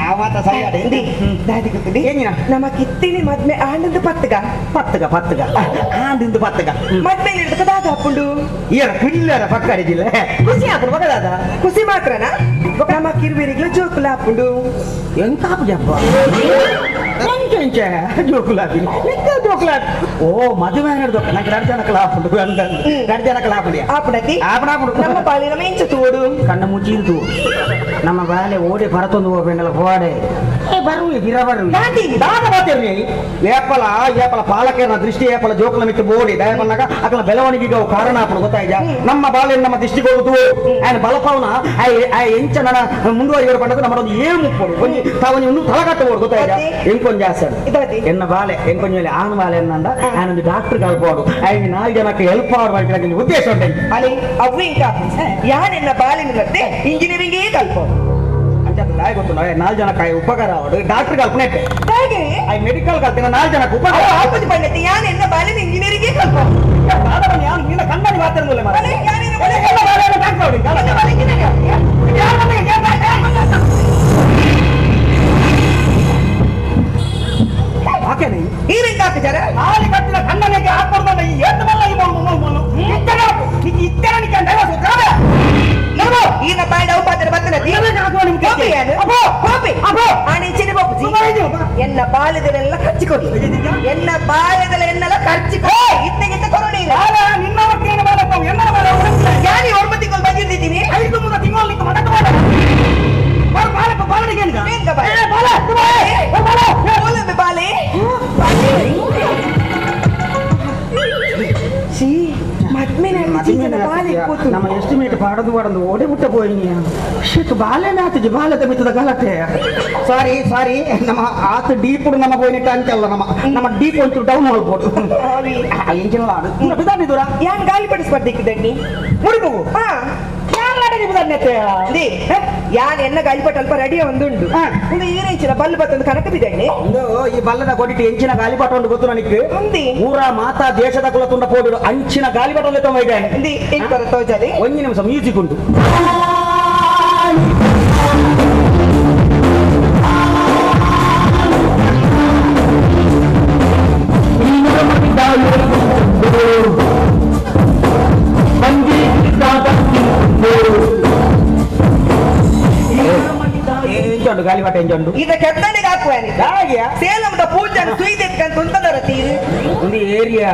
ಆವಾತ ಸರಿ ಅಡೆ ದಾದಿ ಗೊತ್ತಿದೆ ಏನಿನ ನಮ್ಮ ಕಿತ್ತಿನಿ ಮದ್ಮೆ ಆಂಡಂದು ಪತ್ತಗ ಪತ್ತಗ ಪತ್ತಗ ಆಂದಿಂದ ಪತ್ತಗ ಮದ್ಮೆ ಹಿಡ್ದಕ ದಾದ ಹಾಕೊಂಡು ಏನ ಪಿಲ್ಲರ ಪಕ್ಕ ಅಡಿಜಿಲ್ಲ ಖುಷಿ ಹಾಕೊಂಡು ಬಗದಾದ ಖುಷಿ ಮಾತ್ರನಾ ನಮ್ಮ ಕಿರುಬೇರಿಗ್ಲ ಜೋಕುಲ ಹಾಕೊಂಡು ಎಂತ ಹಾಪುಜಪ್ಪ ಎಂಚ ಜೋಕುಲಾಪಿ ನಿಕ್ಕ ಜೋಕುಲಾಪಿ ಓ ಮದುವೆ ಹಿಡ್ದೊಕ್ಕ ನಂಗೆ ಎರಡು ಜನಕ್ಕಲ ಹಾಪುಂಡು ಎರಡು ಜನಕ್ಕಲ ಹಾಪುಡಿ ಆಪುಡತಿ ಆಪುಡಾಪುಡು ನಮ್ಮ ಬಾಳಿನ ಮೇಂಚ ತೋಡು ಕಣ್ಣ ಮುಚ್ಚಿಲ್ತು ನಮ್ಮ ಬಾಲೆ ಓಡಿ ಭರತೊಂದು ಹೋಗ್ಬೇಕಲ್ಲ ಹೋಡೆ ಬರುವೆ ಬಿರ ಬರುವೆ ದಾದ ಮಾತೇರಿ ಏಪಲ ಏಪಲ ಪಾಲಕರ ದೃಷ್ಟಿ ಏಪಲ ಜೋಕುಲ ಮಿತ್ತು ಬೋಡಿ ದಯಪನ್ನಾಗ ಅಕಲ ಬೆಳವಣಿಗೆಗೆ ಅವು ಕಾರಣ ಆಪುಡು ಗೊತ್ತಾಯ್ತಾ ನಮ್ಮ ಬಾಲೆ ನಮ್ಮ ದೃಷ್ಟಿಗೋದು ఆయన ಬಲಪವನ ಆ ಎಂಚ ನನ್ನ ಮುಂದುವರಿಯವರು ಪಂಡದು ನಮ್ಮ ಒಂದು ಏಳು ಮುಪ್ಪಡು ಒಂಜಿ ತಾವೊಂಜಿ ಒಂದು ತಲಗಟ್ಟಬೋದು ಗೊತ್ತಾಯ್ತಾ ಎಂಕೊಂಜ ಆಸೆ ಎನ್ನ ಬಾಲೆ ಎಂಕೊಂಜ ಮೇಲೆ ಆನ್ ಬಾಲೆ ಅನ್ನಂದ ಆನೊಂದು ಡಾಕ್ಟರ್ ಕಲ್ಪೋಡು ಆಯ್ನ ನಾಲ್ಕು ಜನಕ್ಕೆ ಹೆಲ್ಪ್ ಆಡುವ ಉದ್ದೇಶ ಉಂಟು ಅಲ್ಲಿ ಅವು ಇಂಕ ಯಾನೆನ್ನ ಬಾಲೆ ನಿನ್ನತ್ತೆ ಇಂಜಿನಿಯರಿಂಗೇ ಕಲ್ಪೋಡು ಅಂಚ ದಾಯ ಗೊತ್ತು ನಾಲ್ ಜನಕ್ಕೆ ಉಪಕಾರ ಅವಡು ಡಾಕ್ಟರ್ ಕಲ್ಪನೆ I medical ಕಲ್ತಿನ ನಾಲ್ ಜನಕ್ಕೆ ಉಪಕಾರ ಆಪತ್ತು ಪಂಡತಿ ಯಾನ್ ಎನ್ನ ಬಾಲಿನ ಇಂಜಿನಿಯರಿಂಗ್ ಕಲ್ಪ ಯಾನ್ ನಿನ್ನ ಕಣ್ಣನಿ ಮಾತಾಡೋದಿಲ್ಲ ಮಾರ್ರೆ ಎನ್ನ ಬಾಲ್ಯದಲ್ಲೆಲ್ಲ ಖರ್ಚು ಕೊಡಿ ಎನ್ನ ಬಾಲ್ಯದಲ್ಲಿ ಎನ್ನೆಲ್ಲ ಖರ್ಚು ಇತ್ತಗಿತ್ತ ಕೊರೋಣ ನಿನ್ನ ಯಾನಿ ಒಂಬತ್ತು ತಿಂಗಳು ಬಂದಿದ್ದೀನಿ 5 3 ತಿಂಗಳು ಬಾಲೆ ನಮ್ಮ ಎಸ್ಟಿಮೇಟ್ ಪಾಡದು ಪಾಡದು ಓಡೆ ಬಿಟ್ಟ ಪೋಯಿನಿ ಶೆಟ್ ಬಾಲೆನ ಆತಜಿ ಬಾಲದ ಮಿತ್ತದ ಗಲಾಟೆ ಸಾರಿ ಸಾರಿ ನಮ್ಮ ಆತ ಡೀಪ್ ನಮ್ಮ ಪೋಯಿನಿಟ್ಟ ಅಂಚಲ್ಲ ನಮ್ಮ ನಮ್ಮ ಡೀಪ್ ಒಂಚೂರು ಡೌನ್ ಹೋಗ್ಬೋದು ಎಂಚಿನ ಬಿದ್ದಾನೆ ದೂರ ಯಾನ್ ಗಾಲಿ ಪಡಿಸ್ಬಾರ್ದಿಕ್ಕಿದ್ದಂಡಿ ಮುಡಿಪು ಹಾ ಯಾನ್ ಎನ್ನ ಗಾಲಿಪಟ ಅಲ್ಪ ರೆಡಿಯ ಒಂದುಂಡು ಒಂದು ಈರೇಂಚಿನ ಬಲ್ಲು ಬತ್ತೊಂದು ಕನಕ ಬಿದ್ದಂಡಿ ಒಂದು ಈ ಬಲ್ಲದ ಕೊಡಿಟ್ಟು ಎಂಚಿನ ಗಾಲಿಪಟ ಉಂಟು ಗೊತ್ತು ನನಗೆ ಊರ ಮಾತಾ ದೇಶದ ಕುಲ ತುಂಡ ಪೋಡಿಡು ಅಂಚಿನ ಗಾಲಿಪಟ ಒಂದು ತೊಂಬ ತೋಜಲಿ ಒಂದು ನಿಮಿಷ ಮ್ಯೂಸಿಕ್ ಉಂಟು ಗಾಲಿಪಟ ಎಂಜುಂಡು ಇದ ಕೆತ್ತನೆಗೆ ಹಾಕುವ ಸೇಲಂದ ಪೂಜೆ ಸುಯ್ದೆತ್ಕಂತ ಉಂಟದರ ತೀರು ಒಂದು ಏರಿಯಾ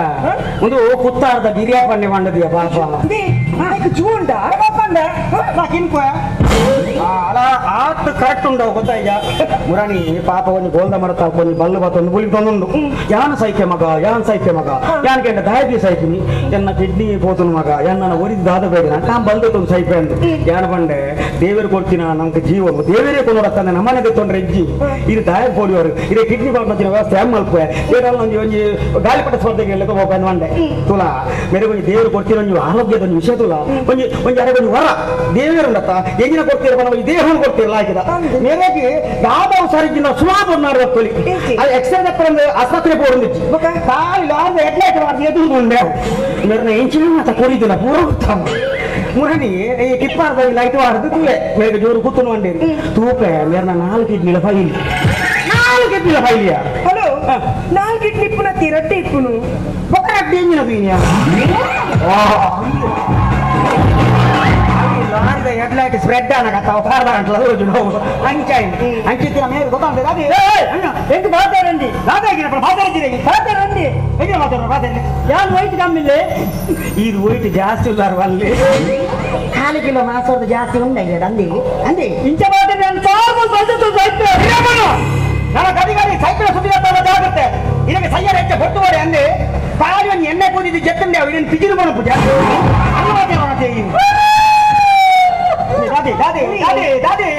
ಒಂದು ಕುತ್ತಾರ್ದ ಬಿರಿಯಾ ಪಣ್ಣೆ ಮಂಡದಿಯ ಪಾಪ ಜೂಂಡ ಅಲ್ಲ ಆತ್ ಕರೆಕ್ಟ್ ಉಂಡವು ಗೊತ್ತಾಯ್ಯ ಮುರಾಣಿ ಪಾಪ ಒಂದು ಗೋಲ್ದ ಮರತ ಒಂದು ಬಲ್ಲು ಬತ್ತ ಒಂದು ಬುಲಿ ತಂದುಂಡು ಯಾನ್ ಸೈಕ್ಯ ಮಗ ಯಾನ್ ಸೈಕ್ಯ ಮಗ ಯಾನ್ ಕೆಂಡ ದಾಯಬಿ ಸೈಕಿನಿ ಎನ್ನ ಕಿಡ್ನಿ ಪೋತನು ಮಗ ಎನ್ನ ಒರಿದ ದಾದ ಬೇಡ ನಾನು ಬಲ್ದೆ ಸೈಪೆ ಅಂದು ಯಾನ ಬಂಡೆ ದೇವರು ಕೊಡ್ತೀನ ನಮ್ಗೆ ಜೀವ ದೇವರೇ ಕೊಡೋಡತ್ತಾನೆ ನಮ್ಮನೆಗೆ ತೊಂದ್ರೆ ಹೆಜ್ಜಿ ಇದು ದಾಯ ಪೋಡಿಯವರು ಇದೇ ಕಿಡ್ನಿ ಪಾಡ್ನ ವ್ಯವಸ್ಥೆ ಹೆಂಗ್ ಮಲ್ಪೆ ಏನಾದ್ರು ಒಂಜಿ ಒಂಜಿ ಗಾಳಿಪಟ ಸ್ಪರ್ಧೆಗೆ ಎಲ್ಲ ಹೋಗ್ಬೇಕು ಬಂಡೆ ತುಲಾ ಮೇರೆ ಒಂಜಿ ದೇವರು ಕೊಡ್ತೀರ ಒಂಜಿ ಆರೋಗ್ಯದ ಒಂದು ವಿಷಯ ತುಲಾ ಒಂಜಿ ಒಂಜಿ ಅರೆ ಒಂಜಿ ವರ ದೇವರು ಉಂಡತ್ತ ಎಂಜಿನ ಕೊಡ್ತೀರ ಒಂಜಿ ದೇಹವನ್ನು ಕೊಡ್ತೀರಲ್ಲ ಹಾಕಿದ ಮೇರೆಗೆ ದಾದಾವು ಸರಿಗಿನ ಸುಮಾರು ಉನ್ನಾರು ತೊಲಿ ಅದು ಎಕ್ಸ್ರೇ ದಪ್ಪರಂದು ಆಸ್ಪತ್ರೆ ಪೋಡುಂದಿಚ್ಚಿ ಕಾಲು ಲಾರ್ದ ಎಡ್ಲೈಟ್ ಮಾಡ್ದು ಎದುರು ಉಂಡೆ ಮೇರೆ ಎಂಚಿನ ಮಾತ ಕೊರಿದಿಲ್ಲ ಪೂರ ಗೊತ್ತಾವ ಮುರಣಿ ಈ ಕಿಪ್ಪಾರ್ದ ಲೈಟ್ ವಾರ್ದು ತೂವೆ ಮೇರೆ ಜೋರು ಕೂತು వండేది ತೂಪೆ ಮೇರ್ನ 4 ಕಿಡ್ನಿಲ ಫೈಲಿ 4 ಕಿಡ್ನಿಲ ಫೈಲಿಯಾ ಹಲೋ 4 ಕಿಡ್ನಿ ಇಪ್ಪುನ ತಿರಟ್ಟೆ ಇಪ್ಪುನು ಬೊಕ್ಕ ರಡ್ಡೆ ಎಂಜಿನ ಬೀನಿಯಾ ಲಾರಿದ ಹೆಡ್ಲೈಟ್ ಸ್ಪ್ರೆಡ್ ಆನಗತ್ತ ಕಾರ್ದ ಗಂಟಲ రోజు ಅಂಚಾಯಿ ಅಂಚಿತ್ತಿನ ಮೇರೆ ಗೊತ್ತಾಗ್ತದೆ ಅದೇ ಎಂಟು ಮಾತಾడండి ದಾದಾಗಿನ ಮಾತಾಡ್ತೀರಿ ಮಾತಾడంಡಿ ಹೆಂಗೆ ಮಾತಾಡೋಣ ಮಾತಾಡಿ ಯಾರು ವೈಟ್ ಕಮ್ಮಿಲ್ಲ ಇದು ವೈಟ್ ಜಾಸ್ತಿ ಉಲ್ಲಾರು ಅಲ್ಲಿ ಕಾಲು ಕಿಲೋ ಮಾಸೋದು ಜಾಸ್ತಿ ಉಂಡ ಅಂದಿ ಅಂದಿ ಇಂಚ ಮಾತಾಡಿ ನಾನು ನನ್ನ ಗದಿ ಗದಿ ಸೈಕಲ್ ಸುದ್ದಿ ಜಾಗ್ರತೆ ಇದಕ್ಕೆ ಸಯ್ಯರ ಹೆಚ್ಚ ಹೊಟ್ಟುವರೆ ಅಂದೆ ಕಾಲು ಒಂದು ಎಣ್ಣೆ ಕೂದಿದ್ದು ಜತ್ತಂಡೆ ಇದನ್ನು ಪಿಜಿರು ಬಣ ಪೂಜೆ ದಾದಿ ದಾದಿ ದಾದಿ ದಾದಿ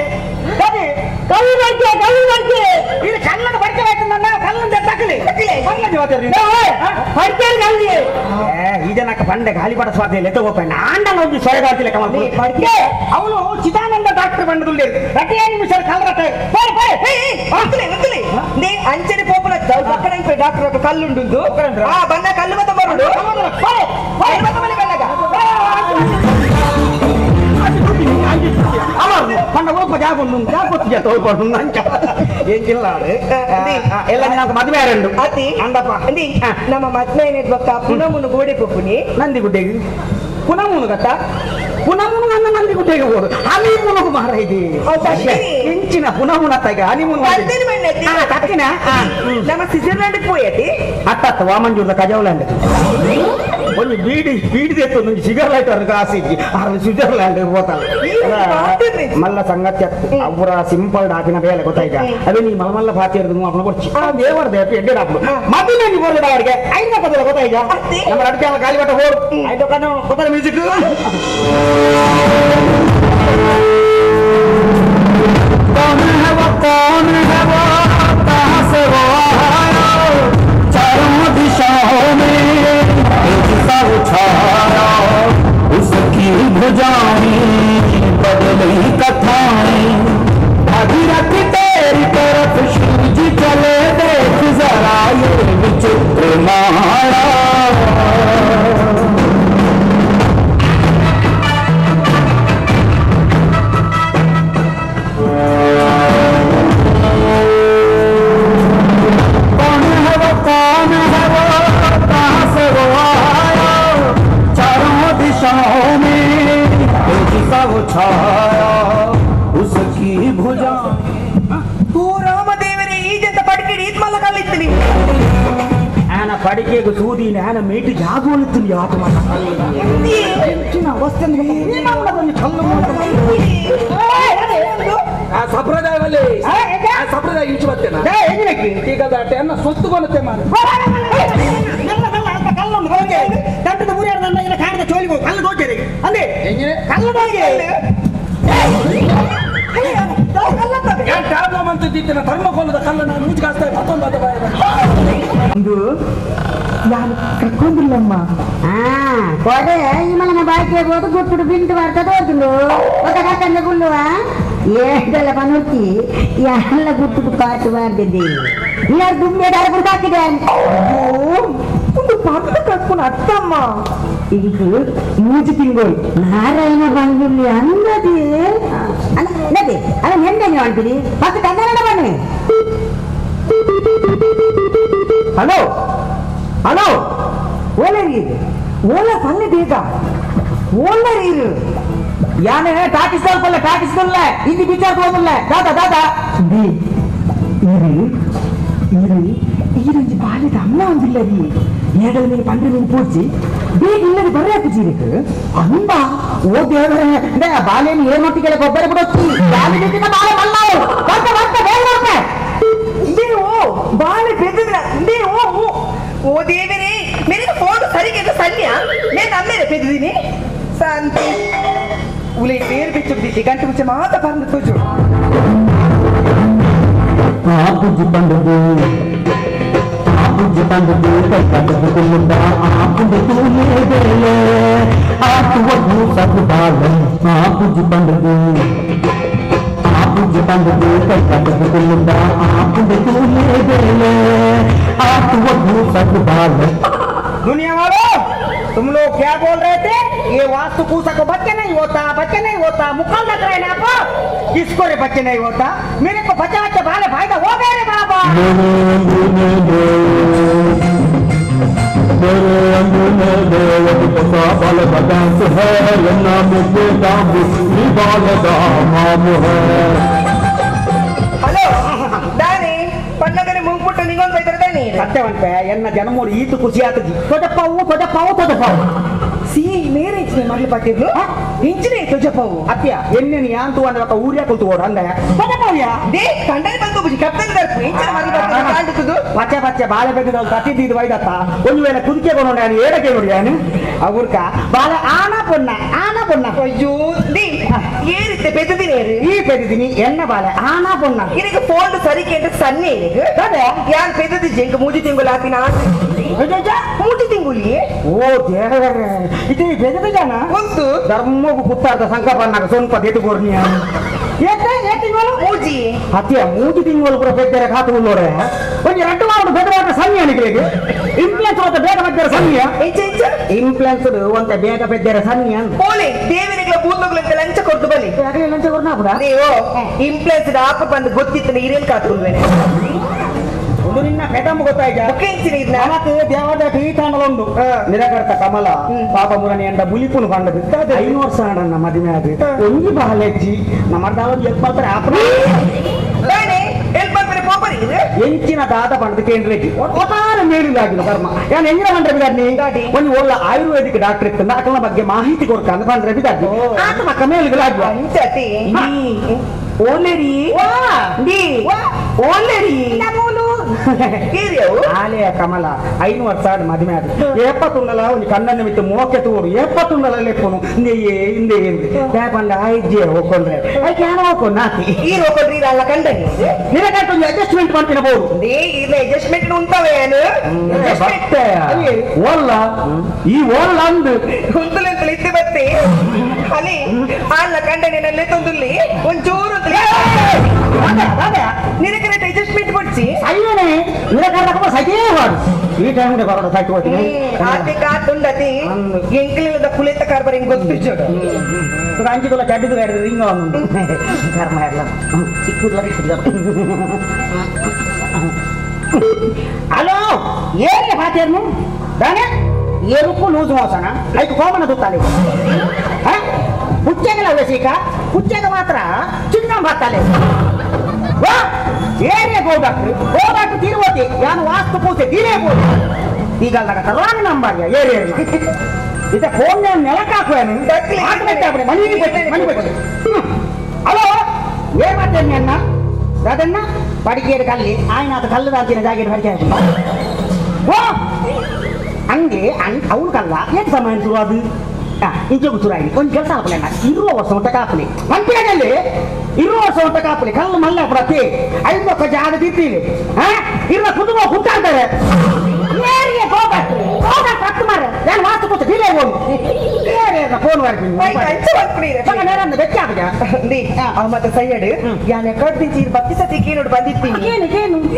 ದಾದಿ ಕವಿ ಬರ್ಕೆ ಕವಿ ಬರ್ಕೆ ಇದು ಕಲ್ಲನ್ನು ಬಡ್ಕೆ ನನ್ನ ಕಲ್ಲನ್ನು ತಕ್ಕಲಿ ಕಲ್ಲನ್ನು ಬಡ್ಕೆ ಕಲ್ಲಿ ಈ ಜನಕ್ಕೆ ಬಂಡೆ ಗಾಲಿಪಟ ಸ್ವಾದ ಲೆಕ್ಕ ಹೋಗ್ತಾನೆ ನಾಂಡನ ಹೋಗಿ ಸೊಯಗಾಡ್ತಿಲ್ಲ ಕಮಲ್ ಬಡ್ಕೆ ಅವನು ಚಿದಾನಂದ ಡಾಕ್ಟರ್ ಬಂಡದುಳ್ಳಿ ರಟೆ ನಿಮಿಷ ಕಲ್ಲರಟೆ ಬಾಯ್ ಬಾಯ್ ಒತ್ತಲೆ ಒತ್ತಲೆ ನೇ ಅಂಚನೆ ಪೋಪುನ ಪಕ್ಕನ ಡಾಕ್ಟರ್ ಕಲ್ಲುಂಡು ಆ ಬನ್ನ ಕಲ್ಲು ಮತ್ತ ಬರುಡು ಬಾಯ್ ಬಾಯ್ ಮತ್ತ ಮನೆ ಬನ್ನಗ ಪಂಡ ಒಲ್ಪ ಜಾಗ ಉಂಡು ಜಾಗ ಗೊತ್ತಿದೆ ತೋಳ್ಕೊಂಡು ಅಂಚ ಏನ್ ಎಲ್ಲ నాకు ಮದುವೆ ಆರಂಡು ಅತಿ ಅಂದಪ್ಪ ಅಂದಿ ನಮ್ಮ ಮದ್ವೆ ಬೊಕ್ಕ ಪುನಮುನು ಗೋಡೆ ಪೊಪ್ಪುನಿ ನಂದಿ ಗುಡ್ಡೆಗೆ ಪುನಮುನು ಗತ್ತ ಪುನಮುನು ಅನ್ನ ನಂದಿ ಗುಡ್ಡೆಗೆ ಹೋದು ಹನಿಮೂನುಗು ಮಾರೈದಿ ಇಂಚಿನ ಪುನಮುನ ತಗ ಹನಿಮೂನು ತಕ್ಕಿನ ನಮ್ಮ ಸ್ವಿಟ್ಜರ್ಲ್ಯಾಂಡ್ ಪೋಯತಿ ಅತ್ತತ್ತ ವಾಮಂಜೂರ್ದ ಕಜೌಲ್ಯಾಂಡ್ ಒಂಜಿ ಬೀಡಿ ಬೀಡಿ ತೆತ್ತು ಒಂಜಿ ಸಿಗರ್ ಲೈಟ್ ಅವ್ರಿಗೆ ಆಸೆ ಇಜ್ಜಿ ಆರು ಸ್ವಿಟ್ಜರ್ಲ್ಯಾಂಡ್ ಹೋತಾಳೆ ಮಲ್ಲ ಸಂಗತಿ ಅವರ ಸಿಂಪಲ್ ಡಾಕಿನ ಬೇಲೆ ಗೊತ್ತಾಯ್ತ ಅದೇ ನೀ ಮಲ್ಲ ಮಲ್ಲ ಫಾತಿ ಇರೋದು ಅಪ್ಪನ ಕೊಡ್ಚಿ ದೇವರ ದೇಪ ಎಡ್ಡೆ ಡಾಕ್ಲು ಮತ್ತೆ ನೀ ಬೋರ್ದ ಅವರಿಗೆ ಐನ ಪದಲ ಗೊತ್ತಾಯ್ತ ನಮ್ಮ ಅಡಿಕೆ ಗಾಳಿ ಬಟ್ಟ ಹೋರು ಐದು ಕಣ್ಣು ಗೊತ್ತಾದ ಮ್ಯೂಸಿಕ್ कौन है वो कौन है वो कहाँ से वो आया चारों दिशाओं में सा उछाया उसकी भुजाएं बदली कथाएं आधी रात तेरी तरफ शिव जी चले देख जरा ये विचित्र माया। कौन है वो, कौन है वो, कहाँ से वो आया, चारों दिशाओं में तेज सा वो छाया, उसकी भुजा। ತೂ ರಾಮದೇವರೇ, ಈಜಂತ ಪಡಿಕೆ ಈತ್ ಮಲ್ಲ ಕಲ್ಲಿತ್ತೀನಿ. ಆನ ಪಡಿಕೆಗೆ ಸೂದಿನ ಆನ ಮೇಟಿ ಜಾಗೋಲಿತ್ತೀನಿ ಆಟ ಮಾಡ ಆ ಸಂಪ್ರದಾಯವಲ್ಲಿ ಆ ಸಂಪ್ರದಾಯ ಇಂಚು ಬರ್ತೇನೆ ಈಗ ಅನ್ನ ಸೊತ್ತುಕೊಳುತ್ತೆ ಮಾರ. ತಟ್ಟದ ಮುರಿಯಾರ ನನ್ನ ಕಾಣದ ಚೋಲಿಗೆ ಕಲ್ಲು ದೋಚೆ ಅಂದೆ ಕಲ್ಲು ದೋಚೆ ಧರ್ಮಕೋಲದ ಕಲ್ಲನ್ನು ಮೂಜು ಮತ್ತೊಂದು ಒಂದು ಯಾರು ಕಕ್ಕೊಂದಿಲ್ಲಮ್ಮ. ಕೊಡೆ ಈ ಬಾಯ್ಕೆ ಹೋದು ಗುಟ್ಟುಡು ಬಿಂದು ಬರ್ತದ ಹೋದುಂಡು ఒక ಕಕ್ಕಂದ ಗುಳ್ಳುವ ಏದೆಲ್ಲ ಪನುರ್ತಿ ಎಲ್ಲ ಗುಟ್ಟುಡು ಪಾಟು ಮಾಡ್ದಿದ್ದಿ ಯಾರು ದುಂಬೆ ದಾರ ಹಾಕಿದೆ. ಒಂದು ಪರ್ದ ಕಟ್ಕೊಂಡು ಅತ್ತಮ್ಮ ಈಗ ಮೂಜು ತಿಂಗಳು ನಾರಾಯಣ ಬಂದಿಲ್ಲಿ ಅಂಗದಿ ಅಲ್ಲ ನದಿ ಅಲ್ಲ ಎಂದ ನೀವು ಅಂತೀರಿ ಫಸ್ಟ್ ಕನ್ನಡ ಬನ್ನಿ. ಹಲೋ ಹಲೋ ಓಲರಿ ಓಲ ಪಲ್ಲೆ ಬೇಗ ಓಲರಿ ಯಾನೆ ಟಾಕಿಸ್ತಾಲ್ ಪಲ್ಲೆ ಟಾಕಿಸ್ತಾಲ್ ಇಲ್ಲಿ ಬಿಚಾರ ತಗೊಂಡಿಲ್ಲ ದಾದಾ ದಾದಾ ಇರಿ ಇರಿ ಈರೊಂಜಿ ಬಾಲ್ಯದ ಅಮ್ಮ ಒಂದಿಲ್ಲ ರೀ ಏಡಲ ಮೇಲೆ ಪಂಡ್ರೆ ಮೇಲೆ ಪೂರ್ಜಿ ಬೇಗ ಇಲ್ಲದೆ ಬರ್ರೆ ಪೂಜಿ ಅಂಬ ಓ ದೇವರೇ ಬಾಲೆಯನ್ನು ಏರ್ಮಟ್ಟಿಗೆಲ್ಲ ಗೊಬ್ಬರ ಬಿಡೋತಿ ಬಾಲೆ ಬಾಲೆ ಮಲ್ಲಾವು ಬರ್ತ ಬರ್ತ ಬೇಗ ಬರ್ತ ನೀವು ಬಾಳೆ ಬೆದ್ದಿದ್ರ ನೀವು ಓ ದೇವರೇ ಮೇರೆ ಫೋನ್ ಸರಿಗೆ ಸನ್ಯ నేను ಅಮ್ಮೇಲೆ ಪೆದ್ದಿದ್ದೀನಿ ಶಾಂತಿ ಉಲೆ ಬೇರೆ ಬಿಚ್ಚು ಗಂಟೆ ಮುಂಚೆ ಮಾತ ಬಂದು ತೋಜು. ಆಪುಜಿ ಬಂದದು ಆಪುಜಿ ಬಂದದು ಕೈಕಟ್ಟದು ಕುಲ್ಲುಂದ ಆಪುಜಿ ತೂಲೆ ಬೇಲೆ ಆಟುವ ಸಬ್ ಬಾಲ ಆಪುಜಿ ಬಂದದು ಆಪುಜಿ ಬಂದದು ಕೈಕಟ್ಟದು ಕುಲ್ಲುಂದ ಆಪುಜಿ ತೂಲೆ ಬೇಲೆ ಆಟುವ ಸಬ್ ಬಾಲ. दुनिया वालों तुम लोग क्या बोल रहे थे? ये वास्तु पूसा को बच्चे नहीं होता, बच्चे नहीं होता, मुकाल लग रहे ना आपको? किसको रे बच्चे नहीं होता? मेरे को बच्चा बच्चा भाले फायदा हो गए रे बाबा। ಹಲೋ ದಾನಿ ಪನ್ನಗನೆ ಮುಂಗ್ಬಿಟ್ಟು ನಿಂಗೊಂದು ಬೈತಾರೆ ದಾನಿ ಸತ್ಯವಂತೆ ಎನ್ನ ಜನಮೂರು ಈತು ಖುಷಿ ಆತಜಿ ತೊಜಪ್ಪಾವು ತೊಜಪ್ಪಾವು ತೊಜಪ್ಪಾವು ಸಿ ಮೇರೆ ಇಂಚಿನ ಮಗಳು ಪಟ್ಟಿದ್ಲು ಇಂಚಿನೇ ತೊಜಪ್ಪಾವು ಅತ್ಯ ಎನ್ನೆ ಯಾಂತು ಅಂದ್ರೆ ఒక ಊರ್ಯಾ ಕುಲ್ತು ಓಡು ಅಂದ ತೊಜಪ್ಪಾವ್ಯಾ they ಕಂಡನೆ ಬಂದು ಬುಜಿ ಕಪ್ತನ ದರ್ಪು ಇಂಚಿನ ಮಗಳು ಪಟ್ಟಿದ್ಲು ಕಾಂಡುತ್ತದು ಪಚ್ಚೆ ಪಚ್ಚೆ ಬಾಳೆ ಬೆದ್ದದಲ್ಲ ತಟ್ಟಿದ್ದು ವೈದತ್ತ ಒಂದು ವೇಳೆ ಕುದಿಕೆ ಕೊನೋಣ ನಾನು ಏಡಕ್ಕೆ ನೋಡಿ ನಾನು ಅವ್ರಕ ಬಾಳೆ ಆನ ಪೊನ್ನ ಆನ ಪೊನ್ನ ಅಯ್ಯೋ they ಏರಿತ್ತೆ ಪೆದ್ದಿನಿ ಈ ಪೆದ್ದಿನಿ ಎನ್ನ ಬಾಳೆ ಆನ ಪೊನ್ನ ಇದಕ್ಕೆ ಫೋನ್ ಸರಿಕೆ ಅಂತ ಸನ್ನೆ ಇದಕ್ಕೆ ಯಾನ್ ಪೆದ್ದಿದ್ದಿ ಜಂಕ ಮೂಜಿ ತಿಂಗಳು ಆತಿನ ಮೂಜಿ ತಿಂಗುಲಿ ಓ ದೇವರೇ ಇದು ಬೆದದ ಜನ ಒಂದು ಧರ್ಮಗೂ ಪುತ್ತಾರ್ದ ಸಂಕಪನ್ನಾಗ ಸ್ವಲ್ಪ ದೇತು ಗೋರ್ನಿಯ ಏಕೆ ಏ ತಿಂಗಳು ಮೂಜಿ ಅತ್ಯ ಮೂಜಿ ತಿಂಗಳು ಕೂಡ ಬೆದ್ದರೆ ಖಾತು ಉಳ್ಳೋರೆ ಒಂದು ಎರಡು ವಾರ ಬೆದವಾದ ಸನ್ನಿ ಅನಿಗಳಿಗೆ ಇಂಪ್ಲೆನ್ಸ್ ಅಂತ ಬೇಗ ಬೆದ್ದರ ಸನ್ನಿಯ ಇಂಪ್ಲೆನ್ಸ್ ಅಂತ ಬೇಗ ಬೆದ್ದರ ಸನ್ನಿ ಅಂತ ಪೋಲೆ ದೇವರಿಗಳ ಬೂತುಗಳಂತ ಲಂಚ ಕೊಟ್ಟು ಬಲಿ ಲಂಚ ಕೊಡ್ನಾ ಕೂಡ ನೀವು ಇಂಪ್ಲೆನ್ಸ್ ಆಪ ಬಂದು ಗೊತ್ತಿತ್ತು ನೀರೇನ್ ಕಾತುಲ್ವೇನೆ ಒಂದು ನಿನ್ನ ಪೆಟಂಬ ಗೊತ್ತಾಯ್ತಾ ನನಗೆ ದೇವದ ಟೀತಾಂಡಲೊಂದು ನಿರಕರ್ತ ಕಮಲ ಪಾಪ ಮುರಣಿ ಎಂಡ ಬುಲಿಪುನು ಕಂಡದು 5 ವರ್ಷ ನನ್ನ ಮದುವೆ ಅದು ಒಂಜಿ ಬಾಲೆಜ್ಜಿ ನಮ್ಮ ಎಲ್ಪಾಲ್ತಾರೆ ಎಂಚಿನ ದಾದ ಪಂಡದ ಕೇಂದ್ರಕ್ಕೆ ಒಟ್ಟಾರೆ ಮೇಲಿದಾಗಿಲ್ಲ ಧರ್ಮ ಯಾನ್ ಎಂಜಿನ ಪಂಡ್ರೆ ಬಿದಾಡ್ನಿ ಒಂದು ಒಳ್ಳೆ ಆಯುರ್ವೇದಿಕ್ ಡಾಕ್ಟರ್ ಇತ್ತು ಅಕಲ ಬಗ್ಗೆ ಮಾಹಿತಿ ಕೊಡ್ಕ ಅಂತ ಪಂಡ್ರೆ ಬಿದಾಡ್ನಿ ಆತ ಮಕ್ಕ ಮೇಲಿಗಳಾಗುವ ಓಲೆರಿ ಓಲೆರಿ ಆಲೆಯ ಕಮಲ 5 ವರ್ಷ ಮದುವೆ ಆದ ಏಪತ್ತುಂಡಲ ಒಂದು ಕಣ್ಣನ್ನು ಮಿತ್ತು ಮೋಕೆ ತೂರು ಏಪತ್ತುಂಡಲ ಲೆಪ್ಪನು ಇಂದೆಯೇ ಇಂದೆ ಪಂಡ ಐಜೆ ಹೋಗ್ಕೊಂಡ್ರೆ ಐಕೆ ಯಾರು ಹೋಗ್ಕೊಂಡು ನಾತಿ ಈ ಹೋಗ್ಕೊಂಡ್ರಿ ಅಲ್ಲ ಕಂಡನಿ ನಿನಗಂತ ಒಂದು ಅಡ್ಜಸ್ಟ್ಮೆಂಟ್ ಮಾಡ್ತೀನಿ ಬೋದು ಅಡ್ಜಸ್ಟ್ಮೆಂಟ್ ಉಂಟವೆ ಏನು ಓಲ್ಲ ಈ ಓಲ್ಲ ಅಂದು ಉಂತುಲೆಂತಲೇ ಇದ್ದೆ ಬತ್ತೆ ಅಲ್ಲಿ ಅಲ್ಲ ಕಂಡನಿ ನಲ್ಲೇ ತೊಂದುಲ್ಲಿ ಒಂಚೂರು ನಿರಕರ ಅಡ್ಜಸ್ಟ್ಮೆಂಟ್ ಕೊಡ್ಸಿ ಅಯ್ಯೋನೇ ನಿರಕರ ಸೈಕೇ ವಾಡು ಈ ಟೈಮ್ ಡೆ ಬರೋಡ ಸೈಕ್ ಹೋಗ್ತೀನಿ ಆತೆ ಕಾತುಂಡತಿ ಎಂಕಲಿಲ್ಲದ ಕುಲೇತ ಕಾರ್ಬಾರ್ ಹಿಂಗ್ ಗೊತ್ತಿಜೋಡು ಅಂಚಿದಲ್ಲ ಚಡ್ಡಿದು ಹಿಡಿದು ಹಿಂಗ ಒಂದು ಕರ್ಮ ಎಲ್ಲ ಚಿಕ್ಕುದ್ಲ ಹಲೋ ಏನೇ ಪಾತೇರ್ನು ದಾನೆ ಎರುಕು ಲೂಸ್ ಮೋಸನ ಐದು ಕೋಮನ ದುತ್ತಾಲೆ ಹುಚ್ಚೆಗಲ ವೆಸಿಕ ಹುಚ್ಚೆಗ ಮಾತ್ರ ಚಿನ್ನ ಬಾತಾಲೆ ವಾ ಏನೇ ಗೋ ಡಾಕ್ಟ್ರು ಗೋ ಡಾಕ್ಟ್ರು ತೀರ್ವತಿ ಯಾನು ವಾಸ್ತು ಪೂಸೆ ತೀರೇ ಬೋದು ಈಗಲ್ದಾಗ ತರ್ವಾನ ನಂಬರ್ ಏರಿ ಇದ ಫೋನ್ ನೆಲಕ್ಕೆ ಹಾಕುವೇನು ಮನೆಗೆ ಹಲೋ ಏನ್ ಮಾಡ್ತೇನೆ ಅಣ್ಣ ಅದನ್ನ ಬಡಿಗೇರು ಕಲ್ಲಿ ಆಯ್ನಾದ ಕಲ್ಲು ದಾಲ್ತಿನ ಜಾಗೇಡು ಬಡಿಗೆ ಓ ಹಂಗೆ ಅವನು ಕಲ್ಲ ಏನು ಸಮಯ ಶುರು ಅದು ಇಂಚೆ ಶುರು ಒಂದು ಕೆಲಸ ಹಾಕಲೆ ಇರುವ ವರ್ಷ ಹೊಟ್ಟ ಕಾಪಲಿ ಮಂಪಿನಲ್ಲಿ ಇರುವ ವರ್ಷ ಹೊಟ್ಟ ಕಾಪಲಿ ಕಲ್ಲು ಮಲ್ಲ ಪ್ರತಿ ಐದು ಲಕ್ಷ ಜಾಗ ತಿಂತೀನಿ ಹಾ ಇರುವ ಕುಟುಂಬ ಹುಟ್ಟಾಡ್ತಾರೆ ನಾನು ವಾಸ್ತು ಕೂತು ಡಿಲೇ ಹೋಗಿ ಫೋನ್ ಮತ್ತೆ ಸೈಯಡ್ ಯಾನೆ ಕಡ್ದಿಂಚಿ ಬತ್ತಿ ಸತಿ ಕೇನೋಡು ಬಂದಿತ್ತೀನಿ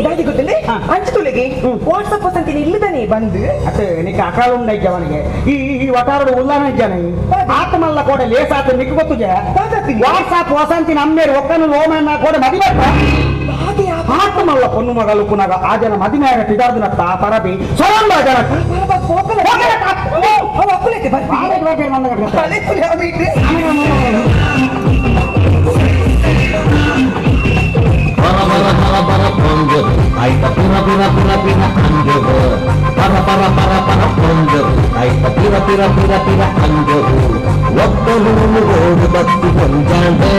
ದಾದಿ ಗೊತ್ತಿಲ್ಲ ಅಂಚು ತುಳಿಗೆ ವಾಟ್ಸಪ್ ವಸಂತಿನಿ ಇಲ್ಲದನೆ ಬಂದು ಅತ್ತೆ ನಿಕ್ಕ ಅಕಾಲ ಉಂಡ ಅವನಿಗೆ ಈ ಈ ವಟಾರಡು ಉಲ್ಲಾನ ಇದ್ದಾನೆ ಆತ್ಮಲ್ಲ ಕೂಡ ಲೇಸಾತ ನಿಕ್ಕ ಗೊತ್ತು ವಾಟ್ಸಪ್ ವಸಂತಿನ ಅಮ್ಮೇರು ಒಕ್ಕನು ಲೋಮನ್ನ ಕೂಡ ಮದಿ ಬರ್ತ ಆತ್ಮಲ್ಲ ಪೊನ್ನು ಮಗಲು ಪುನಗ ಆ ಜನ ಮದಿಮ್ಯಾಗ ತಿದಾರ್ದನತ್ತ ಪರಬಿ ಸೊರಂಬ ಜನ ಪರ ಪರ ಪರ ಪರ ಪೊಂಜು ಆಯ್ತ ಪಿರ ಪಿರ ಪಿರ ಪಿರ ಅಂಜು ಪರ ಪರ ಪರ ಪರ ಪೊಂಜು ಆಯ್ತ ಪಿರ ಪಿರ ಪಿರ ಪಿರ ಅಂಜು ಒಕ್ಕಲು ಓಡು ಬತ್ತಿ ಪೊಂಜಾಂಡೆ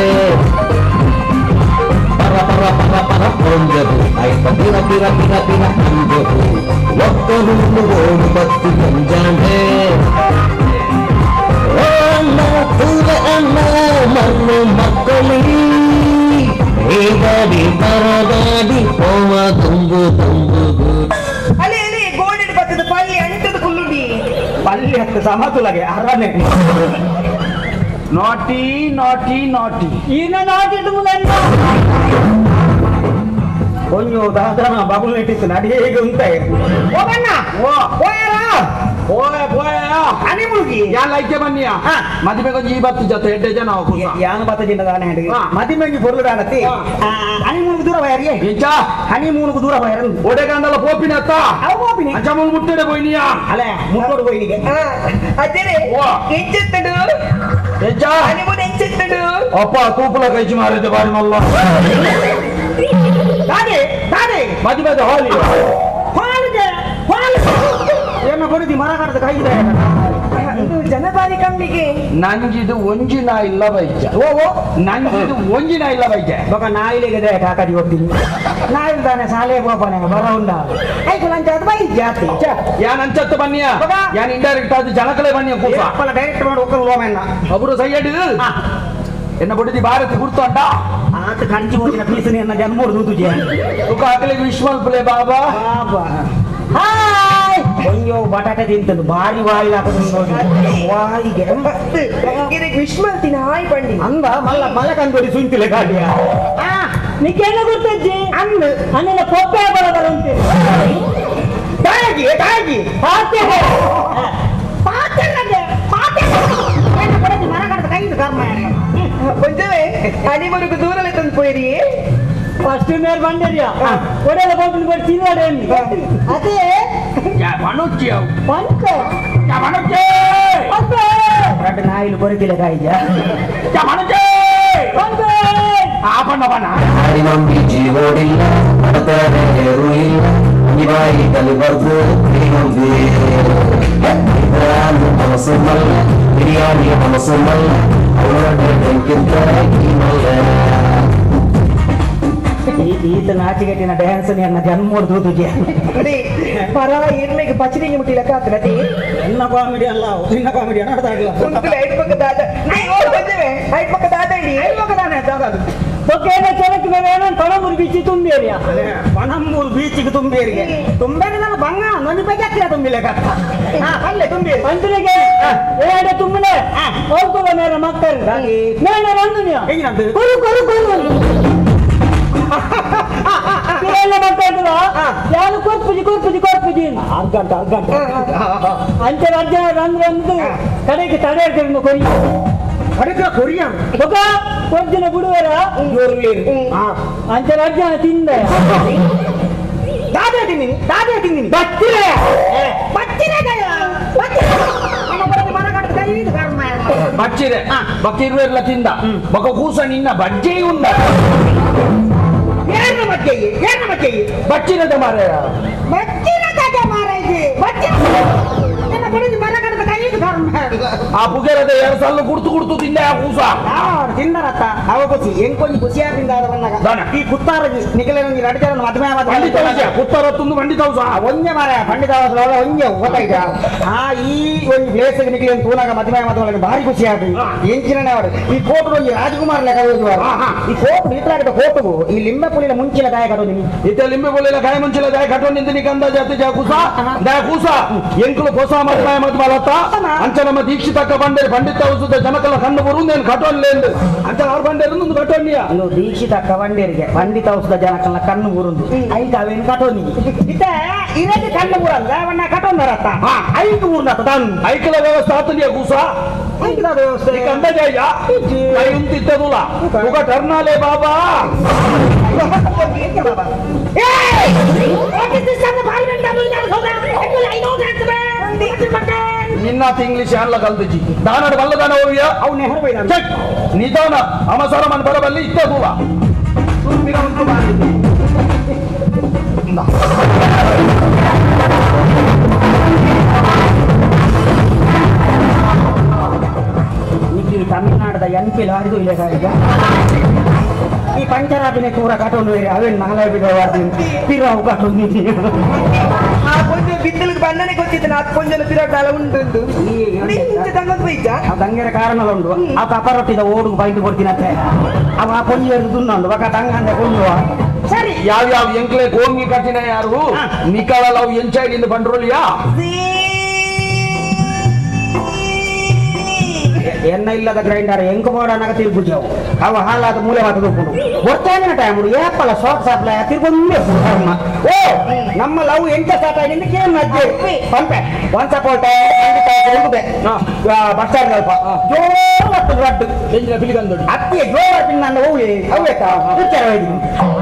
ಪರ ಪರ ಪರ ಪರ ಪೊಂಜು ಆಯ್ತ ಪಿರ ಪಿರ ಪಿರ ಪಿರ ಅಂಜು ಒಕ್ಕಲು ಓಡು ಬತ್ತಿ ಪೊಂಜಾಂಡೆ ಅಣ್ಣ ತೂರ ಅಣ್ಣ ಮಣ್ಣು ಮಕ್ಕಳಿ ಗಾಡಿ ಬರಗಾಡಿ ಹೋವ ತುಂಬು ತುಂಬು ಅಲ್ಲಿ ಅಲ್ಲಿ ಗೋಡೆಡ್ ಬತ್ತದ ಪಲ್ಲಿ ಅಂಟದ ಕುಲ್ಲುಡಿ ಪಲ್ಲಿ ಹತ್ತು ಸಮತುಲಗೆ ಅರನೆ ನಾಟಿ ನಾಟಿ ನಾಟಿ ಈನ ನಾಟಿ ಒಂಜು ದಾದನ ಬಬುಲ್ ನೆಟ್ಟಿತ್ತು ನಡಿ ಹೇಗೆ ಉಂಟ ಹೋಗಣ್ಣ ಹೋಯಾರ ಹೋಯ ಹೋಯ ಅನಿ ಮುಳುಗಿ ಯಾನ್ ಲೈಕೆ ಬನ್ನಿಯ ಮದಿಮೆಗೆ ಒಂಜಿ ಬತ್ತು ಜೊತೆ ಎಡ್ಡೆ ಜನ ಯಾನು ಬತ್ತ ಜಿಂದ ದಾನ ಹೇಳಿ ಮದಿಮೆಗೆ ಪೊರ್ಲು ದಾನತಿ ಹನಿಮೂನ್ಗೆ ದೂರ ಹೋಯಾರಿಗೆ ಎಂಚ ಹನಿಮೂನ್ಗೆ ದೂರ ಹೋಯಾರ ಒಡೆಗಂಡಲ ಪೋಪಿನ ಅತ್ತ ಅವು ಪೋಪಿನಿ ಅಂಚ ಮುಲ್ ಮುಟ್ಟಡೆ ಪೋಯಿನಿಯ ಅಲೆ ಮುಟ್ಟೋಡು ಪೋಯಿನಿಗೆ ಅದೇನೆ ಎಂಚೆತ್ತಡು ಎಂಚ ಹನಿಮೂನ್ ಎಂಚೆತ್ತಡು ಅಪ್ಪ ತೂಪುಲ ಕೈಚಿ ಮಾರಿದ್ದೆ ಬಾರಿ ಮಲ್ಲ ದಾದೆ ದಾದೆ ಮದಿಮೆದ ಹೋಲಿ ಹಾಲಿಗೆ ಹಾಲಿಗೆ ಏನು ಬರುದಿ ಮರ ಕಡದ ಕೈಗಿದೆ ಜನಬಾರಿ ಕಮ್ಮಿಗೆ ನಂಜಿದು ಒಂಜಿ ನಾ ಇಲ್ಲ ಬೈಜ ಓ ಓ ನಂಜಿದು ಒಂಜಿ ನಾ ಇಲ್ಲ ಬೈಜ ಬೊಕ ನಾಯಿಲೆಗೆ ಕಾಕಡಿ ಹೋಗ್ತೀನಿ ನಾಯಿಲ್ದಾನೆ ಸಾಲೆ ಗೋಪನೆ ಬರ ಉಂಡ ಐಕು ಲಂಚ ಅದು ಬೈಜ ಜಾತಿ ಯಾನ್ ಅಂಚತ್ತು ಬನ್ನಿಯ ಯಾನ್ ಇಂಡೈರೆಕ್ಟ್ ಆದ ಜನಕಲೆ ಬನ್ನಿಯ ಕೂಸ ಡೈರೆಕ್ಟ್ ಮಾಡಿ ಒಕ್ಕಲು ಲೋಮೆನ್ನ ಒಬ್ಬರು ಸೈಯಡ್ ಎನ್ನ ಬುಡಿದಿ ಭಾರತಿ ಗುರ್ತುಂಟ ಆತ ಕಂಚಿ ಹೋಗಿನ ಪೀಸನೆ ಎನ್ನ ಜನ್ಮೋಡು ದೂತುಜೆ ತುಕ ಹಾಕಲಿಗೆ ವಿಶ್ವಲ್ಪಲೆ ಬಾಬಾ ಬಾಬಾ ಹಾಯ್ ಅಯ್ಯೋ ಬಟಾಟೆ ತಿಂತನು ಬಾರಿ ವಾಯಿ ಹಾಕುದು ನೋಡಿ ವಾಯಿಗೆ ಗಿರಿಗೆ ವಿಶ್ವಲ್ತಿನ ಹಾಯ್ ಬಂಡಿ ಅಂದ ಮಲ್ಲ ಮಲ್ಲ ಕಂದೋಡಿ ಸುಂತಿಲೆ ಗಾಡಿಯ ನಿಕ್ಕೇನ ಗೊತ್ತಜ್ಜಿ ಅಂದ ಅನ್ನೆಲ್ಲ ಪೊಪ್ಪೆ ಬರಬರಂತೆ ತಾಯಿ ತಾಯಿ ಪಾತೆ ಪಾತೆ ಪಾತೆ என்ன படத்து மரகடத்து கைது கர்ம கொஞ்சமே ಹನಿಮೂನ್ಗೆ ದೂರಲೆ ತಂದು ಪೋಯಿರಿ ಫಸ್ಟ್ ಮೇರ್ ಬಂದಿರಿಯಾ ಒಡೆಲ್ಲ ಹೋಗ್ಬಿಟ್ಟು ಬರ್ ತಿನ್ನಾಡೆ ಅದೇ ಮನುಷ್ಯ ಪಂಕ ಮನುಷ್ಯ ಪಂಕ ரெண்டு நாயில் பொறுத்தில காய்ஜா ಮನುಷ್ಯ ಪಂಕ ಆ ಬಣ್ಣ ಬಣ್ಣ ನಂಬಿ ಜೀವೋಡಿಲ್ಲ ಅಡತಾರೆ ಇಲ್ಲ ನಿವಾಯಿ ಕಲಿಬರ್ದು ಮನಸ್ಸು ಮಲ್ಲ ಬಿರಿಯಾನಿ ಮನಸ್ಸು ಮಲ್ಲ ಈತ ನಾಚಿಗೆಟ್ಟಿನ ಡ್ಯಾನ್ಸ್ ಎನ್ನ ಜನ್ಮೋಡ್ ದೂತುಜೆ ಪರ ಏರ್ಮೆಗೆ ಪಚಡಿಗೆ ಮುಟ್ಟಿಲ್ಲ ಕಾತನತಿ ಎನ್ನ ಕಾಮಿಡಿ ಅಲ್ಲ ನಿನ್ನ ಕಾಮಿಡಿ ಅನ್ನ ಉಂಟು ಐಟ್ ಪಕ್ಕ ದಾದ ಐಟ್ ಪಕ್ಕ ದಾದಂಡಿ ಐಟ್ ಪಕ್ಕ ದಾನೆ ದಾದ ಒಕ್ಕೇನ ಚಲಕ್ಕೆ ಮೇವೇನ ಪಣಂಬೂರು ಬೀಚ್ ತುಂಬೇರಿಯ ಪಣಂಬೂರು ಬೀಚಿಗೆ ತುಂಬೇರಿಗೆ ತುಂಬೇರಿ ನಾನು ಬಂಗ ನೊಂದು ಬಗ್ಗೆ ಹಾಕಿರ ತುಂಬಿಲೆ ಕತ್ತ ಹಾ ಅಲ್ಲೇ ತುಂಬೇರಿ పంతులಗೆ ಏಡ ತುಂಬಲೆ ಹೋಗ್ತದ ಮೇರ ಮಕ್ಕಳು ಮೇನ ರಂದು ನೀವು ಹೆಂಗಿನಂತ ಕೊರು ಕೊರು ಕೊರು ಪಿರಲ್ಲ ಮಾಡ್ತಾ ಯಾರು ಕೊರ್ಪುಜಿ ಕೊರ್ಪುಜಿ ಕೊರ್ಪುಜಿ ಅರ್ಗಂಟ ಅರ್ಗಂಟ ಅಂಚೆ ಅರ್ಜನ ರಂದ್ರ ಅಂದು ಕಡೆಗೆ ತಡೆ ಇರ್ತಾರೆ ಕೊರಿಯ ಕಡೆಗೆ ಕೊರಿಯ ఒక ಕೊರ್ಜಿನ ಬಿಡುವರ ಅಂಚೆ ಅರ್ಜನ ತಿಂದ ದಾದೆ ತಿಂದಿನಿ ದಾದೆ ತಿಂದಿನಿ ಬಚ್ಚಿರೆ ಬಚ್ಚಿರೆ ಬಚ್ಚಿರೆ ಬಕ್ಕ ಇರುವೆಲ್ಲ ತಿಂದ ಬೊಕ ಕೂಸ ನಿನ್ನ ಬಜ್ಜೆ ಉಂಡ ಏನ ಬಜ್ಜೆ ಏನ ಬಜ್ಜೆ ಬಚ್ಚಿರದ ಮಾರಾಯ ಬಚ್ಚಿರದ ಮಾರಾಯ ಬಚ್ಚಿರ ನಿನ್ನ ಬಡಿದು ಮರಗಡದ ಕೈಗೆ ಧರ್ಮ ಆ ಪುಗೆರದ ಎರಡು ಸಲ ಕುಡ್ತು ಕುಡ್ತು ತಿಂದ ಆ ಕೂಸ ತಿಂದರತ್ತ ಅವ ಖುಷಿ ಎಂಕೊಂಜಿ ಖುಷಿಯಾದಿಂದ ಬಂದಾಗ ಈ ಕುತ್ತಾರ ನಿಗಲ ನಡಿತಾರ ಮದುವೆ ಪಂಡಿತ ಕುತ್ತಾರ ತುಂದು ಪಂಡಿತ ಒಂಜೆ ಮಾರಾಯ ಪಂಡಿತ ಒಂಜೆ ಗೊತ್ತಾಯ್ತ ಆ ಈ ಒಂದು ಪ್ಲೇಸ್ ನಿಗಲ ತೂನಾಗ ಮದುವೆ ಮದುವೆ ಭಾರಿ ಖುಷಿ ಆಗ್ತದೆ ಎಂಚಿನ ಅವರು ಈ ಕೋಟು ಒಂಜಿ ರಾಜಕುಮಾರ್ ಲೆಕ್ಕ ಹೋಗುವರು ಈ ಕೋಟು ಇತ್ತಲಾಗಿದ್ದ ಕೋಟುಗು ಈ ಲಿಂಬೆ ಪುಲಿನ ಮುಂಚಿನ ಗಾಯ ಕಟ್ಟೋ ನಿಮ್ಗೆ ಇತ್ತ ಲಿಂಬೆ ಪುಲಿನ ಗಾಯ ಮುಂಚಿನ ಗಾಯ ಕಟ್ಟೋ ನಿಂದು ನಿಕ್ ಅಂದಾಜು ಅತ್ತೆ ಜಾ ಕೂಸ ದಾ ಕೂಸ ಎಂಕುಲು ಹೊಸ ಮದುವೆ ಮದುವೆ ಅಲತ್ತ ಅಂಚ ನಮ್ಮ ದೀಕ್ಷಿತಕ್ಕ ಬಂಡೇರಿ ಪಂಡಿತ ಅವಸುದ ಜನಕಲ ಕಣ್ಣು ಬರು నేను ಕಟ್ಟೋನ್ಲೇಂದು ಅಂಚ ಅವ್ರು ಬಂಡೇರು ಒಂದು ಕಟ್ಟೋನಿಯ ದೀಕ್ಷಿತಕ್ಕ ಬಂಡೇರಿಗೆ ಪಂಡಿತ ಅವಸುದ ಜನಕಲ ಕಣ್ಣು ಬರುಂದು ಐದು ಅವೇನು ಕಟ್ಟೋನಿ ಇತ್ತ ಇರಕ್ಕೆ ಕಣ್ಣು ಬರಂದ ಅವನ್ನ ಕಟ್ಟೋಂದರತ್ತ ಐದು ಊರ್ನತ್ತ ತಾನು ಐಕಲ ವ್ಯವಸ್ಥೆ ಆತನಿಯ ಕೂಸ ವ್ಯವಸ್ಥೆ ಅಂದಾಜ ಉಂತಿತ್ತದುಲ ఒక ಟರ್ನಾಲೆ ಬಾಬಾ ನಿನ್ನಾತ ಇಂಗ್ಲಿಷ್ ಅಲ್ಲ ಕಲ್ತಿಜಿ ದಾನಡು ಬಲ್ಲದಾನ ಹೋವಿಯ ಅವು ನೆಹರು ಬೈದ ನಿಧಾನ ಅಮಸರ ಮನ್ ಬರಬಲ್ಲಿ ಇತ್ತದುಲ ತಮಿಳ್ನಾಡದ ಎಂ ಪಿ ಲಾರಿದು ಇಲ್ಲ ಈಗ ಈ ಪಂಚರಾಬಿನ ಕೂರ ಕಟ್ಟೊಂದು ಅವೇನು ನಾಳೆ ಬಿಡುವ ಪಿರಾವು ಕಟ್ಟೊಂದು ಆ ಕೊಂಚ ಬಿದ್ದಲಿಗೆ ಬಣ್ಣನೆ ಗೊತ್ತಿತ್ತು ನಾ ಕೊಂಚ ಪಿರಾಟ ಉಂಟು ದಂಗೆರ ಕಾರಣ ಉಂಟು ಆ ಕಪರೊಟ್ಟಿದ ಓಡು ಬೈದು ಕೊಡ್ತೀನತ್ತೆ ಅವ ಆ ಕೊಂಜ ದುನ್ನೊಂದು ಬಕ ತಂಗ ಅಂದೆ ಕೊಂಜುವ ಸರಿ ಯಾವ ಯಾವ ಎಂಕ್ಲೆ ಕೋಂಗಿ ಕಟ್ಟಿನ ಯಾರು ನಿಕಾಲ ಅವು ಎಂಚಾಯ್ಲಿಂದ ಬಂಡ್ರೋಲಿಯಾ ಎನ್ನ ಇಲ್ಲದ ಗ್ರೈಂಡರ್ ಎಂಕು ಮಾಡೋಣಾಗ ತಿರುಗುಜವು ಅವು ಹಾಲಾದ ಮೂಲೆ ಮಾತು ತೂಪುಂಡು ಗೊತ್ತಾಗಿನ ಟೈಮ್ ಏಪಲ ಶಾರ್ಟ್ ಸಾಪ್ಲ ತಿರುಗೊಂದೇ ಓ ನಮ್ಮ ಲವ್ ಎಂತ ಸ್ಟಾರ್ಟ್ ಆಗಿ ಕೇನ್ ಅಜ್ಜೆ ಪಂಪೆ ಒನ್ಸ್ ಅಪಾನ್ bus stand ಅಲ್ಪ ಜೋರು ರಡ್ಡು ಅತ್ತಿಗೆ ಜೋರ ಪಿನ್ನ ಹೋಗಿ ಅವೇತ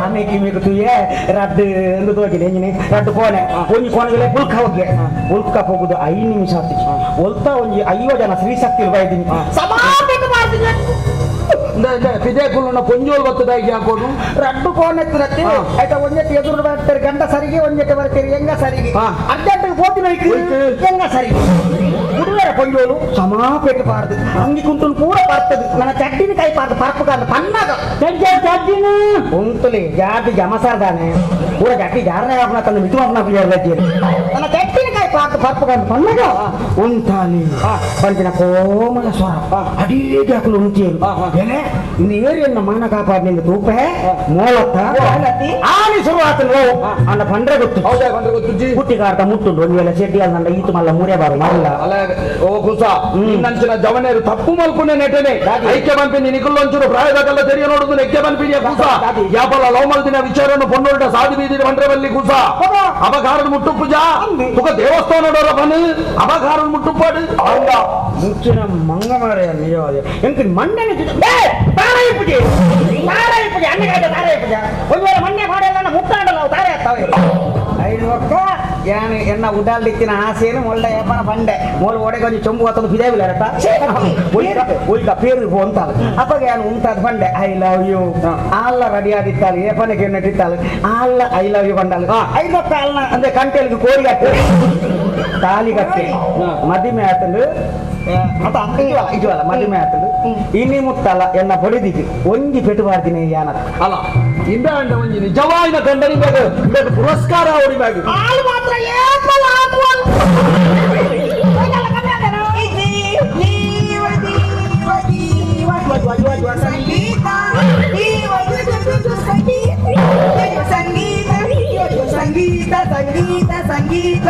ಆಮೇಲೆ ಮೇಕು ತುಯೆ ರಡ್ಡು ಎಂದು ತೋಜಿದೆ ಎಂಜಿನಿ ರಡ್ಡು ಕೋಣೆ ಒಂಜಿ ಕೋಣೆಗೆ ಬುಲ್ಕ ಹೋಗಿ ಬುಲ್ಕ ಹೋಗುದು 5 ನಿಮಿಷ ಆಗ್ತಿತ್ತು ಒಲ್ತಾ ಒಂಜಿ 50 ಜನ ಸ್ತ್ರೀಶಕ್ತಿ ಬೈತೀನಿ ಸಮಾಪಕ ಮಾಡ್ತೀನಿ ಪಿದೆ ಕುಲ್ಲುನ ಪೊಂಜೋಲ್ ಬತ್ತದಾಗಿ ಹಾಕೋದು ರಡ್ಡು ಕೋಣೆ ಎತ್ತರತ್ತೆ ಆಯ್ತಾ ಒಂಜೆಟ್ಟು ಎದುರು ಬರ್ತಾರೆ ಗಂಡ ಸರಿಗೆ ಒಂಜೆಟ್ಟು ಬರ್ತೀರಿ ಹೆಂಗ ಸರಿಗೆ ಅರ್ಜೆಂಟ್ ಹೋತಿನ ಹೆಂಗ ಸರಿಗೆ ಹುಡುಗರ ಪೊಂಜೋಲು ಸಮಾಪೇಟೆ ಬಾರದು ಅಂಗಿ ಕುಂಟು ಪೂರ ಬರ್ತದೆ ನನ್ನ ಚಡ್ಡಿನ ಕೈ ಪಾರ್ದು ಪರ್ಪು ಕಾದು ಪನ್ನಾಗ ಚಡ್ಡಿನ ಉಂಟುಲಿ ಜಾತಿ ಜಮಸಾರ್ದಾನೆ ಪೂರ ಜಟ್ಟಿ ಜಾರನೆ ಆಪನ ತಂದು ಮಿತು ಆಪನ ಪಿಯರ್ಲಜ್ಜಿ ನನ್ನ ಚಡ್ಡಿನ ಕೈ ಪಾರ್ದು ಪರ್ಪು ಕಾದು ಪನ್ನಾಗ ಉಂಟಾಲಿ ಬಂದಿನ ಕೋಮಲ ಸ್ವರ ಅಡಿಗೆ ಹಾಕಲು ಉಂಟೇನು ಎಲೆ ಇನ್ನು ಏರಿಯನ್ನ ಮಾನ ಕಾಪಾಡಿನಿಂದ ತೂಪೆ ಮೋಲತ್ತ ಆನಿ ಶುರುವಾತನು ಅಂಡ ಬಂಡ್ರೆ ಗೊತ್ತು ಹೌದಾ ಬಂಡ್ರೆ ಗೊತ್ತು ಹುಟ್ಟಿಗಾರ್ದ ಮುಟ್ಟುಂಡು ಒಂದು ವೇಳೆ ಶೆಡ್ಡಿ ಅಲ್ಲ ನಂಡ ಈತು ಮಲ್ಲ ಮೂರೇ ಬಾರು ಮಲ್ಲ ಅಲ್ಲ ಓ ಕುಸ ನಿನ್ನಂಚಿನ ಜವನೇರು ತಪ್ಪು ಮಲ್ಪುನೆ ನೆಟನೆ ಐಕ್ಯ ಬಂಪಿನಿ ನಿಕುಲ್ಲೊಂಚೂರು ಪ್ರಾಯದಾಗಲ್ಲ ತೆರಿಯ ನೋಡುದು ನೆಕ್ಕೆ ಬಂಪಿನಿಯ ಕೂಸ ಯಾಪಲ ಲೋಮಲ್ ದಿನ ವಿಚಾರನ್ನು ಪೊನ್ನೊಳ್ಳ ಸಾಧು ಬೀದಿ ಬಂಡ್ರೆ ಬಲ್ಲಿ ಕೂಸ ಅಪಘಾರದ ಮುಟ್ಟುಪ್ಪುಜಾ ತುಕ ದೇವಸ್ಥಾನದವರ ಬನ್ ಅಪಘಾರದ ಮುಟ್ಟುಪ್ಪಾಡು ಅಂಗ ಮುಚ್ಚಿನ ಮಂಗ ಮಾರಾಯ ನಿಜವಾದ ಎಂಕ ಮಂಡನೆ ತಾರಾಯಿಪುಜಿ ತಾರಾಯಿಪುಜಿ ಅನ್ನಗಾದ ತಾರಾಯಿಪುಜ ಒಂದು ವೇಳೆ ಮಣ್ಣೆ ಮಾಡಲ್ಲ ಮುಟ್ಟಾಡಲ್ಲ ಅವು ತಾರೆ ಆಗ್ತಾವೆ ಐದು ಒಕ್ಕ ಏನು ಎನ್ನ ಉಡಾಲ್ದಿತ್ತಿನ ಆಸೆನು ಮೊಳ್ಳ ಏಪನ ಬಂಡೆ ಮೋಲ್ ಒಡೆಗೆ ಒಂಜಿ ಚೊಂಬು ಹತ್ತೊಂದು ಬಿದೇವಿಲ್ಲ ರತ್ತ ಒಯ್ಕ ಪೇರು ಅಂತಾಳು ಅಪ್ಪಗೆ ಏನು ಉಂಟಾದ ಬಂಡೆ I love you ಆಲ್ಲ ready ಆದಿತ್ತಾಳು ಏಪನಕ್ಕೆ ನೆಟ್ಟಿತ್ತಾಳು ಆಲ್ಲ I love you ಬಂಡಾಳು ಐದೊಕ್ಕ ಅಲ್ಲ ಅಂದ್ರೆ ಕಂಟೆಲ್ಗೆ ಕೋರಿ ಕಟ್ಟೆ ತಾಲಿ ಕಟ್ಟೆ ಮದಿಮೆ ಆತಂದು ಇಜ್ವಲ ಇಜ್ವಲ ಮದಿಮೆ ಆತಂದು ಇನಿ ಮುತ್ತಲ್ಲ ಎನ್ನ ಬಡಿದಿಗೆ ಒಂಜಿ ಪೆಟ್ಟು ಬಾರ್ದಿನಿ ಯಾನ ಅಲ್ಲ ಇಂಬೆ ಅಂಡ ಒಂಜಿ ನಿಜವಾಯಿನ ಕಂಡನಿ ಬೇಕು ಬೇಕು ಪುರಸ್ಕಾರ ಅವಡಿ ಬೇಕು ಆಳು ಮಾತ್ರ ಏಪಲ ಆಪುವಲ್ ಸಂಗೀತ ಸಂಗೀತ ಸಂಗೀತ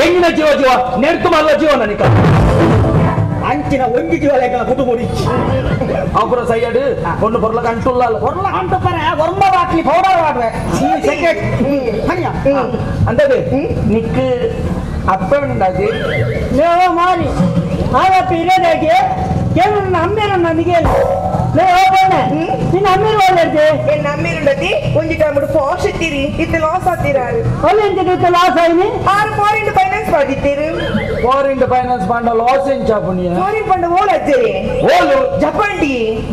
ಎಂಗಿನ ಜೀವ ಜೀವ ನೆರ್ತು ಮಲ್ಲ ಜೀವ ನನಗೆ ಅಂಚಿನ ಒಂಜಿ ಜೀವಲೇಖನ ಕುಟುಂಬ ಅವರ ಸೈಯಡ್ ಒಂದು ಬೊರ್ಲ ಕಂಟುಲ್ಲ ಬೊರ್ಲ ಕಂಟು ಪರ ಒರ್ಮ ಬಾಟ್ಲಿ ಪೌಡರ್ ವಾಡ್ವೆ ಈ ಸೆಕೆಟ್ ಹನಿಯ ಅಂದದೆ ನಿಕ್ ಅಪ್ಪ ಉಂಡಾಜಿ ನೇವ ಮಾರಿ ಆವತ್ತು ಇರೋದಾಗೆ ಕೇವಲ ಅಮ್ಮೇರು ನನಗೆ ನಿನ್ನ ಅಮ್ಮೇರು ಒಳ್ಳೆದೆ ಎನ್ನ ಅಮ್ಮೇರುಂಡತಿ ಒಂಜಿ ಟೈಮ್ ಫಾಶ್ ಇತ್ತೀರಿ ಇತ್ತೆ ಲಾಸ್ ಆತೀರಾರು ಒಳ್ಳೆ ಲಾಸ್ ಆಯ್ನಿ ಆರು ಫಾರಿನ್ ಫೈನಾನ್ಸ್ ಮಾಡಿತ್ತೀರು ಫಾರಿನ್ ಫೈನಾನ್ಸ್ ಪಂಡ ಲಾಸ್ ಎಂಚ ಪುಣ್ಯ ಫಾರಿನ್ ಪಂಡ ಓಲ್ ಅಜ್ಜರಿ ಓಲು Japan T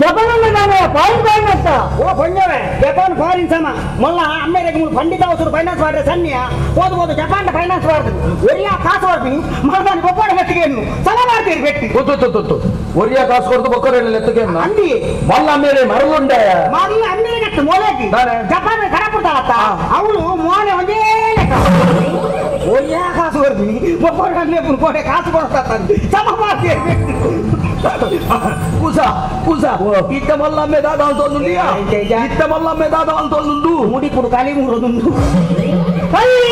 Japan ನಾನು ಫಾರಿನ್ ಫೈನಾನ್ಸ್ ಓ ಪೊಂಜವೆ ಜಪಾನ್ ಫಾರಿನ್ ಸಮ ಮೊಲ್ಲ ಅಮ್ಮೇರಿಗೆ ಮೂರು ಪಂಡಿತ ಅವಸರು ಫೈನಾನ್ಸ್ ಮಾಡಿದ್ರೆ ಸನ್ನಿಯ ಹೋದು ಹೋದು ಜಪಾನ್ ಫೈನಾನ್ಸ್ ಮಾಡಿದ್ರು ಒರಿಯಾ ಕಾಸು ಮಾಡ್ತೀನಿ ಮಹದಾನಿ ಬೊಪ್ಪಾಡ ಮೆತ್ತಿಗೆ ಸಲ ಮಾಡ್ತೀರಿ ಬೆಟ್ಟಿ ಗೊತ್ತು ಒರಿಯಾ ಕಾಸು ಕೊಡ್ತು ಬೊಕ್ಕರೆ ಲೆತ್ತಗೆ ಅಂದಿ ಮೊಲ್ಲ ಅಮ್ಮೇರೆ ಮರಳುಂಡೆ ಮರಳು ಅಮ್ಮೇರೆ ಕಟ್ಟು ಮೊಲಗಿ ಜಪಾನ್ ಕರಪುಡ್ತಾಳತ್ತ ಅವಳು ಮೋನೆ ಒಂದೇ ಲೆಕ್ಕ ಒರಿಯಾ ಕಾಸು ಬರ್ತೀನಿ ಬೊಪ್ಪಾಡ ಕೋಟೆ ಕಾಸು ಕೊಡ್ತಾ ಸಮ ಮಾಡ್ತೀರಿ ಕೂಸ ಕೂಸ ಇತ್ತ ಮಲ್ಲಮ್ಮೆ ದಾದ ಅಂತೊಂದುಂಡಿಯಾ ಇತ್ತ ಮಲ್ಲಮ್ಮೆ ದಾದ ಅಂತೊಂದುಂಡು ಮುಡಿಪುಡು ಕಲಿ ಮೂರೊಂದುಂಡು ಕಲಿ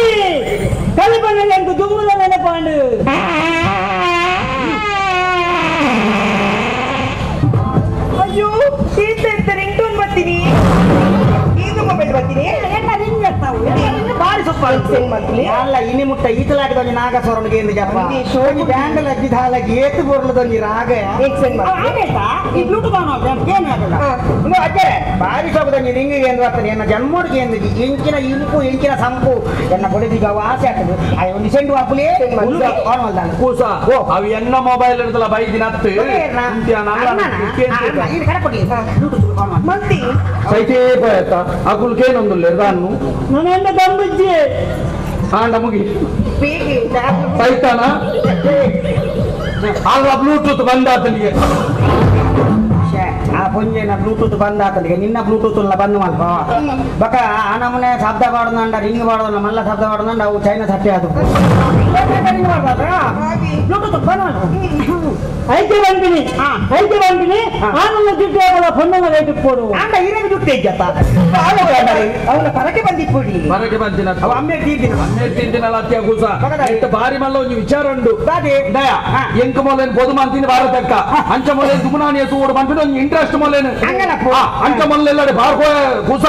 ಕಲಿ ಬಂದ ದುಮ್ಮದ ನೆನಪಾಂಡು ಅಯ್ಯೋ ಈತ ಇತ್ತ ರಿಂಗ್ ಟೋನ್ ಬರ್ತೀನಿ ಇದು ಮೊಬೈಲ್ ಬರ್ತೀನಿ ಬಾರಿ ಸೊಪ್ಪ ಅಲ್ಲ ಇನಿ ಮುಟ್ಟ ಈತಲಾಟದೊಂಜಿ ನಾಗಸ್ವರನಿಗೆ ಏನು ಜಪ್ಪ ಒಂಜಿ ಬ್ಯಾಂಡಲ್ ಅಜ್ಜಿ ದಾಲಗಿ ಏತು ಬೋರ್ಲದೊಂಜಿ ರಾಗ ಈ ಬ್ಲೂಟೂತ್ ಆನ್ ಏನು ಆಗಲ್ಲ ಅಜ್ಜೆ ಬಾರಿ ಸೊಪ್ಪದೊಂಜಿ ರಿಂಗಿಗೆ ಏನು ಬರ್ತದೆ ಎನ್ನ ಜನ್ಮೋಡಿಗೆ ಏನು ಎಂಚಿನ ಇಂಪು ಎಂಚಿನ ಸಂಪು ಎನ್ನ ಬೊಡೆದಿಗ ಅವು ಆಸೆ ಆಗ್ತದೆ ಆ ಒಂದು ಸೆಂಡು ಹಾಕುಲೇ ಆನ್ ಮಾಡ್ದಾನೆ ಕೂಸ ಅವು ಎನ್ನ ಮೊಬೈಲ್ ಇರ್ತಲ್ಲ ಬೈದಿನ ಹತ್ತು ಮಂತಿ ಸೈತೇ ಪೋಯತ್ತ ಅಕುಲ್ಕೇನೊಂದುಲ್ಲೇರ್ ದಾನ್ನು ನನ್ನ ಗಂಬುಜ್ಜಿ ಆಂಡ ಮುಗಿ ಸೈತಾನ ಆಗ ಬ್ಲೂಟೂತ್ ಬಂದಾತನಿಗೆ ಆ ಪೊಂಜೆನ ಬ್ಲೂಟೂತ್ ಬಂದಾತನಿಗೆ ನಿನ್ನ ಬ್ಲೂಟೂತ್ ಬಂದ್ ಮಲ್ಪ ಬಕ ಆ ನಮೂನೆ ಶಬ್ದ ಬಾಡುದಂಡ ರಿಂಗ್ ಬಾಡುದ ಮಲ್ಲ ಶಬ್ದ ಬಾಡುದಂಡ ಅವು ಚೈನಾ ಸಟ್ಟೆ ಅದು ರಿಂಗ್ ಮಾಡ್ಬಾರ್ದ ಬ್ಲೂಟೂತ್ ಬಂದ್ ಮಲ್ಪ ಐತೆ ಬಂದಿನಿ ಐತೆ ಬಂದಿನಿ ಆನಂದ ಜುಟ್ಟು ಆಗಲ್ಲ ಪೊನ್ನನ ರೇಟ್ ಕೊಡು ಆಂಡ ಇರಗ ಜುಟ್ಟು ಇಜ್ಜತ್ತ ಅವನ ಪರಕೆ ಬಂದಿಪ್ಪುಡಿ ಪರಕೆ ಬಂದಿನ ಅವ ಅಮ್ಮೆ ತೀರ್ದಿನ ಅಮ್ಮೆ ತೀರ್ದಿನಲ್ಲ ಅತ್ಯ ಕೂಸ ಎಟ್ಟು ಬಾರಿ ಮಲ್ಲ ಒಂಜಿ ವಿಚಾರ ಉಂಡು ದಯ ಎಂಕ ಮೊಲೇನ್ ಪೊದು ಮಂತಿನ ಭಾರತಕ್ಕ ಅಂಚ ಮೊಲೇನ್ ದುಮನಾನಿಯ ತೂಡು ಬಂದ್ಬಿಟ್ಟು ಒಂಜಿ ಇಂಟ್ರೆಸ್ಟ್ ಮೊಲೇನ್ ಅಂಚ ಮೊಲ್ಲೆಲ್ಲಡೆ ಬಾರ್ಕೋ ಕೂಸ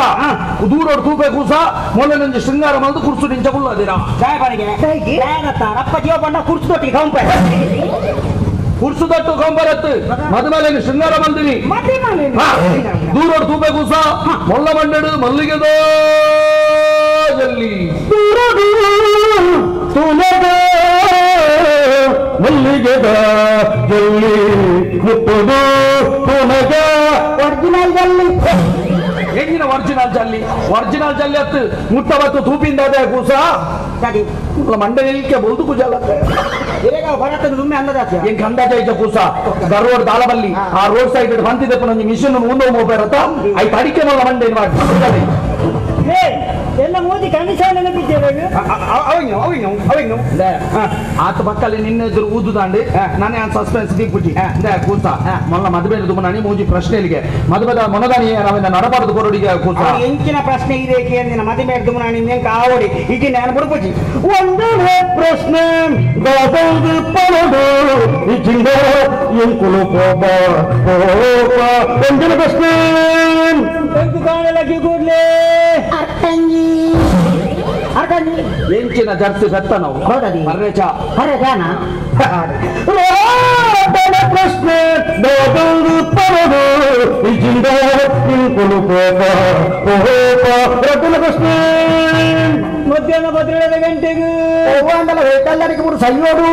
ದೂರೋಡು ತೂಪೆ ಕೂಸ ಮೊಲೇನ್ ಒಂಜಿ ಶೃಂಗಾರ ಮಲ್ದು ಕುರ್ಸು ನಿಂಚ ಕುಲ್ಲದಿರ ಜಾಯಬಾರಿಗೆ ರಪ್ಪ ಜೀವ ಬಂಡ ಕುರ್ಸು ತೊಟ್ಟಿಗೆ ಕಂಪ ಕುರ್ಸುದಟ್ಟು ಕಂಬರತ್ತು ಮದುಮಲೇನು ಶೃಂಗಾರ ಮಂದಿನಿ ದೂರೋಡು ತೂಪೆ ಕೂಸ ಮೊಲ್ಲ ಮಂಡಡು ಮಲ್ಲಿಗೆದೋ ಜಲ್ಲಿ ತುಲದ ಮಲ್ಲಿಗೆದ ಜಲ್ಲಿ ಮುಟ್ಟದು ತುಲಗ ಒರಿಜಿನಲ್ ಜಲ್ಲಿ ಹೆಂಗಿನ ಒರಿಜಿನಲ್ ಜಲ್ಲಿ ಒರಿಜಿನಲ್ ಜಲ್ಲಿ ಅತ್ತು ಮುಟ್ಟ ಬತ್ತು ತೂಪಿಂದ ಅದೇ ಕೂಸ ಮಂಡಲಿಕ್ಕೆ ಬೋದು ಕುಜಾಲ ಎಂಕ್ ಅಂದಾಜ ಐಜ ಕೂಸ ಗರ್ವಡ್ ದಾಳಬಲ್ಲಿ ಆ ರೋಡ್ ಸೈಡ್ ಬಂತಿದ್ದಪ್ಪ ನಂಗೆ ಮಿಷನ್ ಮುಂದೆ ಹೋಗ್ಬೇರತ್ತ ಐತ ಅಡಿಕೆ ಮಲ್ಲ ಮಂಡೆ ಮಾಡಿ ಎಲ್ಲ ಮೋದಿ ಕನಿಷ ನೆನಪಿದ್ದೇವೆ ಆತ ಪಕ್ಕಲ್ಲಿ ನಿನ್ನ ಎದುರು ಊದುದಾಂಡಿ ನಾನೇ ಸಸ್ಪೆನ್ಸ್ ದಿಗ್ಬಿಟ್ಟಿ ಕೂಸ ಮೊಲ್ಲ ಮದುವೆ ನಾನಿ ಮೂಜಿ ಪ್ರಶ್ನೆಗೆ ಮದುವೆದ ಮೊನದಾನಿ ನಾವಿಂದ ನಡಬಾರದು ಕೊರಡಿಗೆ ಕೂಸ ಎಂಚಿನ ಪ್ರಶ್ನೆ ಇದೆ ನಿನ್ನ ಮದುವೆ ದುಮನಾನಿ ಎಂಕ ಆವಡಿ ಈಗ ನಾನು ಬುಡ್ಪುಜಿ ಒಂದೇ ಪ್ರಶ್ನೆ ದಾದೌದು ಪರಡು ಇಜಿಂದ ಎಂಕುಲು ಕೋಪ ಕೋಪ ಒಂದಿನ ಪ್ರಶ್ನೆ ಎಂಕು ಕಾಣಲಕ್ಕೆ ಕೂಡ್ಲೇ ಅರ್ಥಂಗಿ ಅರ್ಥಂಗಿ ಎಂಚಿನ ಜರ್ಸಿ ಬೆತ್ತ ನಾವು ಹೌದದಿ ಅರ್ರೇಚ ಅರ್ರೇಚಾನ ಪ್ರಶ್ನೆ ದಾದೌದು ಪರಡು ಇಜಿಂದ ಎಂಕುಲು ಕೋಪ ಕೋಪ ರಟ್ಟನ ಪ್ರಶ್ನೆ ಮಧ್ಯಾಹ್ನ 12 ಗಂಟೆಗೆ ಹೋಟೆಲ್ಲರಿಗೆ ಮೂರು ಸೈಯೋಡು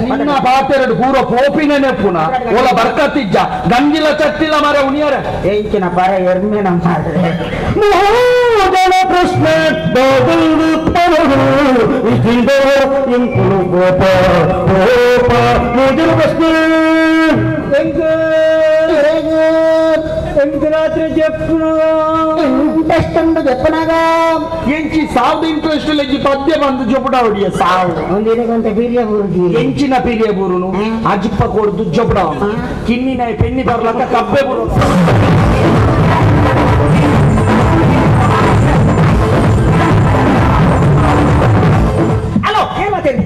ನಿನ್ನ ಬಾತೆರಡು ಪೂರ ಪೋಪಿನೇ ಪುನ ಓಲ ಬರ್ಕತ್ತಿಜ್ಜ ಗಂಜಿಲ ಚಟ್ಟಿಲ್ಲ ಮರ ಉಣಿಯರೆ ಎಂಚಿನ ಪರ ಎರ್ಮೆ ನಮ್ಮ ಮೂಗನ ಪ್ರಶ್ನೆ ದಾದೌದು ಪರಡು ಇಜಿಂದ ಎಂಕುಲು ಕೋಪ ಕೋಪ ಮೂಗಿನ ಪ್ರಶ್ನೆ ಎಂಟು ರಾತ್ರಿ ಜಪ್ಪುನಗ ಇಂಟ್ರೆಸ್ಟ್ ಉಂಡು ಜಪ್ಪುನಗ ಎಂಚಿ ಸಾವ್ದ ಇಂಟ್ರೆಸ್ಟ್ ಲೆಜ್ಜಿ ಪದ್ಯ ಬಂದು ಜೊಪುಡಾವಡಿಯ ಸಾವು ಒಂದಿನಗೊಂತ ಪೀರಿಯ ಬೂರುಗಿ ಎಂಚಿನ ಪೀರಿಯ ಬೂರುನು ಅಜಿಪ್ಪ ಕೊಡ್ದು ಜೊಪುಡಾವ ಕಿನ್ನಿನ ಪೆನ್ನಿ ಬರ್ಲಕ್ಕ ಕಬ್ಬೆ ಬೂರು ಹಲೋ ಏನ್ ಮಾತಾಡಿ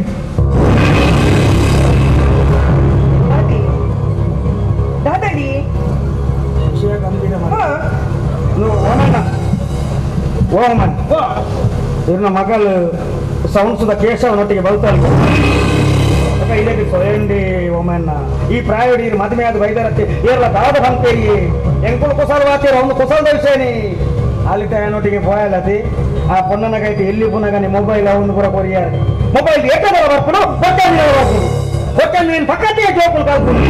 Oman ಇವ್ರನ್ನ ಮಗಳು ಸೌಂಡ್ಸದ ಕೇಶವನೊಟ್ಟಿಗೆ ಬಲ್ತಾಳೆ ಇದಕ್ಕೆ ಸೊಯಂಡಿ ಓಮನ್ನ ಈ ಪ್ರಾಯೋಡಿ ಮದುವೆ ಆದ ಬೈದರತ್ತೆ ಏರ್ಲ ದಾದ ಬಂತೇರಿ ಎಂಕುಲು ಕುಸಲ್ ವಾತೇರು ಒಂದು ಕುಸಲ್ದ ವಿಷಯನಿ ಅಲ್ಲಿ ತಯಾನೊಟ್ಟಿಗೆ ಪೋಯಲತಿ ಆ ಪೊನ್ನನ ಕೈಟಿ ಎಲ್ಲಿ ಪುನಗನಿ ಮೊಬೈಲ್ ಅವನು ಪೂರ ಕೊರಿಯಾರ ಮೊಬೈಲ್ ಎಟ್ಟದರ ಬರ್ಪುಡು ಹೊಟ್ಟೆ ಬರ್ಪುಡು ಹೊಟ್ಟೆ ನೀನು ಪಕ್ಕಕ್ಕೆ ಜೋಕುಲು ಕಲ್ಪುಡು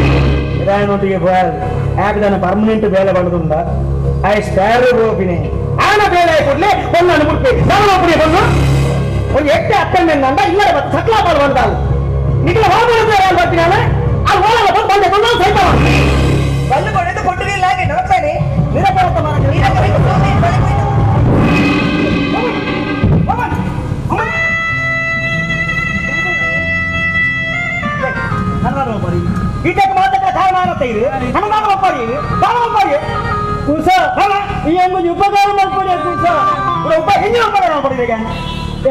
ಇದಾಯನೊಟ್ಟಿಗೆ ಪೋಯಲ್ ಯಾಕೆ ಪರ್ಮನೆಂಟ್ ಬೇಲೆ ಬಡದುಂಡ I ಸ್ಟ್ಯಾರು ಗೋಪಿನಿ ಆನ ಬೇಲೆ ಕೊಡ್ಲಿ ಪೊನ್ನನ್ನು ಮುಟ್ಟಿ ನಾನು ಬಂದು ಒಂದು ಎಟ್ಟೆ ಅಪ್ಪಣ್ಣ ಅಂದ ಇಲ್ಲ ಸಕ್ಲಾ ಪಾಲ್ ಬಂದಾಳು ನಿಖಿಲ ಹೋಗ್ಬಿಡುತ್ತೆ ಬರ್ತೀನಿ ಅಲ್ಲಿ ಹೋಗಲ್ಲ ಬಂದು ಬಂದೆ ಬಂದು ಸಹಿತ ಬಂದು ಕೊಡೋದು ಕೊಟ್ಟಿರಲಿಲ್ಲ ಹಾಗೆ ನೋಡ್ತಾನೆ ಇದಕ್ಕೆ ಮಾತಕ್ಕೆ ಕಾರಣ ಇದು ಹನುಮಾನ ಒಪ್ಪಾರಿ ಬಾಲ ಒಪ್ಪಾರಿ ಕೂಸ ಈ ಒಂದು ಉಪಕಾರ ಮಾಡ್ಕೊಡಿ ಕೂಸ ಉಪ ಹಿಂದಿನ ಉಪಕಾರ ಮಾಡ್ಕೊಡಿ ಈಗ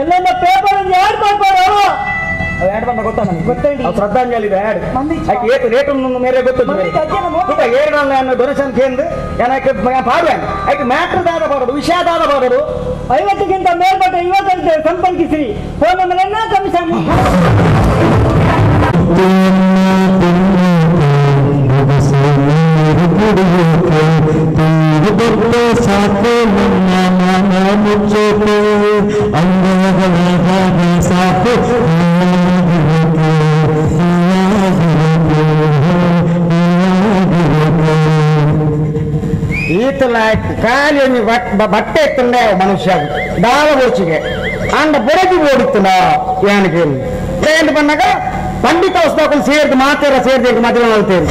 ಎಲ್ಲ ಪೇಪರ್ ಯಾರು ಮಾಡ್ತಾರೆ ಆ್ಯಡ್ ಬಂದ ಗೊತ್ತಾ ನನಗೆ ಗೊತ್ತೇಳಿ ಶ್ರದ್ಧಾಂಜಲಿ ಇದೆ ಆ್ಯಡ್ ಆಕೆ ಏತು ರೇಟ್ ಮೇರೆ ಗೊತ್ತು ಏಳು ನಾನು ಡೊನೇಷನ್ ಕೇಂದ್ರ ಏನಕ್ಕೆ ಪಾಡುವೆ ಆಕೆ ಮ್ಯಾಟ್ರ್ ದಾದ ಪಾಡೋದು ವಿಷಯ ದಾದ ಪಾಡೋದು 50ಕ್ಕಿಂತ ಮೇಲ್ಪಟ್ಟ ಯುವಕರಿಗೆ ಸಂಪರ್ಕಿಸಿರಿ phone number commission ಈತಲ ಖಾಲಿ ಬಟ್ಟೆ ಎತ್ತಂಡೆ ಮನುಷ್ಯ ದಾಲ ಬೋಚಿಗೆ ಅಂಡ ಬೊರಗಿ ಓಡಿತ್ತಲ್ಲ ಯಾನಿಗೆ ಏನು ಬಂದಾಗ ಪಂಡಿತ ಹೊಸ್ದಾಕೊಂಡು ಸೇರಿದ ಮಾತಾರ ಸೇರಿದ ಮದುವೆ ಮಾಡ್ತೇವೆ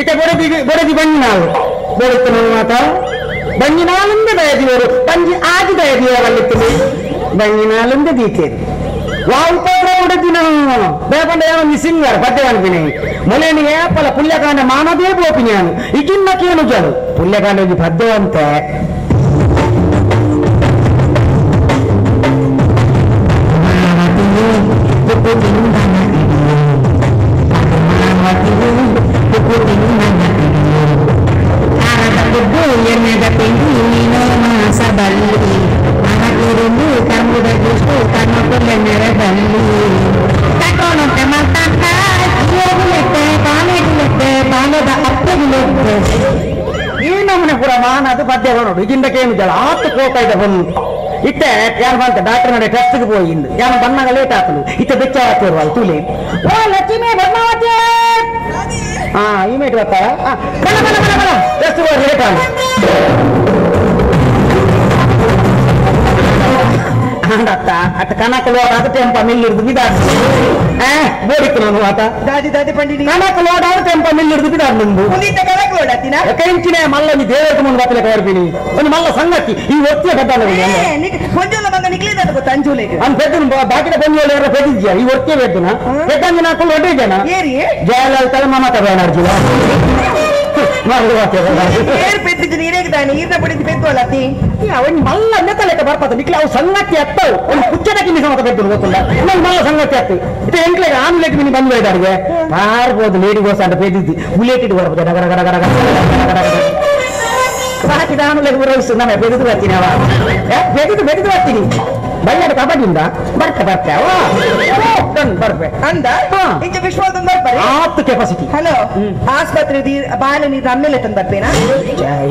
ಇಟ ಬೊರಗಿ ಬೊರಗಿ ಬನ್ನಿ ನಾವು ಬೋಡಿತ್ತು ನನ್ನ ಮಾತಾ ಬಂಜಿ ನಾಲಿಂದ ದಯದಿಯವರು ಬಂಜಿ ಆದಿ ದಯದಿಯವರಲ್ಲಿತ್ತು ಬಂಜಿ ನಾಲಿಂದ ದೀತೇರಿ ವಾವುಪಾರ ಉಡದಿನ ಬೇಪಂಡ ಏನೋ ಮಿಸ್ಸಿಂಗ್ ಬಟ್ಟೆ ಅನ್ಪಿನಿ ಮೊಲೇನಿ ಏಪಲ ಪುಲ್ಯಕಾಂಡ ಮಾನದೇ ಬೋಪಿನಿಯಾನು ಇಕಿನ್ನ ಕೇನು ಜಲು ಪುಲ್ಯಕಾಂಡ ಬದ್ಧವಂತೆ ಈ ನಮ್ಮನೆ ಪೂರ ಮಾನ ಅದು ಪದ್ಯ ನೋಡು ಈಗಿಂದಕ್ಕೆ ಏನು ಜಲ ಆತು ಕೋಪ ಇದೆ ಬಂದು ಇತ್ತೆ ಯಾರು ಬಂತ ಡಾಕ್ಟರ್ ನಡೆ ಟೆಸ್ಟ್ಗೆ ಹೋಗಿ ಇಂದು ಯಾರು ಬಂದಾಗ ಲೇಟ್ ಆತಲು ಇತ್ತೆ ಬೆಚ್ಚ ಆಗ್ತಿರುವ ತೂಲಿ ಓ ಲಕ್ಷ್ಮಿ ಬಣ್ಣವತಿ ಹಾ ಈ ಮೇಟ್ ಬರ್ತಾರ ಬಣ್ಣ ಬಣ್ಣ ಬಣ್ಣ ಬಣ್ಣ ಟೆಸ್ಟ್ ಹೋಗಿ ಲೇಟ್ ಆಗ ಅತ್ತ ಅತ್ತ ಕನಕ ಲೋಡ ಅದು ಟೆಂಪ ಮಿಲ್ಲಿರ್ದು ಬಿದಾದ ಬೋಡಿತ್ತು ನಾನು ಆತ ದಾದಿ ದಾದಿ ಪಂಡಿನಿ ಕನಕ ಲೋಡ ಅದು ಟೆಂಪ ಮಿಲ್ಲಿರ್ದು ಬಿದಾದ ನಿಂದು ಮುಂದಿದ್ದ ಕನಕ ಲೋಡಾತಿನ ಕಂಚಿನ ಮಲ್ಲ ನೀ ದೇವರಿಗೆ ಮುಂದೆ ಬತ್ತಲೆ ಕರ್ಪಿನಿ ಒಂದು ಮಲ್ಲ ಸಂಗತಿ ಈ ಒತ್ತಿಯ ಕದ್ದಾನ ಕೊಂಜೋಲ ಬಂಗ ನಿಕ್ಲಿದ ಗೊತ್ತ ಅಂಜುಲೆಗೆ ಅವ್ನು ಪೆದ್ದನು ಬಾಕಿದ ಕೊಂಜೋಲ ಯಾರ ಪೆದ್ದಿದ್ಯಾ ಈ ಒತ್ತಿಯ ಪೆದ್ದನ ಪೆದ್ದಂಜನ ಹಾಕೊಂಡು ಹೊಟ್ಟಿದ್ದೇನ ಏರಿ ಜಯಲಲಿತಾ ಮಮತಾ ಬ್ಯಾನರ್ಜಿ ಮಲ್ಲ ನೆತ್ತಲೆಕ್ಕ ಬರ್ಪದ ನಿಕ್ಲೆ ಅವು ಸಂಗತಿ ಅತ್ತವು ಒಂದು ಕುಚ್ಚದ ಕಿನ್ನಿ ಸಮತ ಪೆದ್ದು ಗೊತ್ತಿಲ್ಲ ನಂಗೆ ಮಲ್ಲ ಸಂಗತಿ ಅತ್ತು ಇದು ಎಂಟ್ಲೆಗೆ ಆಮ್ಲೆಟ್ ಮಿನಿ ಬಂದು ಇದ್ದಾರಿಗೆ ಪಾರ್ಬೋದು ಲೇಡಿ ಗೋಸ ಅಂತ ಪೆದ್ದಿದ್ದು ಬುಲೆಟ್ ಇಟ್ಟು ಬರ್ಬೋದು ರಗ ರಗ ರಗ ರಗ ರಗ ರಗ ಬಾಕಿದ ಆಮ್ಲೆಟ್ ಬರೋಸು ನಾನು ಬೆಗೆದು ಬರ್ತೀನಿ ಅವ ಬೆಗೆದು ಬೆಗೆದು ಬರ್ತೀನಿ ಬಳ್ಳಾರಿ ಕಬಡ್ಡಿಯಿಂದ ಬರ್ತೆ ಬರ್ತೆ ಬರ್ಪೆ ಅಂದ ಇಂಚ ವಿಶ್ವಾಸ ಬರ್ತಾರೆ ಆತು ಕೆಪಾಸಿಟಿ ಹಲೋ ಆಸ್ಪತ್ರೆ ಬಾಲ ನೀರು ಆಮೇಲೆ ತಂದು ಬರ್ಪೇನಾ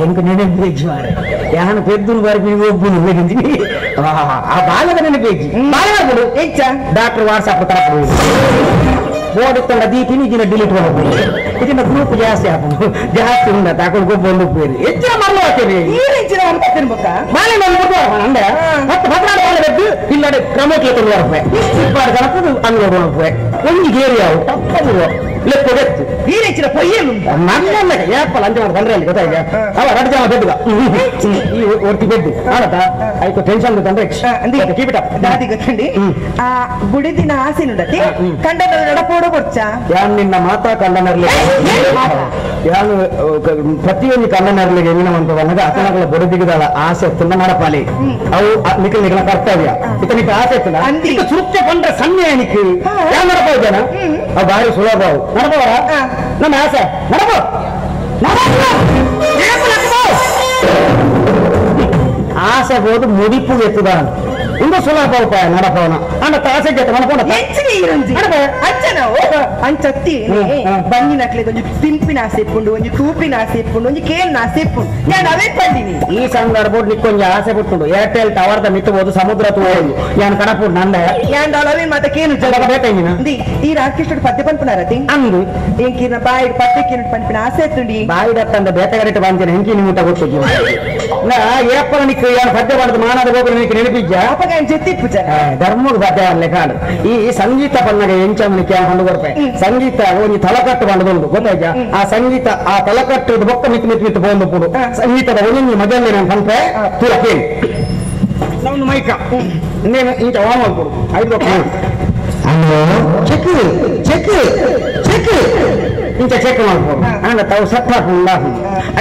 ಎಂಕ ನೆನಪೇಜಿ ಮಾರೆ ಯಾನು ಪೆದ್ದುನು ಬರ್ಪಿ ಒಬ್ಬನು ಆ ಬಾಲದ ನೆನಪೇಜಿ ಬಾಲ ಬರ್ಬೋದು ಎಂಚ ಡಾಕ್ಟರ್ ವಾಟ್ಸಪ್ ತರಪು ಬೋರ್ಡ್ ದೀಪಿನಿ ಇದನ್ನ ಡಿಲೀಟ್ ಮಾಡ್ಬೋದು ಇದನ್ನ ಗ್ರೂಪ್ ಜಾಸ್ತಿ ಹಾಕೊಂಡು ಜಾಸ್ತಿ ಉಂಡ ತಾಕೊಂಡು ಗೊಬ್ಬ ಒಂದು ಉಪ್ಪೇರಿ ಹೆಚ್ಚಿನ ಮರಳು ಹಾಕೇರಿ ಹೆಚ್ಚಿನ ಬುಕ್ಕ ಬಾಳೆ ಅಂದ್ರೆ ಹತ್ತು ಪದ್ನಾಡು ಬಾಳೆ ಬೆದ್ದು ಇಲ್ಲಡೆ ಕ್ರಮಕ್ಕೆ ತಂದು ಬರ್ಪೆ ಇಪ್ಪಾಡು ಕಣಕ್ಕದು ಅಂಗಡಿ ಬರ್ಪೆ ಒಂದು ಗೇರಿ ಅವು ತಪ್ಪದು ಲೆಕ್ಕ ಗೊತ್ತು ಈ ಹೆಚ್ಚಿನ ಪೊಯ್ಯಲು ನನ್ನ ಏಪಲ್ ಅಂಜೆ ಮಾಡಿ ಬಂದ್ರೆ ಅಲ್ಲಿ ಗೊತ್ತಾಗ ಅವ ಎರಡು ಜನ ಬೆದ್ದುಗ ಈ ಒರ್ತಿ ಬೆದ್ದು ಆಡತಾ ಆಯ್ತು ಟೆನ್ಷನ್ ತಂದ್ರೆ keep it up ದಾದಿ ಗೊತ್ತಂಡಿ ಆ ಬುಡಿದಿನ ಆಸೆ ನುಡತಿ ಕಂಡನ ನಡಪೋಡು ಕೊಡ್ಚ ಯಾನ್ ನಿನ್ನ ಮಾತಾ ಕಂಡನರ್ಲಿ ಯಾನು ಪ್ರತಿಯೊಂದು ಕಂಡನರ್ಲಿಗೆ ಎಂಗಿನ ಅಂತ ಅತನಗಳ ಬುಡದಿಗದಾಳ ಆಸೆ ತುಂಬ ನಡಪಾಲಿ ಅವು ನಿಖಲ್ ನಿಖಲ ಕರ್ತವ್ಯ ಇತನಿಗೆ ಆಸೆ ಇತ್ತಲ್ಲ ಸುರುಕ್ಕೆ ಬಂದ್ರೆ ಸಣ್ಣ ನಿಕ್ ಯಾನ್ ನಡಪ ಇದ್ದಾನ ಅವು ಭಾರಿ ಸುಲಭ ಅವು ನಡಪವರ ನಮ್ಮ ಆಸೆ ನಡಪ ಆಸೆ ಹೋದು ಮುಡಿಪು ಎತ್ತುದ ಇಂದು ಸುಲಭ ಉಪಾಯ ನಡಪವನ ಅಂಡ ತಾಸೆ ಜೊತೆ ಮನಪೋಣ ಅಚ್ಚನವು ಅಂಚತ್ತಿ ಬಂಗಿನಕ್ಲೆ ಒಂಜಿ ತಿನ್ಪಿನ ಆಸೆ ಇಪ್ಪುಂಡು ಒಂಜಿ ತೂಪಿನ ಆಸೆ ಇಪ್ಪುಂಡು ಒಂಜಿ ಕೇಲ್ನ ಆಸೆ ಇಪ್ಪುಂಡು ನಾನು ಅವೇ ಪಂಡಿನಿ ಈ ಸಂದರ್ಭ ನಿಕ್ಕೊಂಜಿ ಆಸೆ ಬಿಟ್ಟುಂಡು ಏರ್ಟೆಲ್ ಟವರ್ the ಮಿತ್ತಬಹುದು ಸಮುದ್ರ ತೂವೊಂದು ಯಾನ್ ಕಡಪುಂಡು ನಂದ ಯಾನ್ ಅವೇ ಮಾತ ಕೇನು ಜಗ ಬೇಟೈನಿನ ಈ ರಾಕೇಶ್ ಪದ್ಯ ಪನ್ಪುನಾರತಿ ಅಂದು ಎಂಕಿನ ಬಾಯಿಡ್ ಪದ್ಯ ಕೇನು ಪನ್ಪಿನ ಆಸೆ ಇತ್ತುಂಡಿ ಬಾಯಿಡತ್ತಂದ ಬೇಟಗರಿಟ ಬಂದಿನ ಹೆಂಕಿ ನಿಮ್ಮಟ ಗೊತ್ತು ನಾ ಏಪ್ಪನ ನಿಕ್ಕು ಯಾನ್ ಪದ್ಯ ಪಂಡದ ಮಾನದ ಗೋಪುರ ನಿಕ್ಕು ನೆನಪಿಜ್ಜ ಅಪಗ ಜೆತ್ತಿಪ್ಪು ಜನ ಧರ್ಮದ ಪದ್ಯ ಅನ್ಲೆ ಕಾಡು ಈ ಸಂಗೀತ ಪನ್ನಗ ಎಂಚಮನಿಕೆ ಪಂಡು ಕೊರ್ಪೆ ಸಂಗೀತ ಒಂಜಿ ತಲಕಟ್ಟು ಪಂಡದೊಂದು ಗೊತ್ತಾಯ್ತಾ ಆ ಸಂಗೀತ ಆ ತಲಕಟ್ಟು ಬೊಕ್ಕ ಮಿತ್ ಮಿತ್ ಮಿತ್ ಪೋಂದು ಪುಡು ಸಂಗೀತದ ಒಂಜಿ ಮಜಲ್ಲಿ ನಾನು ಪನ್ಪೆ ತೂಲ ಕೇಳಿ ನಾವು ಮೈಕ నేను ఇంక వామల్పుడు ఐదు hello check check check ಇಂಚ ಚೆಕ್ ಮಾಡ್ಬೋದು ಅಂಡ ತಾವು ಸತ್ತ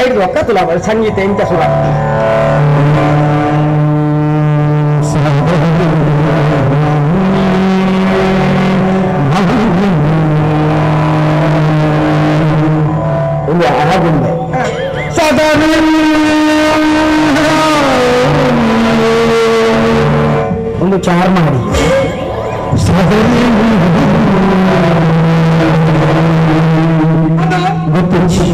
ಐದು ಒಕ್ಕ ತುಲ ಸಂಗೀತ ಇಂಚ ಸುಲ ಒಂದು ಆಗುಂಬೆ ಒಂದು ಚಾರ್ ಮಾಡಿ ಗೊತ್ತಿಚ್ಚಿ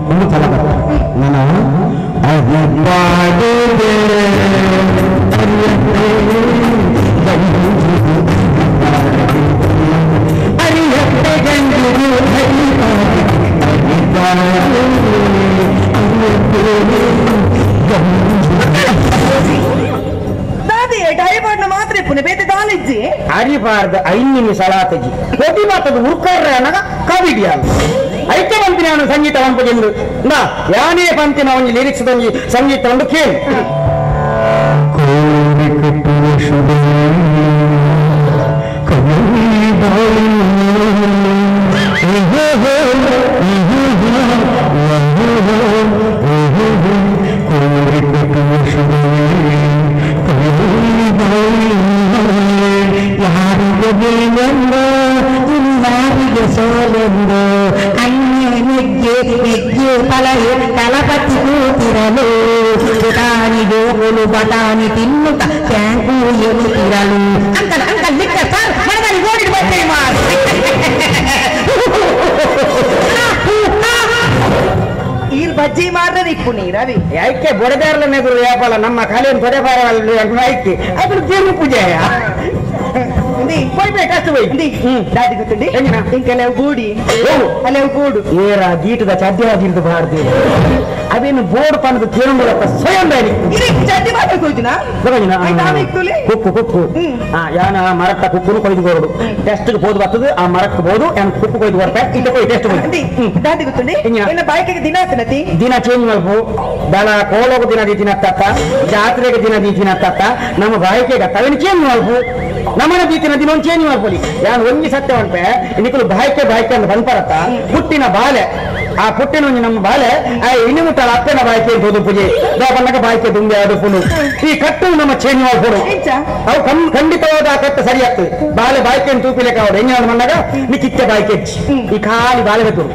ಒಂದು ತಲಕಟ್ಟ ನಾನು ಅರಿಬಾರ್ದು ಐನಿಮಿ ಸಲಾತಜಿ ಕೊಡಿ ಮಾತದು ಉರ್ಕರ್ರ ಅನಗ ಕವಿಡಿಯಾಲ ಐಕೆ ಬಂತಿನ ನಾನು ಸಂಗೀತ ಪಂಪುಗೆಂದು ನಾ ಯಾನೇ ಪಂತಿನ ಒಂಜಿ ಲಿರಿಕ್ಸ್ ದೊಂಜಿ ಸಂಗೀತ ಒಂದು ಕೇಳಿ ಕೋರಿ ಕಟ್ಟುವ ಶುಭ ಕೋರಿ ಕಟ್ಟುವ ಶುಭ ಯಾರಿಗೆ ಬೆಳೆಂದು ಯಾರಿಗೆ ಸೋಲೆಂದು ಅಣ್ಣನಿಗೆ ಹೆಜ್ಜೆ ಪಲಹೆ ತಲಪತಿ ಕೂತಿರಲು ಬಟಾಣಿ ಗೋಗುಲು ಬಟಾಣಿ ತಿನ್ನುತ್ತ thank ಎನ್ನುತ್ತಿರಲು uncle uncle ಲಿಕ್ಕ sir ಮನದಲ್ಲಿ ಓಡಿ ಬರ್ತೇನೆ ಮಾರ್ ಬಜ್ಜಿ ಮಾರ್ರೆ ಇಪ್ಪು ನೀರವಿ ಐಕೆ ಬೊಡೆದಾರಲ ನೆಗುರು ಯಾಪಲ ನಮ್ಮ ಖಾಲಿಯನ್ನು ತೊಡೆಬಾರಲ್ಲ ಐಕೆ ಅದು ದೇವ್ರ ಪೂಜೆಯ ಹೋಯ್ಬೇಕು ಹೋಯ್ ದಾದಿ ಗೊತ್ತುಂಡಿ ಇಂಕೆಲ್ಲ ಗೂಡಿ ಅಲ್ಲೇ ಗೂಡು ಏರ ಗೀಟದ ಚಡ್ಡಿವಾಗಿದ್ದು ಬಾರ್ದು ಅದೇನು ಬೋರ್ಡ್ ಪಂದು ಕೇಳುಂಬಲತ್ತ ಸ್ವಯಂ ಬೇಡಿ ಚಡ್ಡಿ ಮಾತ್ರ ಕೊಯ್ದುನಾ ಕುಕ್ಕು ಕುಕ್ಕು ಯಾನ ಮರಕ್ಕ ಕುಕ್ಕುನು ಕೊಯ್ದು ಕೊರಡು ಟೆಸ್ಟ್ ಬೋದು ಬರ್ತದೆ ಆ ಮರಕ್ಕೆ ಬೋದು ಯಾನ್ ಕುಕ್ಕು ಕೊಯ್ದು ಕೊಡ್ತೆ ಇಲ್ಲ ಕೊಯ್ ಟೆಸ್ಟ್ ಕೊಯ್ದು ದಾದಿ ಗೊತ್ತುಂಡಿ ಏನ ಬಾಯ್ಕೆಗೆ ದಿನ ಆತನತಿ ದಿನ ಚೇಂಜ್ ಮಲ್ಪು ದಳ ಕೋಲೋಗ ದಿನ ದೀತಿನ ತತ್ತ ಜಾತ್ರೆಗೆ ದಿನ ದೀತಿನ ತತ್ತ ನಮ್ಮ ಬಾಯ್ಕೆಗೆ ತವೇನು ಚೇಂಜ್ ಮಲ್ಪು ನಮ್ಮನ ದೀತಿನ ದಿನ ಒಂದು ಚೇಂಜ್ ಮಾಡ್ಕೊಳ್ಳಿ ಯಾನ್ ಒಂಜಿ ಸತ್ಯ ಉಂಟೆ ನಿಕಲು ಬಾಯ್ಕೆ ಬಾಯ್ಕೆ ಅಂತ ಬಂದ್ಪರತ್ತ ಪುಟ್ಟಿನ ಬಾಲೆ ಆ ಪುಟ್ಟಿನ ಒಂಜಿ ನಮ್ಮ ಬಾಲೆ ಆ ಇನ್ನು ಮುಟ್ಟಲ ಅಪ್ಪನ ಬಾಯ್ಕೆ ಅಂತ ಹೋದು ಪೂಜೆ ಬಂದಾಗ ಬಾಯ್ಕೆ ದುಂಬೆ ಅದು ಪುನು ಈ ಕಟ್ಟು ನಮ್ಮ ಚೇಂಜ್ ಮಾಡ್ಕೊಡು ಅವು ಖಂಡಿತವಾದ ಆ ಕಟ್ಟು ಸರಿ ಆಗ್ತದೆ ಬಾಲೆ ಬಾಯ್ಕೆ ಅಂತ ತೂಪಿಲೆಕ್ಕ ಅವ್ರು ಹೆಂಗೆ ಬಂದಾಗ ನೀ ಕಿಚ್ಚ ಬಾಯ್ಕೆ ಈ ಖಾಲಿ ಬಾಲೆ ಬೇಕು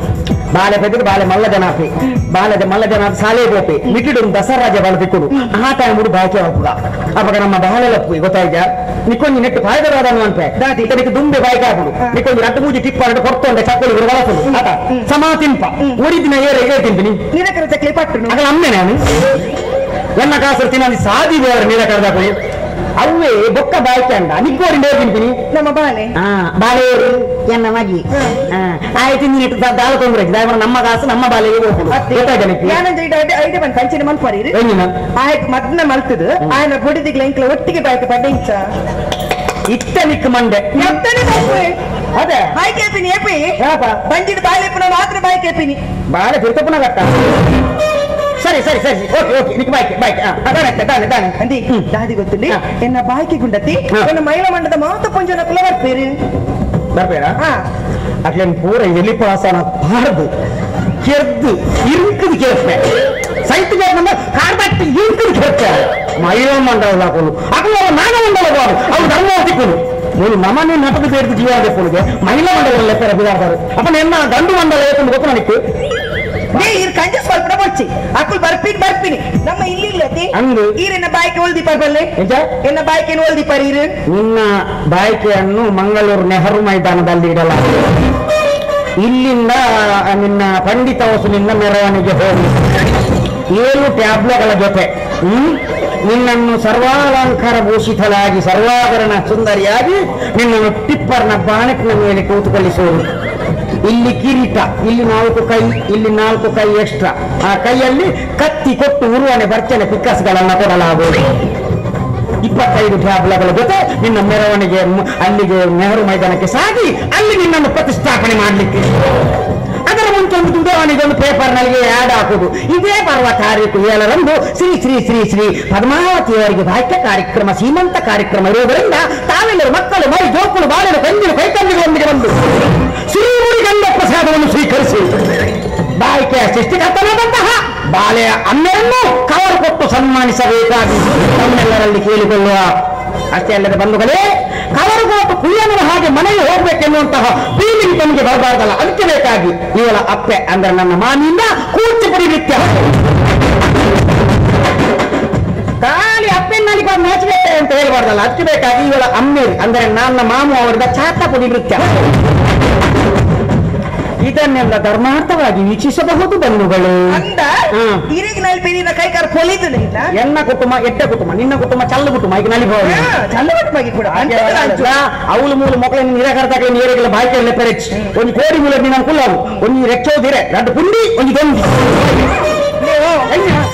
ಬಾಲೆ ಪೆದ್ದು ಬಾಲೆ ಮಲ್ಲ ಜನಾಪಿ ಬಾಲದ ಮಲ್ಲ ಜನ ಸಾಲೆ ಗೋಪಿ ಮಿಟಿಡು ದಸರಾಜ ಬಾಲ ತಿಕ್ಕುಡು ಆ ಟೈಮ್ ಉಡು ಬಾಯ್ಕೆ ಹೋಗುದ ಅವಾಗ ನಮ್ಮ ಬಾಲೆ ಲಪ್ಪು ಗೊತ್ತಾಯ್ತಾ ನಿಕ್ಕೊಂಜಿ ನೆಟ್ಟು ಫಾಯ್ದರಾದನು ಅನ್ಪೆ ಇತನಿಗೆ ದುಂಬೆ ಬಾಯ್ಕೆ ಆಗುಡು ನಿಕ್ಕೊಂಜಿ ರಟ್ಟು ಮೂಜಿ ಟಿಪ್ಪ ರಟ್ಟು ಕೊಡ್ತೊಂಡೆ ಚಕ್ಕಲಿ ಬಳಸುದು ಆತ ಸಮಾ ತಿಂಪ ಒರಿದಿನ ಏರ ಏ ತಿಂಪಿನಿ ನಿರಕರ ಚಕ್ಲಿ ಪಟ್ಟು ಅಗಲ ಅಮ್ಮೆ ನಾನು ಎನ್ನ ಕಾಸರು ತಿನ್ನಿ ಸಾದಿ ಬೇರೆ ನಿರಕರದ ಕೊಡಿ ಅವೇ ಬೊಕ್ಕ ಬಾಯ್ಕೆ ಅಂಡ ನಿಕ್ಕೋರಿ ನೇರ್ ತಿಂಪಿನಿ ನಮ್ಮ ಬಾಲೆ ಬಾಲೆ ಎನ್ನ ಮಗಿ ಆಯ್ತು ನೀನು ದಾಳ ತೊಂದ್ರೆ ನಮ್ಮ ಕಾಸು ನಮ್ಮ ಬಾಲೆಗೆ ಹೋಗುದು ಐಡೆ ಬಂದು ಕಂಚಿನ ಮಲ್ಪರಿ ಆಯ್ತು ಮದ್ನ ಮಲ್ತದು ಆಯನ ಬುಡಿದಿಗ್ಲ ಇಂಕ್ಲ ಒಟ್ಟಿಗೆ ಬಾಯ್ಕೆ ಪಡ್ಡ ಇಂಚ ಇತ್ತ ನಿಕ್ ಮಂಡೆ ಅದೇ ಬಾಯ್ಕೆ ಏಪಿನಿ ಏಪಿ ಬಂಜಿದ ಬಾಲೆ ಮಾತ್ರ ಬಾಯ್ಕೆ ಏಪಿನಿ ಬಾಳೆ ತಿರ್ತಪುನ ಗಟ್ಟ ಸರಿ ಸರಿ ಸರಿ ಓಕೆ ಓಕೆ ನಿಕ್ ಬಾಯ್ಕೆ ಬಾಯ್ಕೆ ಅದಾನೆ ತಾನೆ ತಾನೆ ಅಂದಿ ದಾದಿ ಗೊತ್ತುಂಡಿ ಎನ್ನ ಬಾಯ್ಕೆ ಗುಂಡತಿ ಎನ್ನ ಮಹಿಳಾ ಮಂಡದ ಮಾತ ಪುಂಜನ ಕುಲ ಬರ್ಪೇರಿ ಬರ್ಬೇರಾ ಅಟ್ಲೇನು ಪೂರ ಎಲಿಪಾಸನ ಪಾರ್ದು ಕೆರ್ದು ಇರುಕದು ಕೇಳ್ಪೆ ಸೈತ್ ನಮ್ಮ ಕಾರ್ಬಟ್ಟಿ ಇರುಕದು ಕೇಳ್ಪೆ ಮಹಿಳಾ ಮಂಡಲ ಹಾಕೋನು ಅಕಲು ನಾಗ ಮಂಡಲ ಬಾರು ಅವ್ರು ಧರ್ಮ ತಿಕ್ಕುನು ನೀನು ನಮ್ಮನ್ನು ನಟದ ಸೇರಿದ ಜೀವ ಪುನಿಗೆ ಮಹಿಳಾ ಮಂಡಲ ಲೆಕ್ಕ ಬಿದಾಡ್ತಾರೆ ಅಪ್ಪ ನಿನ್ನ ಗಂಡು ಮಂಡಲ ಏತಂದು ಗೊತ್ತು ನನಗೆ ಈರ್ ಕಂಜಸ್ ಸ್ವಲ್ಪ ಬೊಚ್ಚಿ ಅಕುಲ್ ಬರ್ಪಿನ್ ಬರ್ಪಿನಿ ನಮ್ಮ ಇಲ್ಲಿ ಇಲ್ಲತಿ ಈರೆನ್ನ ಬಾಯ್ಕೆ ಒಲ್ದಿಪರ್ ಬಲ್ಲೆ ಎನ್ನ ಬಾಯ್ಕೆಯನ್ನು ಒಲ್ದಿಪರ್ ಈರು ನಿನ್ನ ಬಾಯ್ಕೆಯನ್ನು ಮಂಗಳೂರು ನೆಹರು ಮೈದಾನದಲ್ಲಿ ಇಡಲಾಗಿದೆ. ಇಲ್ಲಿಂದ ನಿನ್ನ ಪಂಡಿತ ವಸುನಿಂದ ಮೆರವಣಿಗೆ ಹೋಗಿ 7 ಟ್ಯಾಬ್ಲೋಗಳ ಜೊತೆ ನಿನ್ನನ್ನು ಸರ್ವಾಲಂಕಾರ ಭೂಷಿತಳಾಗಿ ಸರ್ವಾಭರಣ ಸುಂದರಿಯಾಗಿ ನಿನ್ನನ್ನು ಟಿಪ್ಪರ್ನ ಬಾನೆಟ್ನ ಮೇಲೆ ಕೂತುಕೊಳ್ಳಿಸುವುದು. ಇಲ್ಲಿ ಕಿರೀಟ, ಇಲ್ಲಿ 4 ಕೈ, ಇಲ್ಲಿ 4 ಕೈ ಎಕ್ಸ್ಟ್ರಾ. ಆ ಕೈಯಲ್ಲಿ ಕತ್ತಿ ಕೊಟ್ಟು ಉರುವನೆ ಬರ್ಚನೆ ಪಿಕ್ಕಸ್ಗಳನ್ನು ಕೊಡಲಾಗುವುದು. 25 ಟ್ಯಾಬ್ಲೋಗಳ ಜೊತೆ ನಿನ್ನ ಮೆರವಣಿಗೆ ಅಲ್ಲಿಗೆ ನೆಹರು ಮೈದಾನಕ್ಕೆ ಸಾಗಿ ಅಲ್ಲಿ ನಿನ್ನನ್ನು ಪ್ರತಿಷ್ಠಾಪನೆ ಮಾಡಲಿಕ್ಕೆ. ಅದರ ಮುಂಚೆ ಒಂದು ಉದಾಹರಣೆಗೆ ಒಂದು ಪೇಪರ್ನಲ್ಲಿ ಆ್ಯಡ್ ಹಾಕುವುದು. ಇದೇ ಬರುವ ತಾರೀಕು 7ರಂದು ಶ್ರೀ ಶ್ರೀ ಶ್ರೀ ಶ್ರೀ ಪದ್ಮಾವತಿಯವರಿಗೆ ಭಾಗ್ಯ ಕಾರ್ಯಕ್ರಮ, ಸೀಮಂತ ಕಾರ್ಯಕ್ರಮ ಇರುವುದರಿಂದ ತಾವೆಲ್ಲರೂ ಮಕ್ಕಳು ಮೈ ಜೋಕುಳು ಬಾಳೆಲು ಕಂದಿರು ಕೈಕಂದಿಗಳೊಂದಿಗೆ ಬಂದು ಶ್ರೀ ಗಂಧ ಪ್ರಸಾದವನ್ನು ಸ್ವೀಕರಿಸಿ ಬಾಯಿಕೆಯ ಸೃಷ್ಟಿಕರ್ತನಾದಂತಹ ಬಾಳೆಯ ಅನ್ನವನ್ನು ಕವರು ಕೊಟ್ಟು ಸನ್ಮಾನಿಸಬೇಕಾಗಿ ತಮ್ಮೆಲ್ಲರಲ್ಲಿ ಕೇಳಿಕೊಳ್ಳುವ. ಅಷ್ಟೇ ಅಲ್ಲದೆ ಬಂಧುಗಳೇ, ಕವರು ಕೊಟ್ಟು ಕುಯ್ಯನ ಹಾಗೆ ಮನೆಗೆ ಹೋಗ್ಬೇಕೆನ್ನುವಂತಹ ಫೀಲಿಂಗ್ ತಮಗೆ ಬರಬಾರ್ದಲ್ಲ, ಅದಕ್ಕೆ ಬೇಕಾಗಿ ಇವಳ ಅಪ್ಪೆ ಅಂದ್ರೆ ನನ್ನ ಮಾಮಿಯಿಂದ ಕೂಚಿಪುಡಿ ನೃತ್ಯ. ಖಾಲಿ ಅಪ್ಪೆನಲ್ಲಿ ಬಂದು ನಾಚಬೇಕು ಅಂತ ಹೇಳ್ಬಾರ್ದಲ್ಲ, ಅದಕ್ಕೆ ಬೇಕಾಗಿ ಇವಳ ಅಮ್ಮೀರ್ ಅಂದ್ರೆ ನನ್ನ ಮಾಮು ಅವರಿಂದ ಚಾತಪುಡಿ ನೃತ್ಯ. ಇದನ್ನೆಲ್ಲ ಧರ್ಮಾರ್ಥವಾಗಿ ವೀಕ್ಷಿಸಬಹುದು ಬಂಧುಗಳು. ಎನ್ನ ಕುಟುಂಬ ಎಟ್ಟ ಕುಟುಂಬ, ನಿನ್ನ ಕುಟುಂಬ ಚಲ್ಲು ಕುಟುಂಬ, ಈಗ ನಲಿಬಹುದು ಚಲ್ಲು ಕುಟುಂಬ ಕೂಡ ಅವಳು ಮೂಲ ಮಕ್ಕಳ ನಿರಾಕರತಾಕಲಿ ನೀರಿಗೆಲ್ಲ ಬಾಯ್ಕೆಲ್ಲ ಪೆರೆಚ್ ಒಂದು ಕೋಡಿ ಮೂಲ ನೀನು ಕುಲ್ಲವು ಒಂದು ರೆಚ್ಚೋದಿರೆ ಎರಡು ಪುಂಡಿ ಒಂದು ದೊಂದಿ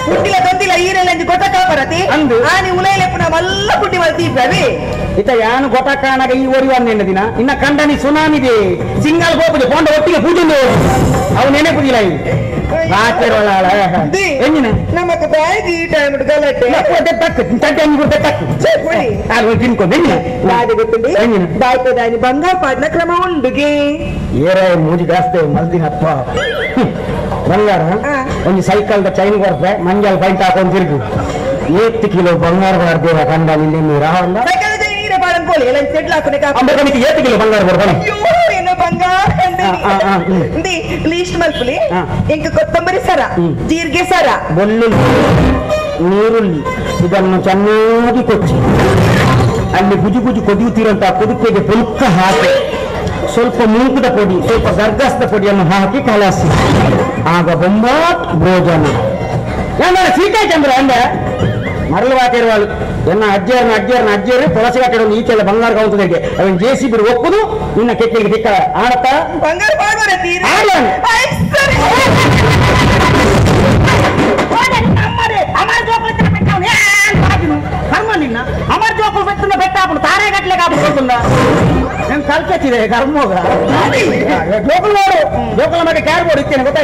ಪುಂಡಿಲ ದೊಂದಿಲ ಈರೆಲ್ಲ ಗೊತ್ತಕ ಬರತಿ ಅಂದು ಆ ನೀವು ಉಲೈಲೆಪ್ಪು ನಾವೆಲ್ಲ ಪುಂಡಿ ಮಲ್ತೀವಿ. ಇತ ಯಾನು ಗೊತ್ತಕಾನಾಗ ಈ ಒರಿ ಒಂದೇನ ದಿನ ಇನ್ನ ಕಂಡನಿ ಸುನಾಮಿದೆ ಸಿಂಗಲ್ ಗೋಪುಜೆ ಪೋಂಡ ಒಟ್ಟಿಗೆ ಪೂಜೆ ಅವು ನೆನೆ ಪೂಜಿಲ್ಲ ನಮಕ್ ಬ್ಯಾಗ್ ಈ ಟೈಮ್ ಗಲಾಟೆ ಬಾಯ್ಪದಾನಿ ಬಂಗಾರ ಪಾಡ್ನ ಕ್ರಮ ಉಂಡುಗೆ ಏರ ಮೂಜಿ ಜಾಸ್ತಿ ಮಲ್ದಿನಪ್ಪ ಬಂಗಾರ ಒಂದು ಸೈಕಲ್ದ ಚೈನ್ ಕೊಡ್ತೆ ಮಂಜಲ್ ಪೈಂಟ್ ಹಾಕೊಂಡು ತಿರುಗು 8 ಕಿಲೋ ಬಂಗಾರ ಮಾಡ್ದೇವ ಕಂಡ ನಿನ್ನೆ ರಾವಣ 8 ಕಿಲೋ ಬಂಗಾರ ಬರ್ತಾನೆ ಬಂಗಾರ ಲೀಸ್ಟ್ ಮಲ್ಪುಲಿ ಇಂಕ ಕೊತ್ತಂಬರಿ ಸರ, ಜೀರಿಗೆ ಸರ, ಬೆಳ್ಳುಳ್ಳಿ, ನೀರುಳ್ಳಿ ಇದನ್ನು ಚೆನ್ನಾಗಿ ಕೊಚ್ಚಿ ಅಲ್ಲಿ ಗುಜು ಗುಜು ಕೊದಿಯುತ್ತಿರುವಂತಹ ಕುದುಕೆಗೆ ಪುಲ್ಕ ಹಾಕಿ ಸ್ವಲ್ಪ ಮೂಕದ ಪೊಡಿ, ಸ್ವಲ್ಪ ಗರ್ಗಸ್ದ ಪೊಡಿಯನ್ನು ಹಾಕಿ ಕಲಸಿ ಆಗ ಬೊಂಬಾಟ್ ಭೋಜನ. ಏನಾರ ಸೀತಾಚಂದ್ರ ಅಂದ ಮರಳು ಹಾಕಿರುವಳು ಎನ್ನ ಅಜ್ಜಿಯರ್ನ ಅಜ್ಜಿಯರ್ನ ಅಜ್ಜಿಯರು ತುಳಸಿ ಕಟ್ಟಡ ಈಚೆಲ್ಲ ಬಂಗಾರ ಕೌಂತದಕ್ಕೆ ಅವನ್ ಜೆ ಸಿ ಬಿರು ಒಪ್ಪುದು ನಿನ್ನ ಕೆಟ್ಟಿಗೆ ತಿಕ್ಕ ಆಡತ್ತ ಬಂಗಾರ ನಿನ್ನ ಅಮರ್ ಜೋಕುలు పెట్టున్న పెట్టాపుడు తారే గట్లే కాపుకుంటుందా నేను కలిసొచ్చిదే కర్మోಗ జోకులు వాడు జోకుల మధ్య క్యార్ బోర్డు ఇచ్చాను ಗೊತ್ತಾ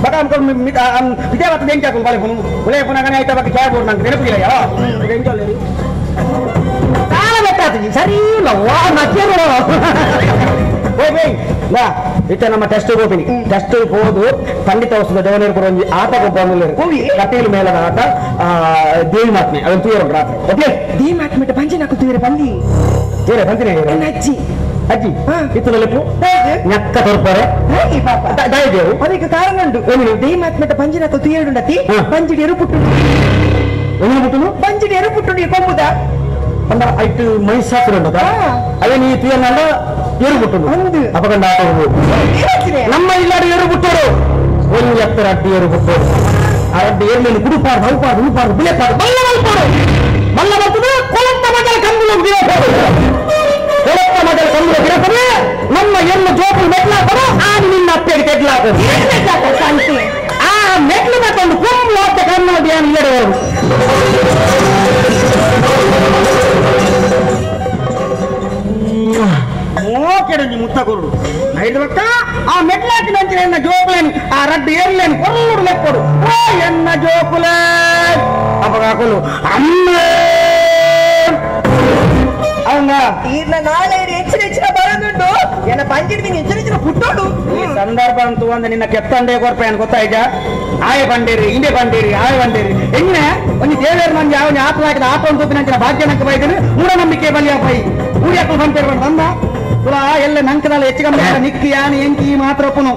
ಬಕ ಅನ್ಕೊಂಡು ಇದೇ ಬರ್ತದೆ ಎಂಚ ಹಾಕೊಂಡು ಬಾಳೆ ಉಳೆ ಪುನಗನೆ ಆಯ್ತಾ ಬಕ್ಕ ಕ್ಯಾರ್ ಬೋರ್ಡ್ ನಂಗೆ ನೆನಪಿಲ್ಲ చాలా పెట్టాతుంది ಸರಿ ಇಲ್ಲ ವಾ ನಚ್ಚೇರು ಬಾ ಇತ್ತ ನಮ್ಮ ಟೆಸ್ಟ್ ಹೋಗ್ತೀನಿ. ಟೆಸ್ಟ್ ಹೋದು ಪಂಡಿತ ವಸ್ತುದ ದೇವನೇರು ಕೂಡ ಒಂದು ಆಟ ಗೊಬ್ಬರ ಕಟೀಲು ಮೇಲದ ಆಟ ದೇವಿ ಮಾತ್ಮೆ ಅದನ್ನು ತೂಯರು ರಾತ್ರಿ. ಓಕೆ ದೇವಿ ಮಾತ್ಮೆ ಪಂಚೆ ನಾಕು ತೂಯರೆ ಬಂದಿ ತೂಯರೆ ಬಂದಿನಿ ಅಜ್ಜಿ ಅಜ್ಜಿ ಇತ್ತದಲ್ಲಿಪ್ಪು ನಕ್ಕ ತೋರ್ಪಾರೆ ಪಾಪ ದಾಯಿದೇವು ಅದಕ್ಕೆ ಕಾರಣ ಉಂಟು. ದೇವಿ ಮಾತ್ಮೆ ಪಂಚೆ ನಾಕು ತೂಯರುಂಡತಿ ಪಂಚಿಡಿ ಎರು ಪುಟ್ಟು ಎಲ್ಲಿ ಪುಟ್ಟುನು ಪಂಚಿಡಿ ಎರು ಪುಟ್ಟು ಕೊಂಬುದ ಅಂದ ಐಟು ಮೈಸಾಸುರ ಉಂಟದ ಅದೇ ನೀ ತುಯನ್ನಂಡ ಏರು ಬಿಟ್ಟು ಅಪಗಂಡ ಆಟ ನಮ್ಮ ಇಲ್ಲಾಡು ಏರು ಬಿಟ್ಟರು ಒಂದು ಎತ್ತರ ಅಡ್ಡಿ ಏರು ಬಿಟ್ಟರು ಆ ಅಡ್ಡಿ ಏರ್ಮೇಲೆ ಕುಡುಪಾರ್ದು ಉಪಾರ್ದು ಉಪಾರ್ದು ಬಿಳೆಪಾರ್ದು ಬಲ್ಲ ಬಲ್ಪಾರು ಬಲ್ಲ ಬರ್ತದೆ ಕೊಳತ್ತ ಮಗಲ ಕಂಬುಲು ಬಿರಪೋದು ಕೊಳತ್ತ ಮಗಲ ಕಂಬುಲು ಬಿರಪದೆ ನಮ್ಮ ಎನ್ನು ಜೋಪು ಮೆಟ್ಲಾಕೋದು ಆ ನಿನ್ನ ಅಪ್ಪೆಗೆ ತೆಗ್ಲಾಕೋದು ಆ ಮೆಟ್ಲು ಮತ್ತೊಂದು ಕುಂಬು ಹೊತ್ತ ಕನ್ನಡಿ ಇಲ್ಲಡವರು ಮೋಕೆಡಂಜಿ ಮುತ್ತ ಕೊರಡು ಐದು ಪಕ್ಕ ಆ ಮೆಟ್ಲಾಕಿನಂಚಿನ ಎನ್ನ ಜೋಕುಲೇನು ಆ ರಡ್ಡು ಏರ್ಲೇನು ಕೊರಡು ಲೆಕ್ಕೊಡು ಓ ಎನ್ನ ಜೋಕುಲೇ ಅಪ್ಪಗಾಕಲು ಅಮ್ಮ ಅವನ ಈರ್ನ ನಾಳೆ ಹೆಚ್ಚಿನ ಹೆಚ್ಚಿನ ಬರೋದುಂಟು ಎನ್ನ ಪಂಚಿಡ್ತೀನಿ ಹೆಚ್ಚಿನ ಹೆಚ್ಚಿನ ಪುಟ್ಟೋಡು ಈ ಸಂದರ್ಭ ಅಂತೂ ಒಂದು ನಿನ್ನ ಕೆತ್ತಂಡೆ ಕೊರ್ಪೇನು ಗೊತ್ತಾಯ್ತಾ ಆಯ ಬಂಡೇರಿ ಇಂಡೆ ಬಂಡೇರಿ ಆಯ ಬಂಡೇರಿ ಹೆಂಗೆ ಒಂದು ದೇವೇರ್ ಮಂದಿ ಅವನ ಆತ್ಮ ಹಾಕಿದ ಆತ ಒಂದು ತೂಪಿನ ಭಾಗ್ಯನಕ್ಕೆ ಬೈದನು ಮೂಢನಂಬಿಕೆ ಬಲಿಯ ಪೈ ಊರಿಯಾಕಲು ಬಂತೇರು ಬಂದ ತುಲಾ ಎಲ್ಲ ನಂಕದಲ್ಲ ಹೆಚ್ಚು ಕಮ್ಮಿ ನಿಕ್ಕಿ ಯಾನ್ ಎಂಕಿ ಮಾತ್ರ ಒಪ್ಪುನು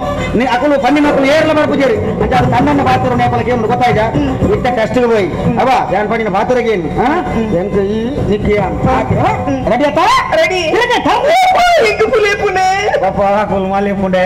ಅಕುಲು ಪನ್ನಿನಕುಲು ಏರ್ಲ ಬರ್ಪುಜೇರಿ ಅಂಚ ಅದು ಕಣ್ಣನ್ನು ಪಾತ್ರ ನೇಪಲ ಕೇನು ಗೊತ್ತಾಯ್ತಾ ಇಟ್ಟ ಕಷ್ಟಕ್ಕೆ ಹೋಯಿ ಅವ ಯಾನ್ ಪಂಡಿನ ಪಾತ್ರಗೆ ಏನು ಎಂಕ ಈ ನಿಕ್ಕಿ ಯಾನ್ ರೆಡಿ ಆತಾ ರೆಡಿ ಎಂಕು ಪುಲೆ ಪುಣೆ ಪಾಪ ಕುಲ್ ಮಾಲೆ ಪುಂಡೆ.